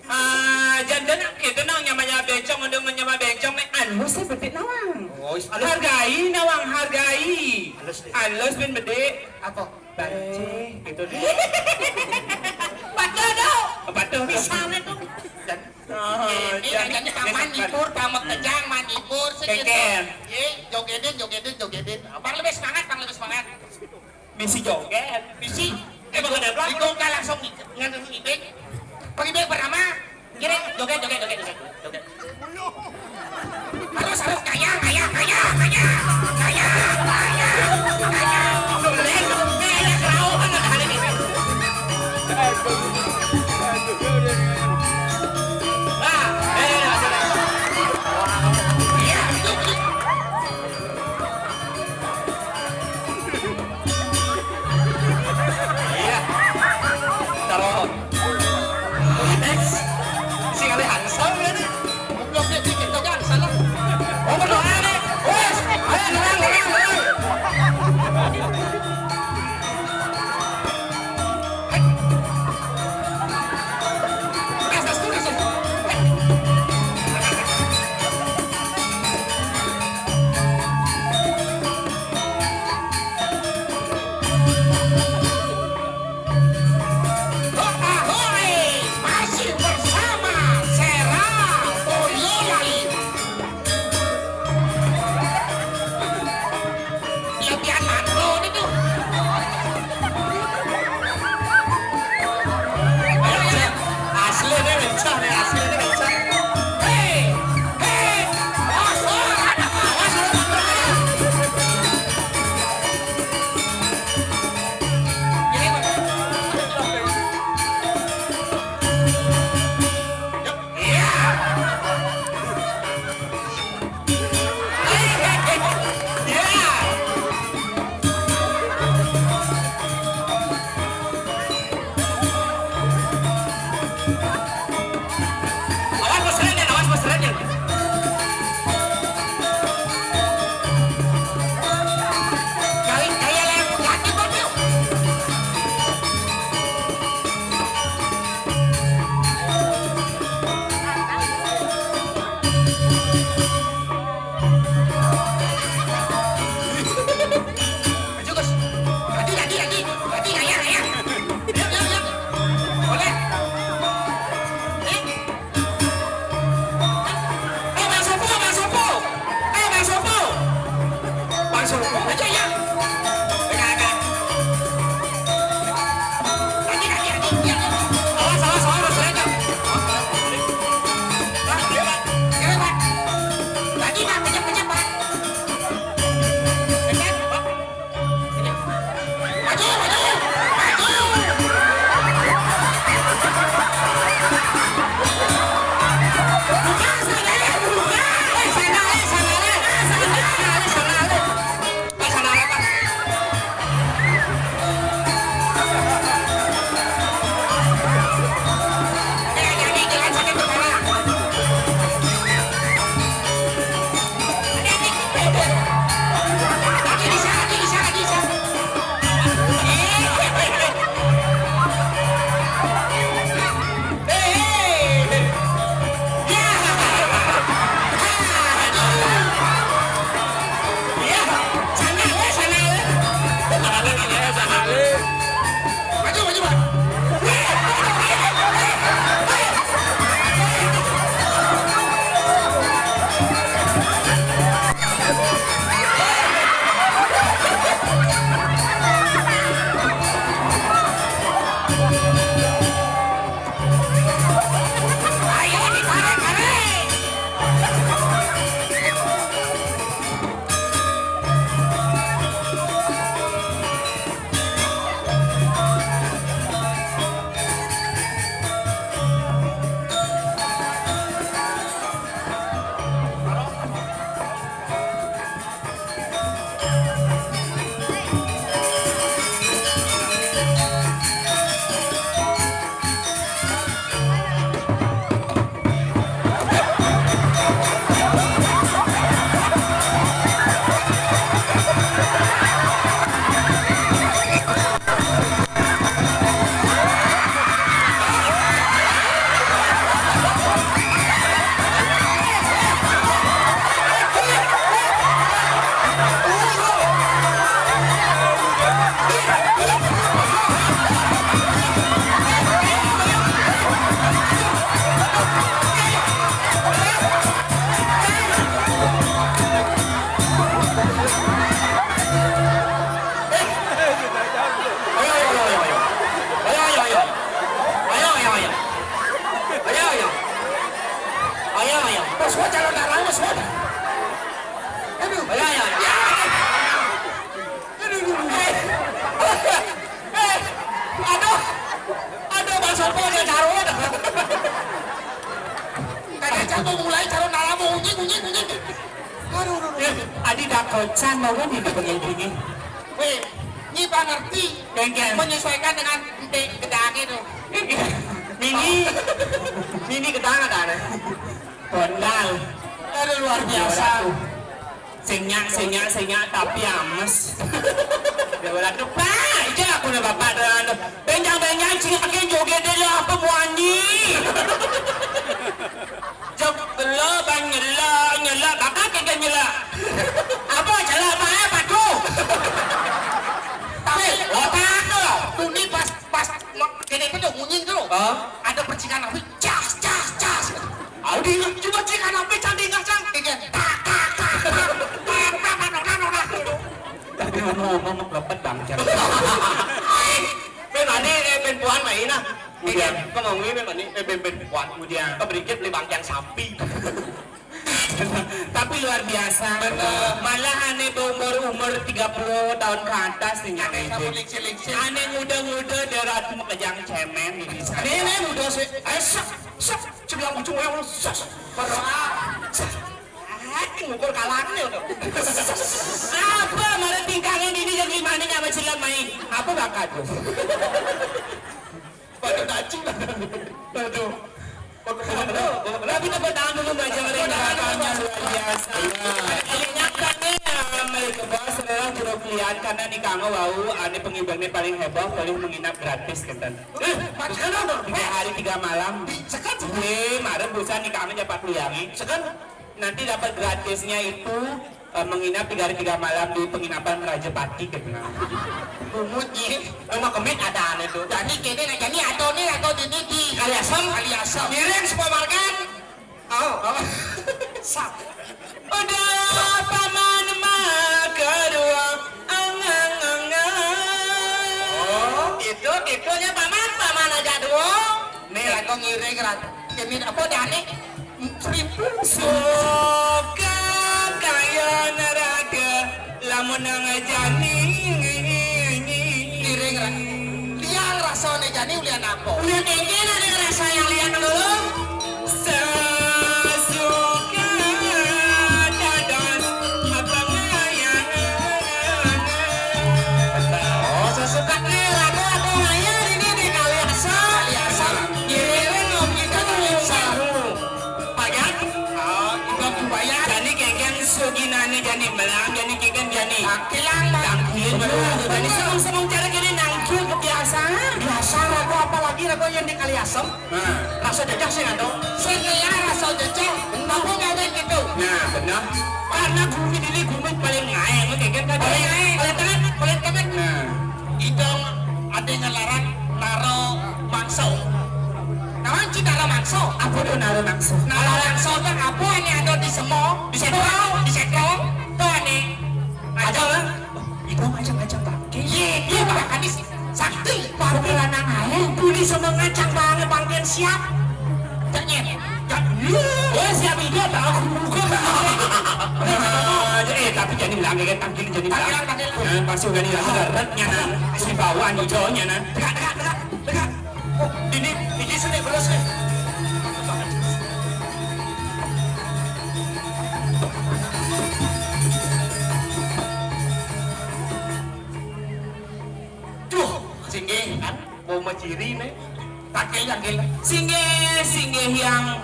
Ah, janda nak gitu nang nyamanya bencong, udah nyama bencong nih, anu sih bedik nawang. Oh, is-, alus. Hargai nawang, hargai. Alus deh. Alus bin bedik. Apa? Bance. Gitu deh. Patuh dong. Patuh. Misalnya tuh. Dan oh, ini jadi, jadi paman libur, paman kejang, man libur, segitu. Keken. Ye, jogetin, jogetin, jogetin. Bang lebih semangat, bang lebih semangat. Misi joget. Misi. Eh, bukan ada belakang. Langsung nganter ibing. Bagi ibing pertama. Kiri, joget, joget, joget, joget. Joget. Harus, harus, kaya, kaya, kaya, kaya, kaya, kaya, kaya. Joget, joget, kaya, kaya, kaya. Nah, eh, iya, itu, itu. Iya. Taruh. Next. Sing ada hansel ya nih. Goblok deh, dikit dong, hansel lah. Oh, berdoa nih. Wes, ayo, tenang, tenang, tenang. Masih bersama Sera Boyolali. Lebihan makro nih tuh. Asli nih, lincah nih, asli nih, lincah. Hei, hei, awas, awas, awas, awas. Jadi, iya. Ayo, ayo, ayo, ayo. Ayo, ayo, ayo, ayo. Ayo, ayo, ayo. Ayo, ayo. Bos, gua calon darah, bos, gua. Aduh. Ayo, ayo, ayo. Ya. Aduh, aduh, aduh. Eh. Eh. Aduh. Aduh, Bang Sopo, dia caru, dah. Kagak jago mulai calon darah, mau unyik, unyik, unyik. Aduh, aduh, aduh. Eh, adi dakocan mau kan ini begini. Weh, nyi Pak ngerti. Kengkeng. Menyesuaikan dengan ente gedangnya tuh. Mini, mini gedang ada, ada. Bondal. Aduh, luar biasa. Sing nyak, sing nyak, sing nyak, tapi ames. Dia beradu, "Pak, itu aku udah bapak, udah anu. Benjang-benjang, sing akhirnya joget deh lah, apa muani?" Jog gelo ban nyelak, nyelak, bakal kagak nyelak. Apa jalan apa ya, Pak? Tapi, otak lo. Tuh, nih pas, pas, mak, gini tuh, tuh, ngunying tuh. Hah? Ada percikan api, cas, cas, cas. Aku diingat cuma percikan api, cang diingat, cang. Iya. Tak, tak, tak, tak. Tak, tak, tak, tak, tak, tak. Tapi ngomong-ngomong, lepet bangker. Ben mani, eh, ben puan main ah. Udah. Kok mau ngomongin ben mani, eh, ben, ben puan. Udah. Keberikit beli bangkian sapi. Tapi luar biasa. Bener. Malah ane berumur-umur tiga puluh tahun ke atas nih, nyampe. Ane muda-muda, dia ratu mekejang cemen di sana. Nih, nih, muda sih. Eh, sok, sok, sebelah ujung, eh, sok. Berdoa. Sok. Ah, ngukur kalangan ya, udah. Apa, malah tingkahnya ini yang gimana, nyampe silat main? Apa bakat tuh? Pada cacing. Aduh. Tapi tepuk tangan dulu buat Jang Ring, gerakannya luar biasa. Ini nyatanya, eh, mari ke bawah, saudara, jero kelian, karena nih kamu wau, ane pengibangnya paling heboh, paling menginap gratis, kenten. Eh, tiga hari, tiga malam. Weh, maren busan nih kamu nyapat liangi. Nanti dapat gratisnya itu, eh, menginap tiga hari tiga malam di penginapan Raja Pati, gitu. Bungut, nyi. Rumah kemit ada ane tuh. Jani kene, nah, jani atau nih, atau di, di, di Kaliasem. Kaliasem. Ngiring supermarket. Oh. Oh. Sap. Udah paman mah kedua, angang, angang. Oh, gitu, gitunya paman, paman aja dua. Nih, aku ngiring, Rat. Ini apa, Dani? Seribu. Suka kaya naraga, lamun nang jani. Ngiring, Rat. Liang rasane jani ulian apa? Ulian engke ada rasa yang liang dulu. Sesuka dados apa ngayang. Oh, sesukane lagu apa ngayang ini di Kaliasem. Kaliasem. Ngiring ngopi kali saru. Pagat. Oh, itu buaya. Jani kengkeng suginane jani melang, jani kengkeng jani. Tangkilang, Bang. Tangkilin baru. Jani semung-semung cara gini nangkil biasa. Biasa, lagu apa lagi, lagu yang di Kaliasem? Nah. Rasa jejeh sih, anu. Sing liya rasa jejeh, tapi gawe gitu. Nah, bener. Karena gumi dini gumi paling ngae, kengkeng kan. Paling ngae. Paling tengen, paling tengen. Nah. Idong ade ngelarat naro mangso. Nawan ci naro mangso? Apa tuh naro mangso? Naro mangso tuh apa ane ada di semo? Di setro, di setro. Tuh ane. Aja lah. Idong aja ngajak bangke. Iya, iya, Pak Kadis. Sakti. Baru lanang ae. Buli sama ngajak bangke, bangke siap. Cak nyet. Cak, iya. Oh, siap itu, tahu buka. Eh, tapi jadi bilang kayak tangkil jadi bilang. Tangkil, tangkil. Eh, pasti udah nih, aku udah red nyana. Si bawaan hijaunya, nah. Tegak, tegak, tegak, tegak. Oh, ini, ini sudah beres nih. Duh, sing Kan, bau maciri né. Takil, takil. Singgih, singgih yang,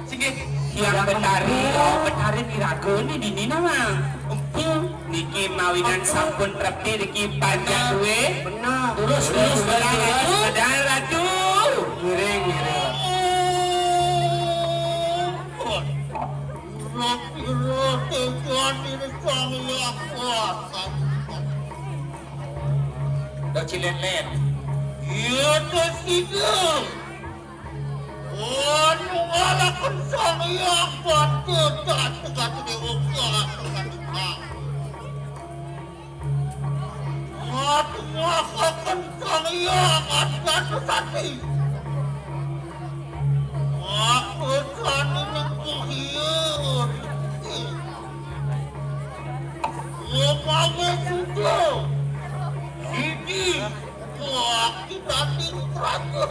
singgih yang Betari. Oh, Betari Niraga né dini nama. Empu. Niki mawinan sampun repti niki panjang duwe. Bener. Terus, terus, terus, terus. Benar, Ratu. Ngiring, ngiring. Pira-pira tekan diri Sang Hyang Kuasa. Dok cilet-let. Iya, Dok Sida. Anu ngalaken Sang Hyang Kuasa, tekan dewa, tekan dewa. Mati ngakaken Sang Hyang Adipati. Aku sani nengkuhir. Rumawe suda. Siji. Wah, kita ning praga.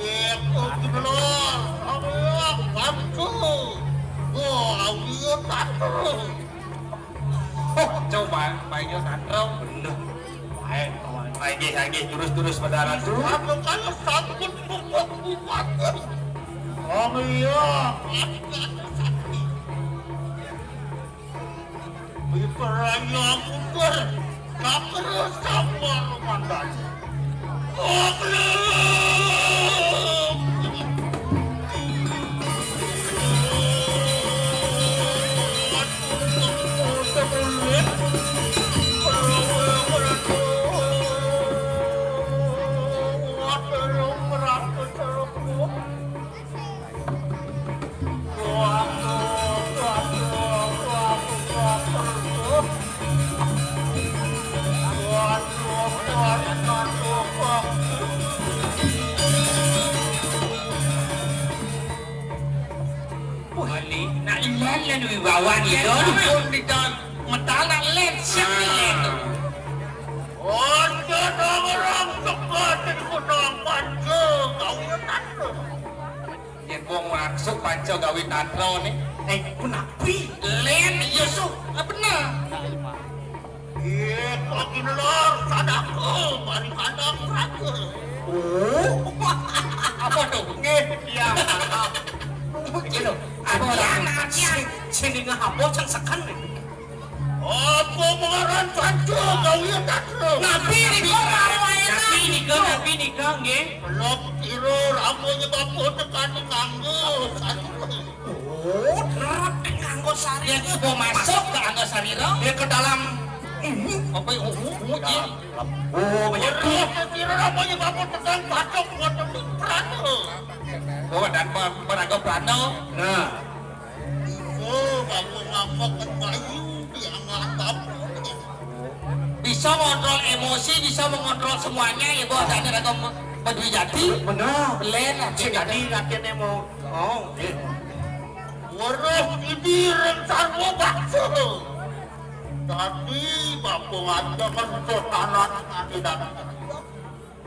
Yeko gubernur. Aku bantu. Wah, aku tatu. Oh, coba, Pak Ijo Satro. Bener. Baik, baik, baik, terus, terus, Pada Ratu. Aku kalau sanggup buat buat. Oh iya, ada sakti. Biperanya putar, tak terus sama Romandan. Oh, belum. Wali, nak ilang lan wibawan ya. Pun di dalam metal nak len, siap ni len tu. Ojo dong orang sekolah di gunung panjang, kau yang takut. Yen wong masuk panca gawe tantra ne. Eh, ku napi? Len iya su. Ah, bener. Iya, kok gini lor, sadako, mari kandang raja. Oh, apa tuh? Nggih, iya, mantap. Gitu. Apa latihan, latihan. Sing, sing ngapa cang seken nih? Apa pengaran tantra gawe tantra? Napi nika, napi nika, napi nika, nggih. Belum kira rambutnya bapak tekan nganggo tantra. Oh, terus nganggo sari. Yang mau masuk ke anggo sarira. Dia ke dalam. Apa yang ungu, ungu, iya. Oh, banyak. Terus kira rambutnya bapak tekan batok buat prana. Oh, dan pe-, peraga prana. Nah. Bisa, bagus ngapa kan bayu, dia nggak apa-apa. Bisa ngontrol emosi, bisa mengontrol semuanya, ya, Bos. Ada raga me-, Bedwi Jati. Bener. Belen lah. Sing tadi latihan emo. Oh, iya. Weruh ini ring sarwa baksa. Tadi bapak ngajak kan sotanan nanti datang.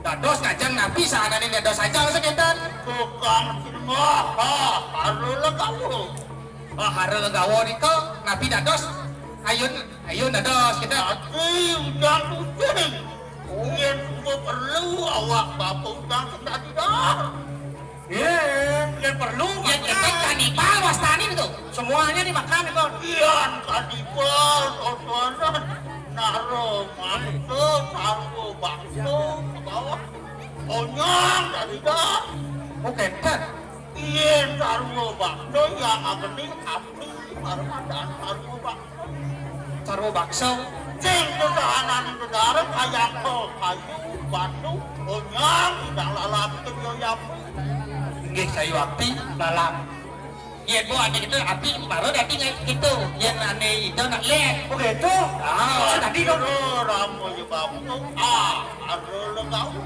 Dados ngajeng napi sahanane dados ajeng sekinten? Tukang singa, ha, haro legawa. Ha, haro legawa nika napi dados? Ayun, ayun dados kita. Tapi udan udan. Yen sungguh perlu awak bapa udan sing dadi dah. Yen, yen perlu, yen makan. Enten kanibal wastane itu. Semuanya dimakan itu. Yen kanibal, tontonan. Naro mangsa, sarwa bakso, ke bawah. Onyang dari dah. Oh, kenten. Yen sarwa bakso yang ageni api, baru ada sarwa bakso. Sarwa bakso. Sing kesahanane negara kayang kayu, batu, onyang, tidak lalap yo yapu. Nggih, sayu api, lalap. Yen mau ane gitu, api baru dadi nggih gitu. Yen ane itu nak lihat. Oh, gitu? Ah, tadi dong. Ramo yo bapu. Ah, haro legawa.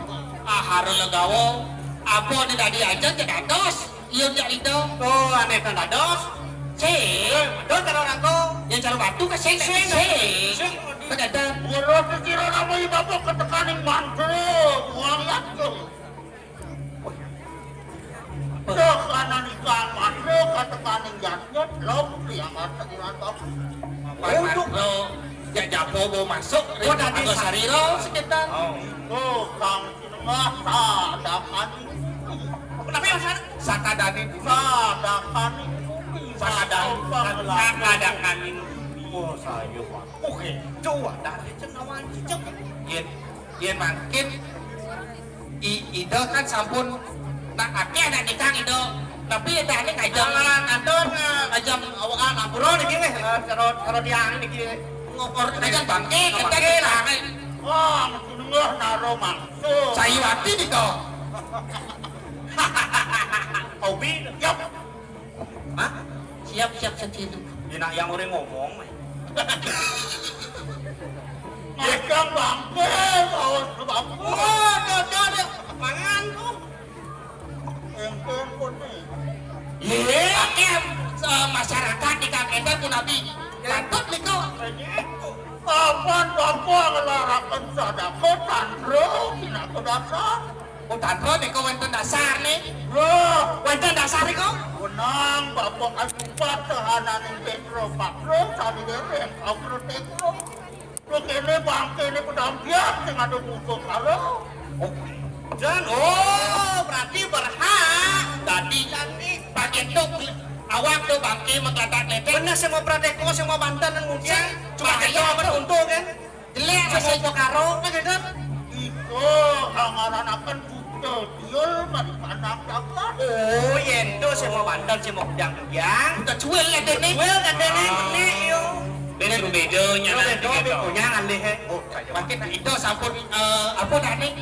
Ah, haro legawa. Apa ane tadi aja cedados? Iya, Cak Lito. Oh, ane kan dados. Sing. Dados karo rangko. Yang cara batu ke sing. Sing. Sing. Sing. Kedadan. Guru kira nama ibu bapak ketekaning mantra. Wong yakin. Tuh, kanan ikan mantra, ketekaning jatnya, lom, yang kata ikan bapak. Untuk. Japo bo masuk. Oh, dadi sarira sekitar. Oh. Oh, kang sinengah sadakan. Tapi Mas Ar- Sakadaning. Sadakan. Sakadaning. Sakadaning. Oh, saya, Pak. Oke, coba dari cengawan cicak. Yen, yen mangkin I, Ida kan sampun nak akeh nak nikah Ida. Tapi Ida ni kajang. Ah, kantun, ah, kajang awak anak buron niki weh. Ah, sero, sero tiang niki. Ngokor kajang bangke, kita nikah. Wah, mesti nengah naro maksud. Sayu ati nika. Hobi. Yap. Hah? Siap, siap, siap, siap. Enak yang orang ngomong. Makan bangke, awas bangke. Oh, ada, ada. Mangan tuh. Engkong pun nih. Ye, em, eh, masyarakat di Kangketen pun nabi. Patut nika. Kapan bapa ngelarakan sadako tanro, pinaka dasar. Oh, tanpa niku wénten dasar nih. Wah, wénten dasar niku. Wenang Bapak Ajupat sahananing Petro Patro sami dereng Agro Tekro. Lho, kene bangkene pedampian sing ada butuh karo. Oh, jan, oh, berarti berhak. Dadi kan nih, pakai tuk awak tuh bangke mengklatak lepek. Bener, semua prateko, semua banten dan ngudian. Cuma bahaya, kita beruntung kan. Jelek, masih karo, kan gitu. Iko, angaranaken buta tiul, mari pandang dagang. Oh, yen to sing mau bandel, sing mau kudang-kudang. Buta cuil ya, Dene. Cuil kan, Dene, benih, yo. Beda, beda, nyana. Beda, beda, punya ngalih, eh. Oh, makin itu sampun, eh, apa dah nih?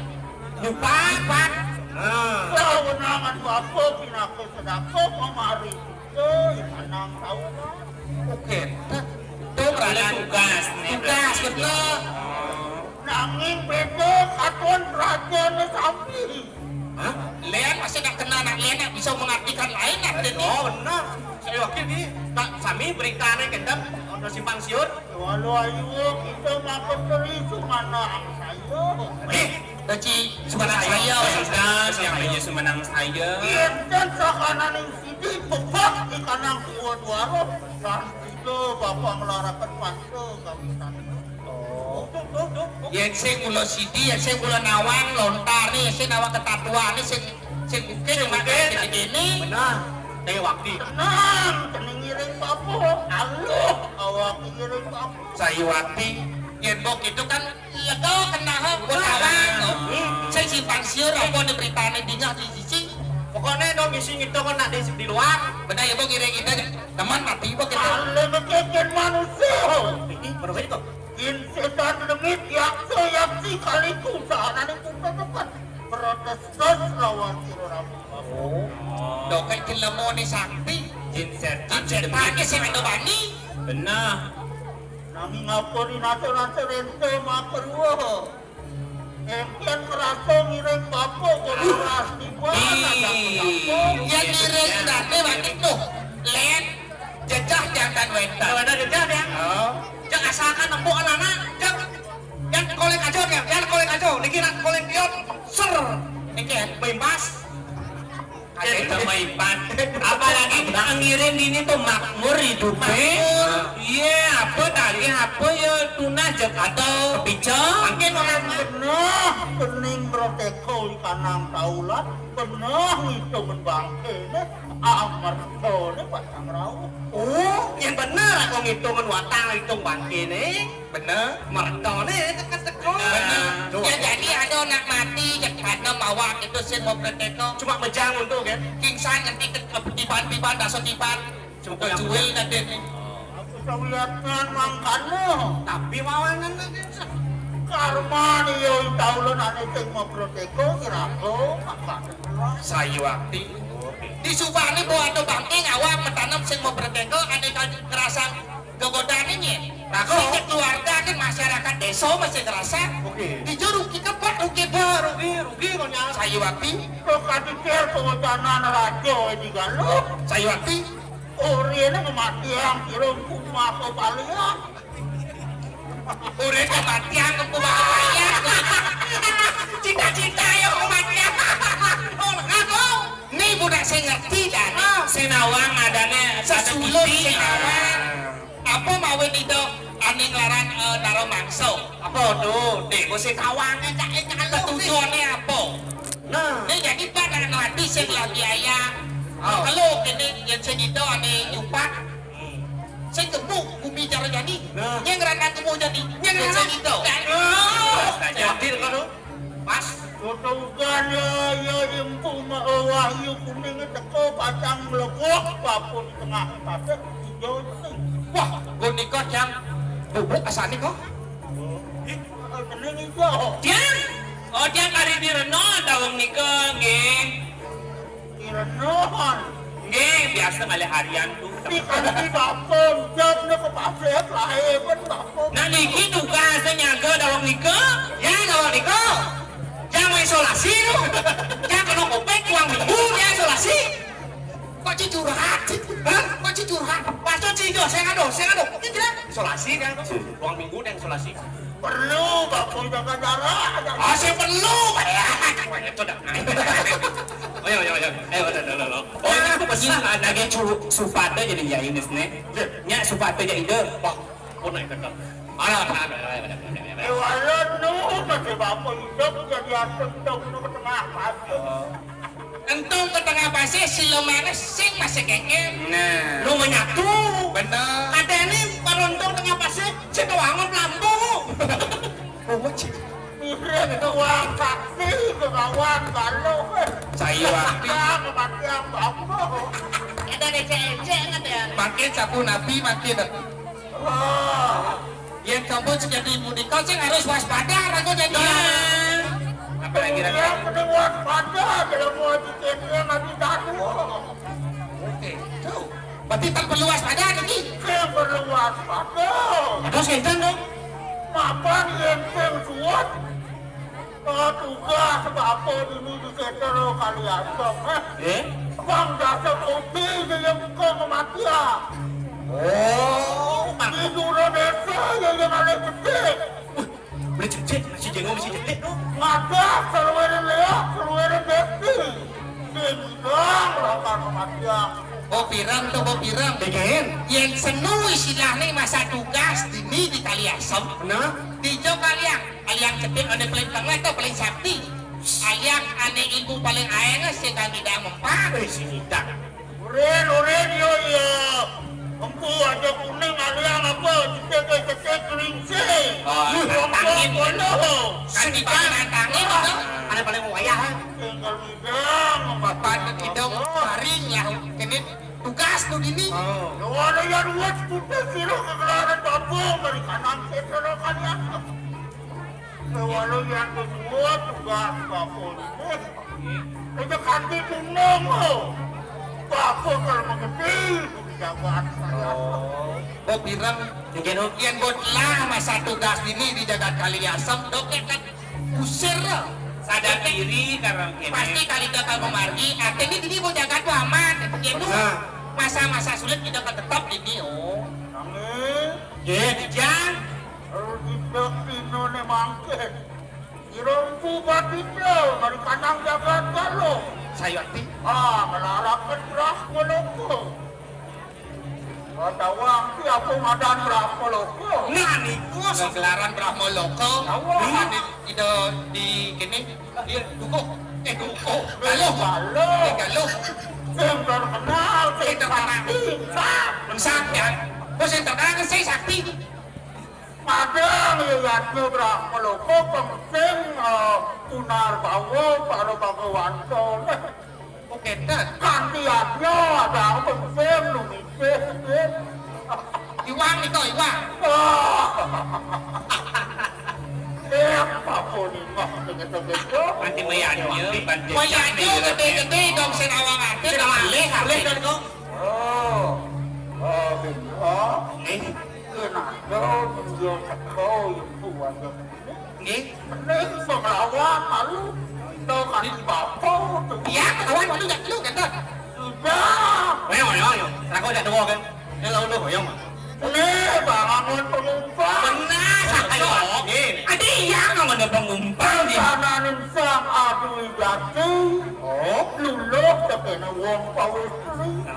Nyupak, Pak. Ah. Kewenangan Bapak, pinaka sedako, pamari. Tuh, manang tahu, Pak. Oke. Tuh, berarti tugas nih. Tugas, bener. Nanging beda katon rajane sami. Hah? Lean masih nak kenal anak lean nak bisa mengartikan lain nak jadi. Oh, benar. Saya wakil di, tak, sami beritane kendem, ono simpang siur. Walau ayu kita makan teri sumana saya. Eh, Deci, Sumanang saya. Saya, yang aja Sumanang saya. Enten sakananing sidi bebak di kanang tua duaro. Dan itu Bapak ngelarakan panto kami sana. Oh. Yen sing mula sidi, yen sing mula nawang lontar nih, yen sing nawang ketatuan nih, sing, sing mungkin sing mungkin gini. Benar. Teh wakti. Tenang, tenang ngiring Bapak. Aluh, awak ngiring Bapak. Sayuwati, yen mbok itu kan lega kenal, kok tawang, kok. Sing simpang siur, apa nih beritane dingah di sisi? Pokoknya dong ngisi ngitung nak di, di luar. Benar ya, mbok ngiring kita teman mati, mbok kita. Ale mekeken manusia. Iki, berapa itu? Jin setan demit, yaksa, yaksi, kaliku, sahanane pun tepat. Protes tes lawan sira rabu. Oh. Dok, kayak dilemoni sakti. Jin setan. Jin setan demit. Sing ada bani. Benar. Nanging ngapuri natur-natur ente maperwo. Engken kerasa ngiring bapa, bolas tiba, ih, ada apa? Ya ngiring date wae tuh. Len, jejah jangan wénten. Kalau ada jejah ya. Oh. Jeng asalkan empuk anak-anak, jeng, jeng kolek aja, jeng, jeng kolek aja. Niki nak kolek pion, ser. Niki ya, bebas. Kita maipan. Apalagi kita ngiring dini tuh makmur hidupnya. Makmur. Iya, apa tadi apa ya tunah jek atau kepica. Makin orang benar, pening meroteko di kanang taulan, benar ngitung bangke ne, amarga ne pasang rauh. Oh, yang benar aku ngitung watang, ngitung bangke ne. Bener. Mertone teka-teka. Bener. Ya, jadi ada anak mati, ya, karena mawak itu sing mau berteka. Cuma mejang untuk, kan? Kingsan nanti ke, ke tiban-tiban, daso tiban. Cuma cuil tadi nih. Aku sawiatkan mangkano. Tapi mawanan lagi. Karma nih, yo, taulun ane sing mau berteka, kira-kira, makan. Sayu wakti. Di subane buat bangke ngawak metanam sing mau berteka, ane kan ngerasa Gegodane nyén. Nah, sing keluarga kan masyarakat desa masih ngerasa. Oke. Ijo rugi kebak, rugi bar. Rugi, rugi konyol. Sayu wakti. Kok kapiker kewacanan raja di Galuh? Sayu wakti. Orene kematian kirim kumah ke Balian. Orene kematian ke kumah ke Balian. Cita-cita ya kematian. Oh, ngaku. Ini budak saya ngerti dan ah, sing nawang adane sesulur sing nawang. Apa mawon ida Ané nglaran, eh, Dara Mangsa. Apa to? Dék, mesti kawangan cak éncan. Tetujoné apa? Nah. Né jadi pada anu ati sing lagi ayah. Oh. Kalau kéné yén sing ida ané nyupat. Sing gemuk bumi cara jani. Nah. Nyén ngrana gemuk jani. Nyén ngrana sing ida. Oh, jadi kono. Pas. Foto ugan ya, ya, empu ma-, eh, wahyu kuning teko pacang mlebok, bapa di tengah pasir, ijo kuning. Wah, punika jang bubuk asane kok. Oh, ih, kuning ijo. Jang. Oh, jang kari direna dawuh nika, nggih. Direna. Nggih, biasa malih harian tuh. Iki kanthi bapa, jam nek pasir lae pun bapa. Nah, niki tugas nyaga dawuh nika. Ya, dawuh nika. Jang isolasi lu. Jang kena kopek, uang minggu, ya isolasi. Kok ci curhat? Hah? Kok ci curhat? Pas to ci, sing anu, sing anu. Iki jelas. Isolasi, kan? Ruang minggu dan isolasi. Perlu, Bapak, jaga jarak. Ah, sing perlu, Pak, ya. Wah, itu dah. Ayo, ayo, ayo. Ayo, ayo, ayo, ayo. Oh, ini tuh pasti ada ge cu-, supate jadi ya ini, nih. Nya supate jadi ide. Wah, pun naik ke. Alah, alah, alah, alah, alah, alah. Eh, walau nu, masih Bapak hidup jadi asem dong, nu ke tengah pasir. Entong ke tengah pasir, silumané sing masih kéngkén. Nah. Lu menyatu. Bener. Ada ini paruntung tengah pasir, sing kewangun lambung. Oh, cik. Mirip uang saksi, kewangun galuh. Saya waktu. Kematian bambu. Ada ecek-ecek, ada. Makin sapu nabi, makin. Oh. Yén sampun sakadi punika sing harus waspada, raga janji. Iya. Apalagi raga. Iya, mending waspada, dalam mau dikendel nanti dadu. Oke, tuh. Berarti tak perlu waspada niki. Sing perlu waspada. Terus ngenten dong. Mapan yén sing suwun. Tugas bapa dini di Kétero Kaliasem, eh? Eh? Bang dasar kopi dia yang buka kematian. Oh, Bang. Di Dura Desa dia yang alih cetik. Wih, beli cetik, si Jenggo mesti cetik tuh. Ngadah seluruh Leo, seluruh Desi. Di bidang lapan kematian. Oh, pirang tuh, oh, pirang. Degen. Yén senu istilahnya masa tugas dini di Kaliasem. Bener. Di Jo Kaliang. Aliang cetik ané paling tengah to paling sakti. Aliang ané ilmu paling aéng sing kang ngidang mempan. Eh, sing ngidang. Urin, urin, yo, yo. Empu aja kuning aliang apa? Cetik, cetik, keringsing. Oh, wih, nantangin. Kono. Kan kita nantangin itu. Ané paling wayah. Tinggal ngidang, bapak ngidang, paring lah. Kéné tugas tuh dini. Oh. Yo, ada yang ruwet, putus, sira kegelaran bapa, mari kanan, sesero kalian. Walau yang kedua tugas bapa ini. Itu kanti gunung, oh. Bapa kalau mengerti, jagoan saya. Oh. Bo pirang, yén bo telah masa tugas ini di jagat Kaliasem, doket kan usir. Sadar diri karena ini. Pasti kali bakal memargi, artinya ini mau jagat aman, yén. Nah. Masa-masa sulit kita akan tetap ini, oh. Nangis. Yé, dijang. Kalau tidak, pinoné mangkén. Irungku batita, mari kanang jagat galuh. Sayuwakti. Ah, ngelaraken Brahma Loka. Watawang ki apa madan Brahma Loka? Nah, niku sing gelaran Brahma Loka. Tawa. Ida di kene, dia dukuh. Eh, dukuh. Galuh. Galuh. Eh, galuh. Sing terkenal, sing terkenal. Sakti, sing. Sing sakti, ya. Oh, sing terkenal, sing sakti. Padahal ya yadnya Brahma Loka pengking, eh, punar bawa para bhagawanta. Oh, kénten. Kanthi yadnya ada pengking nu mimpi. Iwang nika, iwang. Ah. Eh, apa pun ini mah begitu-begitu. Nanti mayanya, nanti. Mayanya gedé-gedé dong sing awang ati. Sing awang ati. Boleh, boleh, kan, kok? Oh. Oh, bener. Eh. Kenapa dia teko yang kuat? Nggih. Ning sing lawan malu. To kan bapa tuh. Iya, lawan malu ya lu kata. Sudah. Ayo, ayo, ayo. Aku udah dua kan. Ini lawan lu, ayo. Nih, bangun pengumpan. Benar, ayo. Nggih. Ada iya nggak ada pengumpan dia. Sananing sang adu jati. Oh. Luluh tekene wong pawis.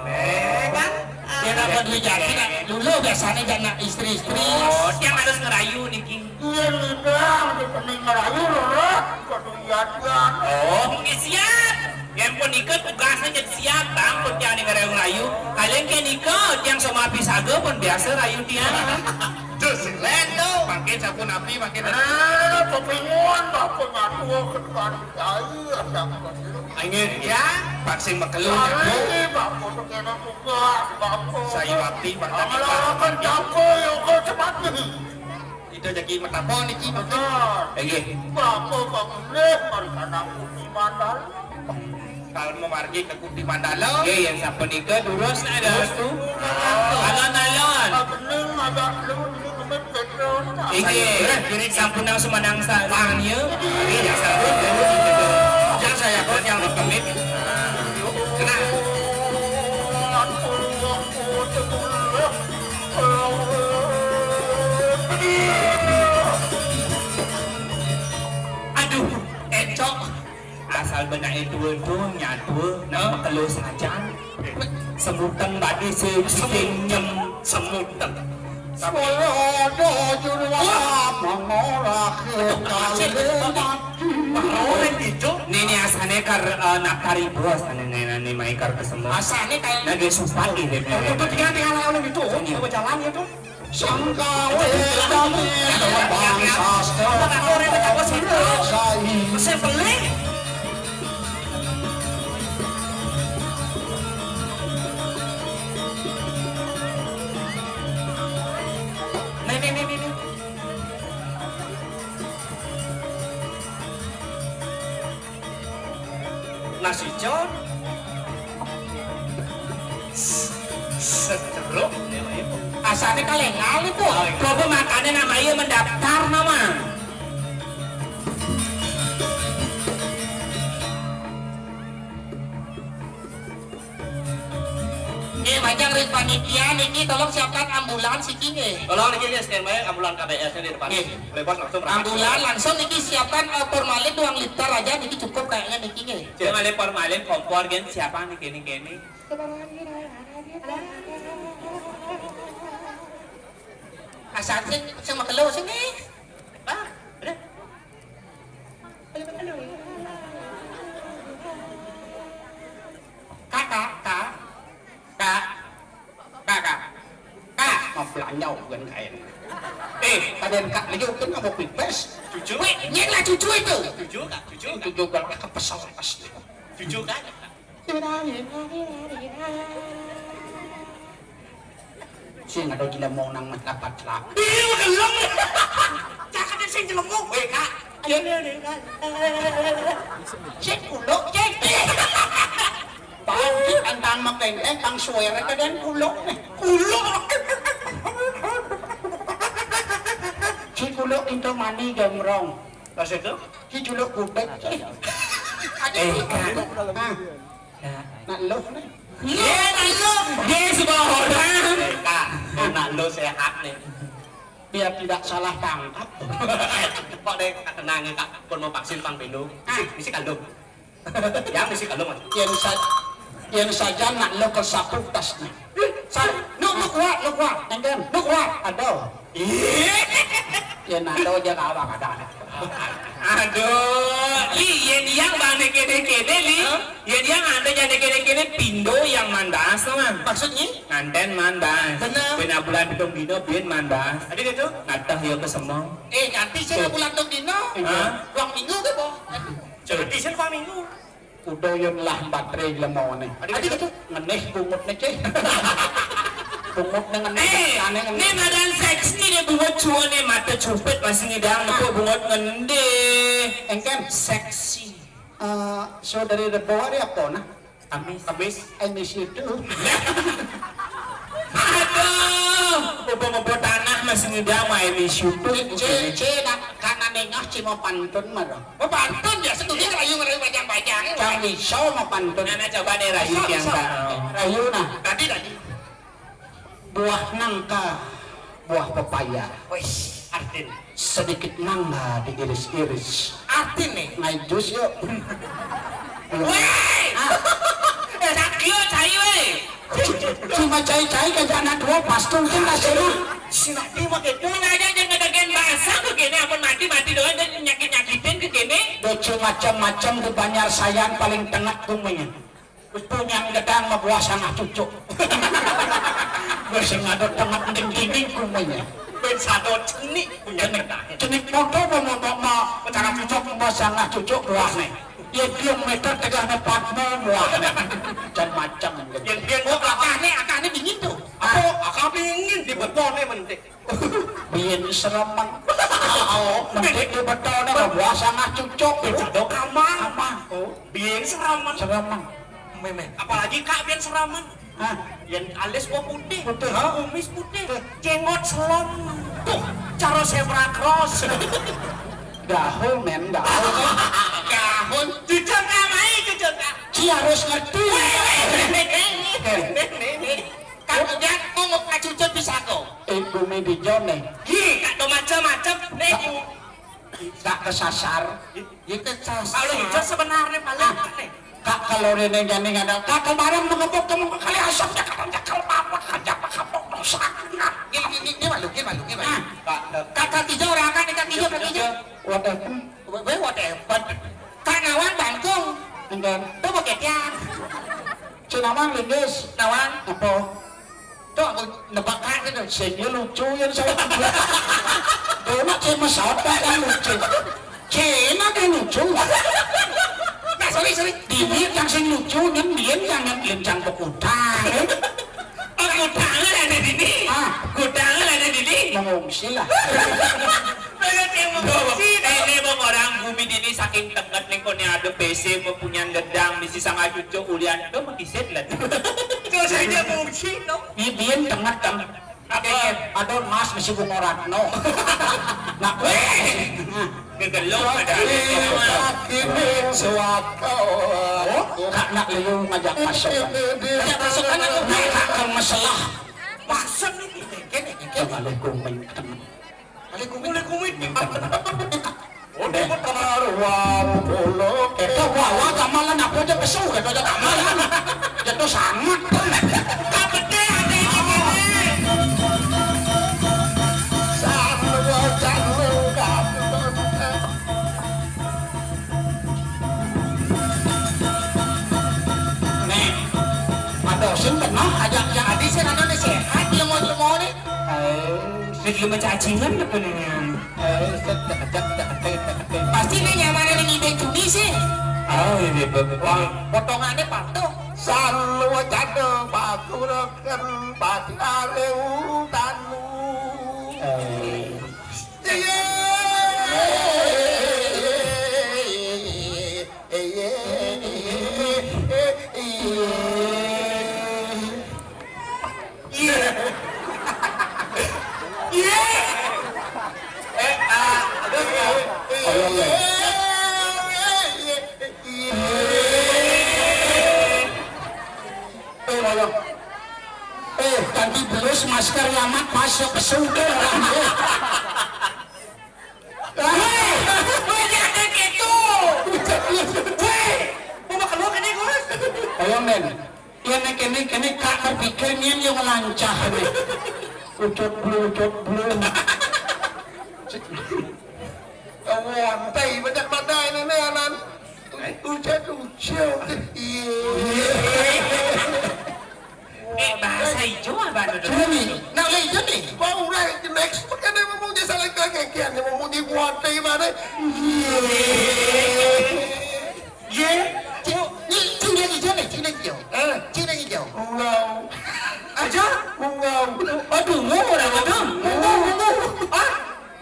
Eh, kan? Yén apa duit jaki nak dulu biasané jak nak istri-istri. Oh, tiang harus ngerayu niki. Iya, Nidang, di pening ngerayu, Roro, kudu iya, Tiang. Oh, nggih siap. Yén pun nika tugasnya jadi siap, Bang, pun tiang ngerayu-ngerayu. Kalian ké nika, tiang sama api saga pun biasa rayu tiang. Tuh, silet tuh. Makin sampun api, makin. Eh, pepingun, bapak ngaku ketukan jai, ada apa sih? Angin, ya, vaksin makelu. Kali, bapak tuh kena tugas, bapak. Saya waktu, Bang, tadi, Bang. Ngelalakan jago, ya, kok cepat nih. Kita jadi metapon niki, Bang. Bener. Nggih. Bapak bangun deh, mari kanang putih mandala. Kalau mau margi ke Kuti Mandala. Nggih, yang sapunika durus ada tu. Alon-alon. Ah, bening ada lu ini kemit petrol. Inggih, kiri sampun nang sumandang sa-, sangnya. Nggih, ya sampun, ya, ya, ya. Jangan saya pun yang kemit. Kena. Aduh, encok. Asal benaké tua tu, nyatua, nak makelo sajan. Semuteng tadi si cicing nyem semuteng. Walodo juru wala mangorake kali mati. Baru itu. Nini asané kar, eh, nak kari bos, nini, nini mai kar kesemua. Asané kayak. Lagi susah ini. Untuk tiga tinggal lalu itu, coba jalan itu. Sangkawe kami bangsa. Saya beli. Nih, nih, nih, nih, nih. Nasi John. Setruk. Asané kaléngan itu. Oh, iya. Coba makanya nama iya mendaftar nama. Eh, majang ring panitia niki tolong siapkan ambulans iki nggih. Tolong niki, nggih, standby ambulan K B S-nya di depan. Nggih. Boleh, Bos, langsung berangkat. Ambulan langsung niki siapkan, eh, formalin dua liter aja niki cukup kayaknya niki nggih. Sing ngalih formalin kompor gén siapa niki, niki, niki? Asal sing, sing makelo sing nggih. Ah, udah. Kak, kak, kak. Kak. Kak, kak. Kak, mau belanja bukan kain. Eh, kalian kak lagi kan mau pipes. Cucu. Weh, nyeng lah cucu itu. Cucu, kak, cucu, kak. Itu juga lah kepesel pasti. Cucu, kak. Sing ada gila mau nang mata patlak. Iya, gelem. Caketnya sing jelengku. Weh, Kak. Ayo, ayo, ayo, Kak. Sing kuluk, sing. Bang, di antang mapenteng, bang suwere ka dan kuluk nih. Kuluk. Si kuluk into mani gemrong. Pas itu? Si culuk gudeg. Eh, Kak. Ah. Kak. Nak luh nih. Ye, nak luh. Ye, sebuah orang. Eh, Kak, nak luh sehat nih. Biar tidak salah tangkap. Kok deh, Kak, tenang ya, Kak. Pun mau vaksin pang belo. Ah. Misi, misi kandung. Yang misi kandung, Mas. Yang sa-, yang saja nak luh ke sapu tasnya. Sa-, lu, lu kuat, lu kuat. Engken, lu kuat. Aduh. Ih. Yén ada aja kawa kada. Aduh, Li, yén yang bang kéné-kéné, Li. Hah? Yén yang ada jadi kéné-kéné, pindo yang mandas, teman. Maksudnya? Nganten mandas. Bener. Bina bulan pitung dino, bin mandas. Ada gitu? Ngatah ya ke semua. Eh, nanti saya bulan pitung dino. Hah? Dua minggu ke, Bo? Jadi saya dua minggu. Udah yun lah baterai lemoné. Adi gitu. Ngenih bungutné, Cih. Bungutné ngenih, eh, matane ngenih. Né madan seksi né bungut cuané mata cupit masih ngidang nepuk bungut ngendé. Engken. Seksi. Eh, saudari Rebo hari apa nah? Kamis. Kamis. I miss you too. Aduh, upo-upo tanah masih ngidang mah I miss you too. Cih, Cih, nak kanane ngah Cih mau pantun mah dong. Oh, pantun ya, setuju ngerayu-ngerayu bajang-bajang. Cang iso mau pantun. Nah, nah, coba deh rayu. Iso, tiang iso. Rayu nah. Tadi, tadi. Buah nangka, buah pepaya. Wis, artin. Sedikit mangga diiris-iris. Artin nih. Ngai jus yuk. Weh! Ah. Eh, sakit, cai, weh. Cuma cai-cai ka jana dua pas tungkin kasih. Sinati mah gitu. Sengaja aja ngedegain bahasa ke kene, ampun mati-mati doang dan nyakit-nyakitin ke kene. Duh, macam-macam di Banjar Sayan paling tengah kumanya. Punya gedang mah buah sangah cucuk. Gue sing ada tengah dinding kumanya. Ben sado cenik punya gedang. Cenik foto mau mau mau cara cucuk buah sangah cucuk buah nih. Ya kilometer tegahnya empat mau buah nih. Macam-macam gitu. Yang dia mau akahnya, akahnya dingin tuh. Apa? Akah dingin di betonnya mentik. Biyen seremen. Oh, mendek di betone kok buah sangah cucuk. Dok amang. Amang. Oh, biyen seremen. Seremen. Memeh. Apalagi Kak biyen seremen. Hah? Yen alis kok putih, putih, ha? Kumis putih, jenggot selem. Tuh, cara zebra cross. Gahul men, gahul men. Gahul. Jujur Kak, mai jujur Kak. Ci harus ngerti. Weh, weh, weh, weh, weh, weh, weh. Kang Ujang, ngomong ka cucut bisa kok. Eh, bumi di Jone. Ih, kak do macam-macam. Nih, tak kesasar. Iya kesasar. Kalau hijau sebenarnya paling nih. Kak kalau rene jani ada kak kemarin mengebuk kamu ke kali asap ya kata cakal apa aja apa kapok dosa. Gini gini gini malu gini malu gini malu. Kak kak hijau orang kan kak hijau kak hijau. Whatever. Weh whatever. Kak Nawang bangkung. Enggak. Tuh pakai tiang. Cinaman linggis. Nawang. Apa? Tuh aku nebak kan gitu. Sing lucu yang saya. Dia mah kayak mesot kan lucu. Cina kan lucu. Nah, sorry, sorry. Dia yang sing lucu, nyen dia yang nyen yang pekutang. Pekutang ada di sini. Ah. Pekutang ada di sini. Mengungsi lah. Ini bang orang bumi ini saking tenget nih kok nih ada P C mempunyai gedang misi sama cucu ulian tuh mengkisit lah. Terus aja mengungsi no. Ini tenget kan. Apa? Ada emas misi bunga ratno. Nak weh. Gegelok ada. Kini suaka. Oh, kak nak liu ngajak masuk. Ngajak masuk kan aku. Kak kang masalah. Maksud ini kene kene. Assalamualaikum. Alaikum, alaikum. Oh, dia mah taruhan pulo. Itu bawa gamelan apa aja pesu gitu aja gamelan. Itu sangat. Apa deh ada ini gini? Sarwa jangan. Nih, ada sing pernah ajak yang tadi sih ada nih sehat dia mau mau nih. Eh, dia cacingan apa nih? Eh, pasti ini nyaman ini ngibeng cumi sih. Oh, ini betul. Wah, potongannya patuh. Sarwa jangan bakuraken pati areng tanu. Eh. Iya. Iya. Iya. Eh, ah, aduh, iya. Iya. Iya. Iya. Eh, ayo. Eh, ganti belus masker yamat pas ya pesu deh orang dia. Weh, weh, jangan gitu. Weh, mau makan lu kan, Gus? Ayo, men. Ya, nek kene, kene kak berpikir nyen yang lancah nih. Ucut blu, ucut blu. Kawan, tai banyak badai nenek anan. Ucut, ucut. Iya. Eh, bahasa hijau apa tuh? Cuma nih, nah, lah, iya nih. Mau udah next, makanya mau punya salah kagekian, mau punya kuat dari mana? Iya. Iya. Cing, nih, cing lagi hijau nih, cing lagi hijau. Eh. Cing lagi hijau. Bungau. Aja? Bungau. Aduh, mau orang itu. Bungau, bungau. Ah?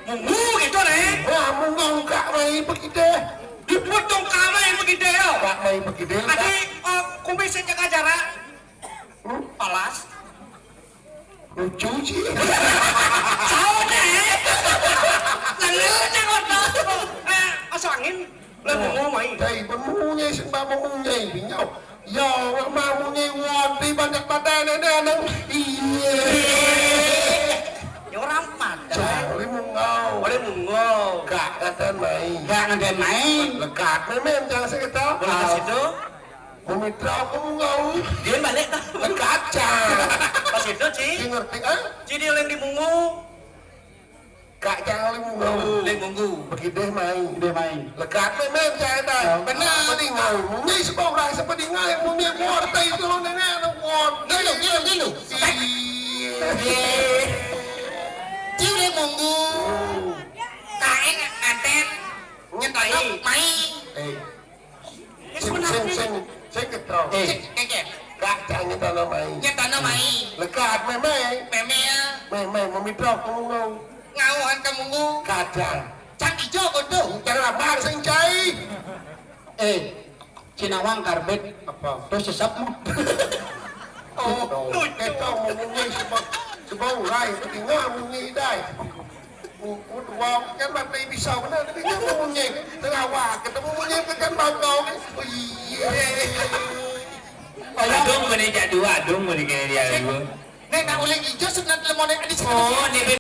Bungau gitu nih. Wah, bungau kak mai begitu. Dipotong kak mai begitu ya. Kak mai begitu. Adi, eh, kumis sing jaga jarak. Hmm? Palas. Lucu sih. Saut deh. Lalu jangan. Eh, asal angin. Lah mau mai. Dai bemunyai sing mau munyai binyau. Ya, mau munyai wati banyak badai nenek anak. Iya. Ya orang pada. Cari mungau. Boleh mungau. Gak kata mai. Gak ada mai. Lekat memang jangan sekitar. Boleh ke situ. Mumitra aku mungau. Dia balik dah. Kaca. Pas itu, Ci. Dia ngerti, ah? Ci dia yang di munggu. Kaca yang di munggu. Yang munggu. Begitu main. Dia main. Lekat main, main, saya dah. Oh. Benar. Apa dia ngau? Munggu sebab orang, siapa dia ngau? Munggu ngerti itu, nenek, anak ngerti. Dulu, dulu, dulu. Iya. Ci udah munggu. Kain, nganten. Nyetai. Main. Eh. Sing, sing, sing, sing ketrok. Eh. Cek, cek, cek. Gak, jangan nyetana mai. Nyetana mai. Lekat, memeh. Memeh, ya. Memeh, memidrok, ngomong. Ngauhan ka munggu. Kadang. Cang ijo kudu. Jangan lamar, sing cai. Eh, Cinawang karbit. Apa? Terus sesep mu. Oh, lucu. Kita ngomongnya sebab, sebab urai, tapi ngomongnya idai. Buku dua kan mati bisa benar, tapi dia mau munyi. Tengah wah, ketemu munyi ke kan bakau. Oh iya. Adung meni jak dua, adung meni kena dia dua. Nek nak uling ijo sunat lemone adi. Oh, ni be